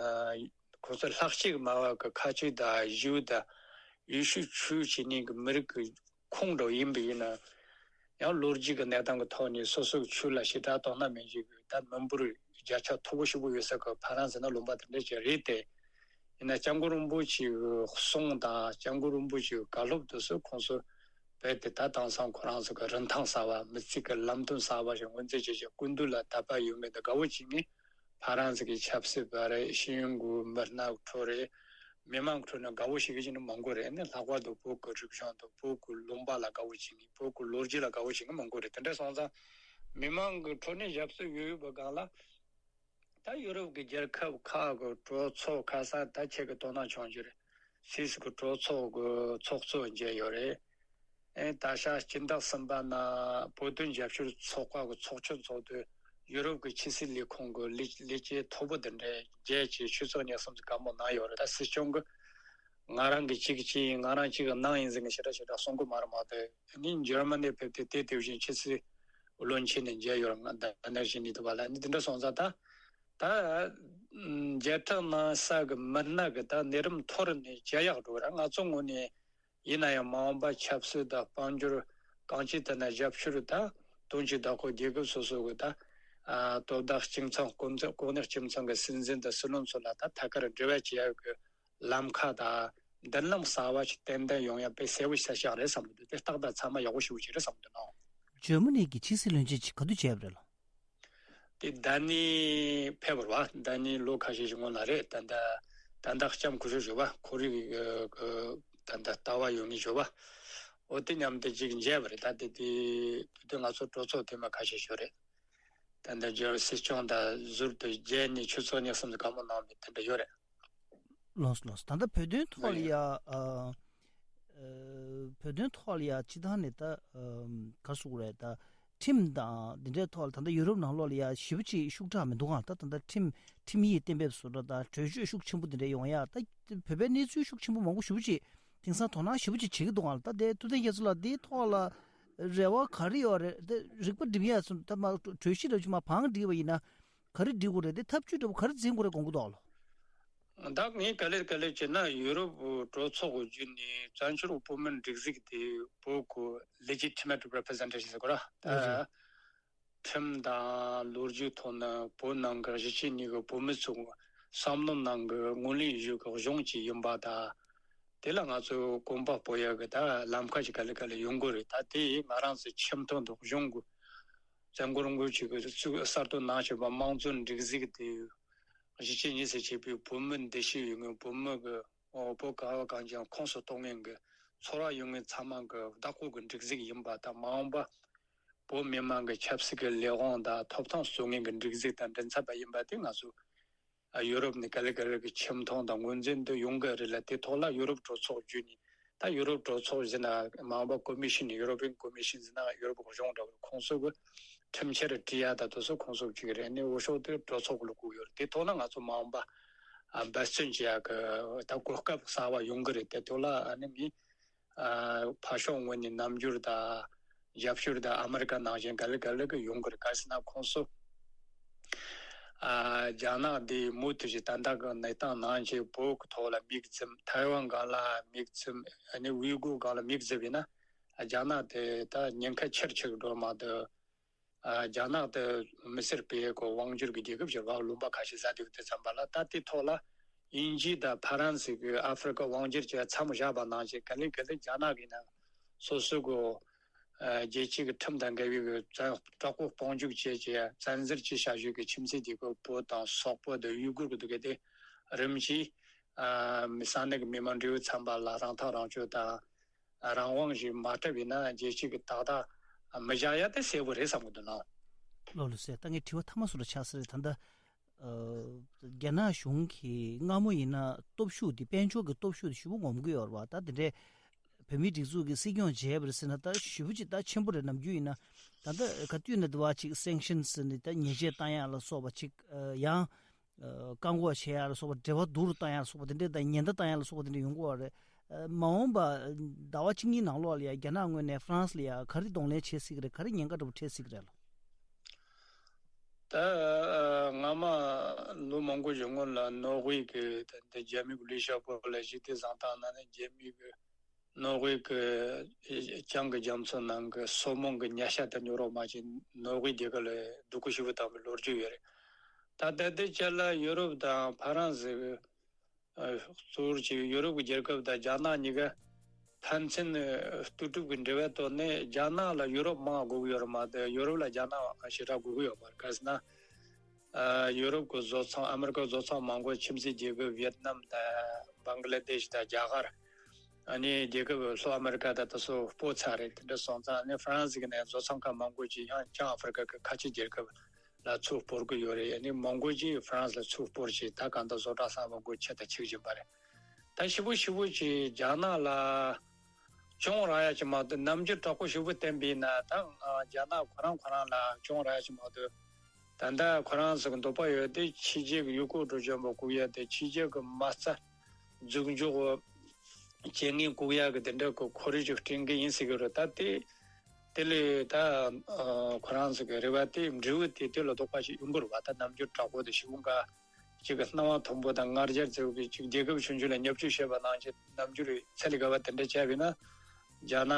ཁོང་ཚོ་ལྷག་བཅས་ཀྱི་སྨྲ་བ་གི་ཁ་ཆོས་དང་གཞུང་དང་ཡེ་ཤུ་ཆོས་བྱེད་མཁན་གྱི་མི་རིགས་ཀྱི་ཁོངས་འདྲ་ཡིན་པ་ཡིན་ན། ཡང་ལོ་རྒྱུས་ཀྱི་གནས་སྟངས་ཀྱི་ཐོག་ནས་སོ་སོའི་ཆོས་ལ་ཞེ་དྲག་དོ་སྣང་མེད་མཁན་གྱི་ད་མི་འབོར་བརྒྱ་ཆ་མཐོ་པོ་ཞེ་པོ་ཡོད་ས་གི་ཕ་རན་སི་ནང་ལུང་པ་དེ་འདྲ་ཅིག་རེད་དེ། ཡིན་ན་སྐྱབས་མགོན་རིན་པོ་ཆེའི་གསུང་དང་སྐྱབས་མགོན་རིན་པོ་ཆེའི་བཀའ་སློབ་དེ་ཚོ་ཁོང་ཚོ་རྦད་དེ་ད་དེང་སང་ཁོ་རང་ཚོ་གི་རིན་ཐང་གསར་བ་མི་ཚེ་གི་ལམ་སྟོན་གསར་བ་ཞིག་ངོས་འཛིན་བྱེད་ཀྱི་སྐུ་མདུན་ལ་དད་པ་ཡོད་མེད་དེ་དགའ་བོ་བྱེད་མཁན། ཕ་རན་སི་གི་ཆབ་སྲིད་པ་རེད། ཤེས་ཡོན་གྱི་མི་སྣ་ཁྲོད་རེད། མི་མང་ཁྲོད་ནས་དགའ་བོ་བྱེད་མཁན་ནི་མང་པོ་རེད། ནི་ལྷག་པར་དུ་བོད་ཀྱི་རིག་གཞུང་དང་བོད་ཀྱི་ལུང་པ་ལ་དགའ་བོ་བྱེད་མཁན། བོད་ཀྱི་ལོ་རྒྱུས་ལ་དགའ་བོ་བྱེད་མཁན་མང་པོ་རེད། དེ་འདྲ་སོང་ཙང་མི་མང་གི་ཁྲོད་ནས་ཞབས་སོར་ཡོད་ཡོད་པའི་སྒང་ལ་ད་ཡུ་རོབ་ཀྱི་རྒྱལ་ཁབ་ཁག་གི་གྲོས་ཚོགས་ཁ་སང་ད་ཁྱེད་ཀྱི་དོ་སྣང་བྱུང་རྒྱུ་རེད། སིས་ཀྱི་གྲོས་ཚོགས་ཀྱི་ཚོགས་གཙོ་མཇལ་ཡོད་རེད། ཨེ་ད་ཆ་སྤྱི་ཟླ་གསུམ་པ་ན་བོད་དོན་རྒྱབ་སྐྱོར་ཚོགས་པ་གི་ཚོགས་ཆེན་ཚོགས་དུས་ཡུ་རོབ་ཀྱི་ཕྱི་སྲིད་ལས་ཁུངས་ཀྱི་ལས་ལས་བྱེད་མཐོ་པོ་དེ་འདྲས་མཇལ་བྱས་ཆུ་ཚོད་ཉེར་གསུམ་ཙམ་བཀའ་མོལ་གནང་ཡོད་རེད། ད་སྲིད་སྐྱོང་གི་ང་རང་གི་གཅིག་གཅིག་ཡིན། ང་རང་གཅིག་གི་ནང་ཡིན་ཟེར་ནས་ཞེ་དྲག་ཞེ་དྲག་གསུང་གི་མ་རེད། མ་གཏོགས་ནི་འཇར་མ་ནི་ཕེབས་ཏེ་དེ་དེ་བཞིན་ཕྱི་སྲིད་བློན་ཆེན་ནས་མཇལ་ཡོད་རེད། ང་ད་ནར་ཞིག་ནི་དུ་བ་ལ་ནི་དེ་འདྲ་སོང་ཙང་ད་ད་མཇལ་འཕྲད་གནང་ས་གི་མི་སྣ་གི་ད་གནས་རིམ་མཐོ་རིམ་ནས་མཇལ་ཡག་འགྲོ་ར། ང་ཚོ་ངོས་ནས་ཡིན་ན་ཡང་མ་འོངས་པ་ཆབ་སྲིད་དང་དཔལ་འབྱོར་གང་ཅི་ལྟར་ན་རྒྱབ་སྐྱོར་དང་དོན་གྱི་བདག་པོ་རྒྱལ་ཁབ་སོ་སོ་གི་ད་ཨ་དོ་བདག་སྤྱི་ཚོགས་གོ་གནས་སྤྱི་ཚོགས་ཀྱི་སྲིད་འཛིན་དང་སྲིད་བློན་ཚོ་ལ་ད་ཐད་ཀར་འབྲེལ་བ་བྱེད་ཡག་གི་ལམ་ཁ་དང་མདུན་ལམ་གསར་བ་ཞིག་ཏན་ཏན་ཡོང་ཡག་དཔེ་གསལ་པོ་ཞིག་ཆགས་རེད་བསམ་གི་འདུག་དེ་ཏག་ཏག་ཚང་མ་ཡག་པོ་ཞིག་བྱེད་རེད་བསམ་གི་འདུག་ནོ། འཇར་མ་ནི་གི་ཕྱི་སྲིད་བློན་ཆེན་ཅིག་ག་དུས་བྱས་པ་རེད་ལོ། དེ་ད་ནི་ཕེབས་པ་རེད་བ། ད་ནི་ལོ་ཁ་ཤས་ཤིག་སྔོན་ལ་རེད། ད་ལྟ་ད་ལྟ་ལྕམ་སྐུ་ཞབས་ཞུ་བ་ཁོ་རིག་གི་ད་ལྟ་ལྟ་བ་ཡོད་མི་ཞུ་བ་འོ་དེ་མཉམ་དུ་ཅིག་མཇལ་བ་རེད། ད་དེ་དེ་དུས་ང་ཚོ་གྲོས་ཚོགས་དེ་མ་ཁ་ཤས་ཤིག་རེད། ད་ལྟ་འཇར་སྲིད་སྐྱོང་དང་ཟུར་དུ་མཇལ་ནས་ཆུ་ཚོད་ཉི་ཤུ་ཙམ་བཀའ་མོལ་གནང་བའི་དེ་འདྲ་ཡོད་རེད། ལོས་ལོས། ད་ལྟ་བོད་དོན་ཐོག་ལ་ཡ་ཨ་ཨ་བོད་དོན་ཐོག་ལ་ཡ་སྤྱི་བཏང་ནས་ད་ཨ་ག་རེ་ཟེར་དགོས་རེད། ད་ཁྲིམས་དང་འདི་འདྲའི་ཐོག་ལ་ད་ལྟ་ཡུ་རོབ་ནང་ལོགས་ལ་ཡ་ཞེ་པོ་ཅིག་ཤུགས་དྲག་མི་འདུག་ག་ད་ད་ལྟ་ཁྲིམས་ཁྲིམས་ཡིག་གཏན་འབེབས་བཟོ་འདྲ་དང་གྲོས་ཆོད་ཤུགས་ཆེན་པོ་འདི་འདྲ་ཡོང་ཡ་ད་བོད་པའི་གནས་ཚུལ་ཤུགས་ཆེན་པོ་མང་པོ་ཞེ་པོ་ཅིག་དེང་སང་དོ་སྣང་ཞེ་པོ་ཅིག་བྱེད་ཀྱི་འདུག་ག་ད་དེ་ཐུབ་བསྟན་རྒྱ་མཚོ་ལགས་འདིའི་ཐོག་ལ་རེ་བ་ག་རེ་ཡོད་རེད། དེ་རིག་པ་སྒྲིམ་ཡ་སོང་ད་མ་གྲོས་གཞི་འདྲ་ཅིག་མ་བང་སྒྲིག་པ་ཡིན་ན། ག་རེ་སྒྲིག་དགོས་རེད། དེ་ཐབས་ཇུས་འདྲ་པོ་ག་རེ་འཛིན་དགོས་རེད་དགོངས་ཀྱི་འདུག་ལོ། ད་ངས་ག་ལེར་ག་ལེར་བྱས་ན་ཡུ་རོབ་གྲོས་ཚོགས་ཀྱི་བརྒྱུད་ནས་བཙན་བྱོལ་བོད་མིའི་སྒྲིག་འཛུགས་དེ་བོད་ཀྱི་legitimate representation ཟེར་དགོས་ར། ད་ཨ་རེད། ཁྲིམས་དང་ལོ་རྒྱུས་ཐོག་ནས་བོད་ནང་གི་གཞིས་བྱེས་གཉིས་ཀྱི་བོད་མི་ཚོའི་བསམ་བློ་ནང་གི་ངོས་ལེན་ཞུ་གི་གཞུང་ཅིག་ཡིན་པ་དང་། དེ་ལ་ང་ཚོས་གོམ་པ་སྤོ་ཡག་གི་ད་ལམ་ཁ་ཅིག་ག་ལེར་ག་ལེར་ཡོང་གི་རེད། ད་དེ་ང་རང་ཚོའི་ཁྲིམས་དོན་དང་གཞུང་གི་བཙན་བཀོལ་རང་འགུལ་བྱེད་དགོས་ཚུལ་གསར་གཏོད་གནང་བཞིན་པ་དམངས་གཙོའི་སྒྲིག་འཛུགས་དེ་གཞིས་བྱེས་གཉིས་སུ་ཕྱེ་བའི་བོད་མི་འདུ་ཤེས་ཡོད་མཁན་བོད་མི་གི་ བོད་ག་བ་གང་ཅིའང་ཁོངས་སུ་གཏོགས་མཁན་གྱི་ཚོར་བ་ཡོད་མཁན་ཚང་མ་གི་བདག་པོ་གི་སྒྲིག་འཛུགས་ཡིན་པ་དང་། མ་འོངས་པ་བོད་མི་མང་གི་ཆབ་སྲིད་ཀྱི་ལས་དབང་དང་ཐོབ་ཐང་རྩོད་མཁན་གྱི་སྒྲིག་འཛུགས་དང་མགྲིན་ཚབ་པ་ཡིན་པ་དེ་ང་ཚོ་ཡུ་རོབ་ནས་ག་ལེ་ག་ལེ་གི་ཆེ་མཐོང་དང་ངོས་འཛིན་དུ་ཡོང་གི་རེད་ལ། དེ་ཐོག་ལ་ཡུ་རོབ་གྲོས་ཚོགས་བརྒྱུད་ནས། ད་ཡུ་རོབ་གྲོས་ཚོགས་ཟེར་ན་མ་འོངས་པ་ཀོ་མི་ཤིན། ཡུ་རོབ་ཡན་ཀོ་མི་ཤིན་ཟེར་ན་ཡུ་རོབ་གཞུང་འདྲ་བོ་ཁོང་ཚོ་གི་ཁྲིམས་འཆར་བྲིས་ཡ་ད་དེ་ཚོ་ཁོང་ཚོ་བྱེད་ཀྱི་རེད། ཨ་ནི་འོས་ཤོག་དེ་གྲོས་ཚོགས་ལ་བསྐུར་ཡོད་རེད། དེ་ཐོག་ལ་ང་ཚོ་མ་འོངས་པ་འབད་བརྩོན་བྱེད་ཡ་གི་ད་གོ་སྐབས་གསར་བ་ཡོང་གི་རེད། དེ་ཐོག་ལ་ཨ་ནི་ངས་ཕར་ཕྱོགས་ངོས་ནས་རྣམ་འགྱུར་དང་རྒྱབ་སྐྱོར་དང་ཨ་མི་རི་ཀ་ནང་བཞིན་ག་ལེ་ག་ལེ་གི་ཡོང་གི་རེད། ག་རེ་ཟེར་ན་ཁོང་ཚོ་ཨ་རྒྱ་ནག་འདི་མུ་མཐུད་ཀྱི་ད་ལྟ་གི་གནས་སྟངས་ནང་བཞིན་བོད་ཀྱི་ཐོག་ལ་མིག་བཙུམ། ཐའེ་ཝན་སྒང་ལ་མིག་བཙུམ། ཨ་ནི་ཝུའུ་གུར་སྒང་ལ་མིག་བཙུམ་ཡིན་ན། རྒྱ་ནག་དེ་ད་ཉེན་ཁ་ཆེར་ཆེར་འགྲོ་མ་གཏོགས། ཨ་རྒྱ་ནག་དེ་མི་སེར་སྤེལ་གོ་དབང་སྒྱུར་གྱི་རྒྱལ་ཁབ་ཅིག་རེད་བ། ལུང་པ་ཁ་ཤས་ཟ་འདུག་དེ་ཙམ་པ་ལ། ད་དེ་ཐོག་ལ་དབྱིན་ཇི་དང་ཕ་རན་སི་གི་ཨ་ཧྥེ་རི་ཁ་དབང་སྒྱུར་བྱས་མཚམས་བཞག་པ་ནང་བཞིན་ག་ལེ་ག་ལེ་རྒྱ་ནག་གིས་ན་སོ་སོ་གི་ཨ་རྒྱལ་སྤྱི་གི་ཁྲིམས་དང་འགལ་བའི་གི་བཙན་དྲག་པོ་དཔུང་འཇུག་བྱས་བྱས་བཙན་འཛུལ་བྱས་བྱ་རྒྱུ་གི་ཁྱིམ་མཚེས་དེ་གི་བོད་དང་སོག་པོ་དང་ཡུ་གུར་གི་འདུག་གི་དེ་རིམ་གྱིས་ཨ་མི་ས་གནས་གི་མི་མང་འབྲེལ་ཡོད་ཚན་པ་ལ་རང་ཐག་རང་གཅོད་དང་རང་དབང་ཞིག་མ་སྤྲད་པ་ཡིན་ན་རྒྱལ་སྤྱི་གི་ཏག་ཏག་མི་བཞག་ཡ་དེ་གསལ་པོ་རེད་བསམ་གི་འདུག་ལགས། ལགས་ལགས་སེ། ད་ངས་དྲི་བ་མཐའ་མ་སུ་ལ་ཆགས་ས་རེད། ད་ལྟ་ཨ་རྒྱ་ནག་གཞུང་གིས་སྔ་མོ་ཡིན་ན་སྟོབས་ཤུགས་འདི་དཔལ་འབྱོར་གྱི་སྟོབས་ཤུགས་འདི་ཞེ་པོ་ངོམ་གི་ཡོད་རེད་བ། ད་དེ་འདྲའི་བོད་མིའི་སྒྲིག་འཛུགས་ཀྱིས་སྲིད་སྐྱོང་བྱས་པ་རེད་ཟེར་ན་ད་ཞེ་པོ་ཅིག་ད་ཆེན་པོ་རེད། ནམ་རྒྱུན་ཡིན་ན་ད་ལྟ་ག་དུས་ན་དེ་བ་ཅིག་སེང་ཤན་ཟེར་ནས་ད་ཉེས་ཆད་བཏང་ཡ་ལ་སོགས་པ་ཅིག་ཨ་ཡང་ཨ་བཀག་འགོག་བྱེད་ཡ་ལ་སོགས་པ། འབྲེལ་བ་སྡུག་རུ་བཏང་ཡ་ལ་སོགས་པ་དེ་འདྲས་དང་ཉེན་བརྡ་བཏང་ཡ་ལ་སོགས་པ་དེ་འདྲས་ཡོང་གི་ཡོད་རེད། ཨ་མ་འོངས་པ་ཟླ་བ་གཅིག་གཉིས་ནང་ལོགས་ལ་ཡ་རྒྱ་ནག་ངོས་ནས་ཧྥ་རན་སི་ལ་ཡ་ག་རེ་གདོང་ལེན་བྱེད་སྲིད་ཀྱི་རེད། ག་རེ་ཉེན་ཁ་འདྲ་པོ་འཕྲད་སྲིད་ཀྱི་རེད་ལགས། ད་ཨ་སྔ་མ་ལོ་མང་པོ་ཞིག་སྔོན་ལ་ནོར་ཝེ་གི་ད་ལྟ་རྒྱ་མི་གི་ལུས་ཤག་པོ་ལ་ཞིག་དེ་བཟང་ཐང་ན་ནི་རྒྱ་མི་གི་ནོར་ཝེ་གི་བྱང་གི་རྒྱ་མཚོ་ནང་གི་སོ་མོང་གི་ཉ་ཤ་དང་ཉོ་རོགས་མ་བྱེད། ནོར་ཝེ་རྒྱལ་ཁབ་ལ་སྡུག་གུ་ཞེ་པོ་བཏང་བའི་ལོ་རྒྱུས་ཡོད་རེད། ད་ལྟ་དེ་ཆ་ལ་ཡུ་རོབ་དང་ཕ་རན་སི་གི་ཨ་གཙོ་བོར་བྱས་ཡུ་རོབ་ཀྱི་རྒྱལ་ཁབ་དང་རྒྱ་ནག་གཉིས་ཀ་ཕན་ཚུན་ལྟོས་གྲུབ་ཀྱི་འབྲེལ་བའི་ཐོག་ནས་རྒྱ་ནག་ལ་ཡུ་རོབ་མང་དགོས་ཀྱི་ཡོད་རེད་མ་གཏོགས་ཡུ་རོབ་ལ་རྒྱ་ནག་ཞེ་དྲག་དགོས་ཀྱི་ཡོད་མ་རེད། ག་རེ་ཟེར་ན་ཨ་ཡུ་རོབ་ཀྱི་བཟོ་ཚོང་ཨ་མི་རི་ཀའི་བཟོ་ཚོང་མང་པོ་ཁྱིམ་མཚེས་རྒྱལ་ཁབ་ཝེད་ནམ་དང་བང་ག་ལ་དེཤ་དང་རྒྱ་གར། ཨ་ནི་རྒྱལ་ཁབ་ལྷོ་ཨ་མི་རི་ཀ་དང་དེ་ཚོ་སྤོ་ཚར་རེད། དེ་འདྲ་སོང་ཙང་ཨ་ནི་ཧྥ་རན་སི་གི་ནས་བཟོ་ཚོང་ཁང་མང་པོ་ཅིག་ཡང་བྱང་ཨ་ཧྥེ་རི་ཀ་གི་ཁ་ཆེ་རྒྱལ་ཁབ་ལ་ཚུར་སྤོར་གི་ཡོད་རེད། ཨ་ནི་མང་པོ་ཅིག་ཧྥ་རན་སི་ལ་ཚུར་སྤོར་བྱས་ད་གང་ལྟར་བཟོ་གྲྭ་གསར་པ་སྒོ་ཕྱེ་དང་ཕྱེ་བཞིན་པ་རེད། ད་ཞེ་པོ་ཞེ་པོ་ཅིག་རྒྱ་ནག་ལ་གྱོང་རག་ཡ་ཅིག་མ་གཏོགས་རྣམ་འགྱུར་དྲག་པོ་ཞེ་པོ་བསྟན་པས་ན་ད་རྒྱ་ནག་ཁོ་རང་ཁོ་རང་ལ་གྱོང་རག་ཡ་ཅིག་མ་གཏོགས། ད་ལྟ་ཁོ་རང་ཚོ་གི་འདོད་པ་ཡོད་དེ་ཕྱི་རྒྱལ་གྱི་ཡུལ་སྐོར་སྤྲོ་འཆམ་པོ་བསྐུར་ཡ་དེ་ཕྱི་རྒྱལ་གྱི་མ་རྩ་འཛུགས་འཇོག་བྱེད་མཁན་བསྐུར་ཡ་གི་དེ་འདྲ་གི་ཁོར་ཡུག་ཅིག་བསྐྲུན་གི་ཡིན་ཟེར་གི་རེད། ད་དེ་དེ་ལས་ད་ཨ་ཁོ་རང་ཚོ་གི་རེ་བ་དེ་འབྲས་བུ་དེ་དེ་ལ་ལྡོག་པ་ཞིག་ཡོང་གི་རེད་བ། ད་རྣམ་འགྱུར་དྲག་པོ་དེ་ཞེ་པོ་འགའ་ཅིག་གི་སྣང་བ་མཐོན་པོ་དང་ང་རྒྱལ་ཆེ་བོ་གི་ཅིག་རྒྱལ་ཁབ་ཆུང་ཆུང་ལ་བརྙས་བཅོས་བྱས་པ་ནང་བཞིན་རྣམ་འགྱུར་ཚད་ལས་བརྒལ་བ་དེ་འདྲ་བྱས་པས་ན། རྒྱ་ནག་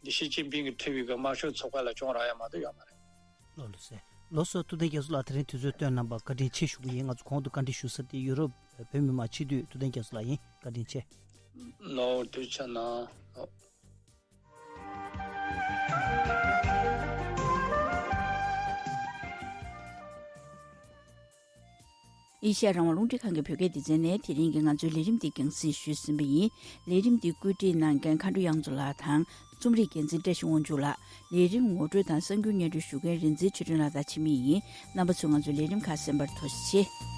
གི་ཞི་ཅིན་ཕིང་གིས་ཁྲིད་པའི་གི་དམར་ཤོག་ཚོགས་པ་ལ་གྱོང་རག་ཡ་མ་གཏོགས་ཡོད་མ་རེད། ལགས་ལགས་སེ། ལགས་སོ། ཐུབ་བསྟན་རྒྱ་མཚོ་ལགས་དེ་རིང་དུས་ཚོད་བཏོན་གནང་བར་བཀའ་དྲིན་ཆེ་ཞུ་གི་ཡིན། ང་ཚོ་གོང་དུ་བཀའ་འདྲི་ཞུ་ས་དེ་ཡུ་རོབ་བོད་མི་མང་སྤྱི་འཐུས་ཐུབ་བསྟན་རྒྱ་མཚོ་ལགས་ཡིན། བཀའ་དྲིན་ཆེ། ལགས་འོ་ཐུགས་རྗེ་གནང་། ཨེ་ཤ་ཡ་རང་དབང་རླུང་འཕྲིན་ཁང་གི་བོད་སྐད་སྡེ་ཚན་ནས་དེ་རིང་གི་ང་ཚོའི་ལས་རིམ་འདི་རྒྱང་སྲིང་ཞུས་ཟིན་པ་ཡིན། ལས་རིམ་འདི་བཀོད་སྒྲིག་གནང་མཁན་མཁའ་འགྲོ་དབྱངས་མཚོ་ལགས་དང་རྩོམ་སྒྲིག་འགན་འཛིན་བཀྲ་ཤིས་དབང་ཕྱུག་ལགས། ལས་རིམ་ངོ་སྤྲོད་དང་གསར་འགྱུར་སྙན་སྒྲོན་ཞུ་མཁན་རིག་འཛིན་ཆོས་སྒྲོན་ལགས་དང་འཆི་མེད་ཡིན། རྣམ་པ་ཚོས་ང་ཚོའི་ལས་རིམ་ཁག་གསན་པར་ཐུགས་རྗེ་ཆེ།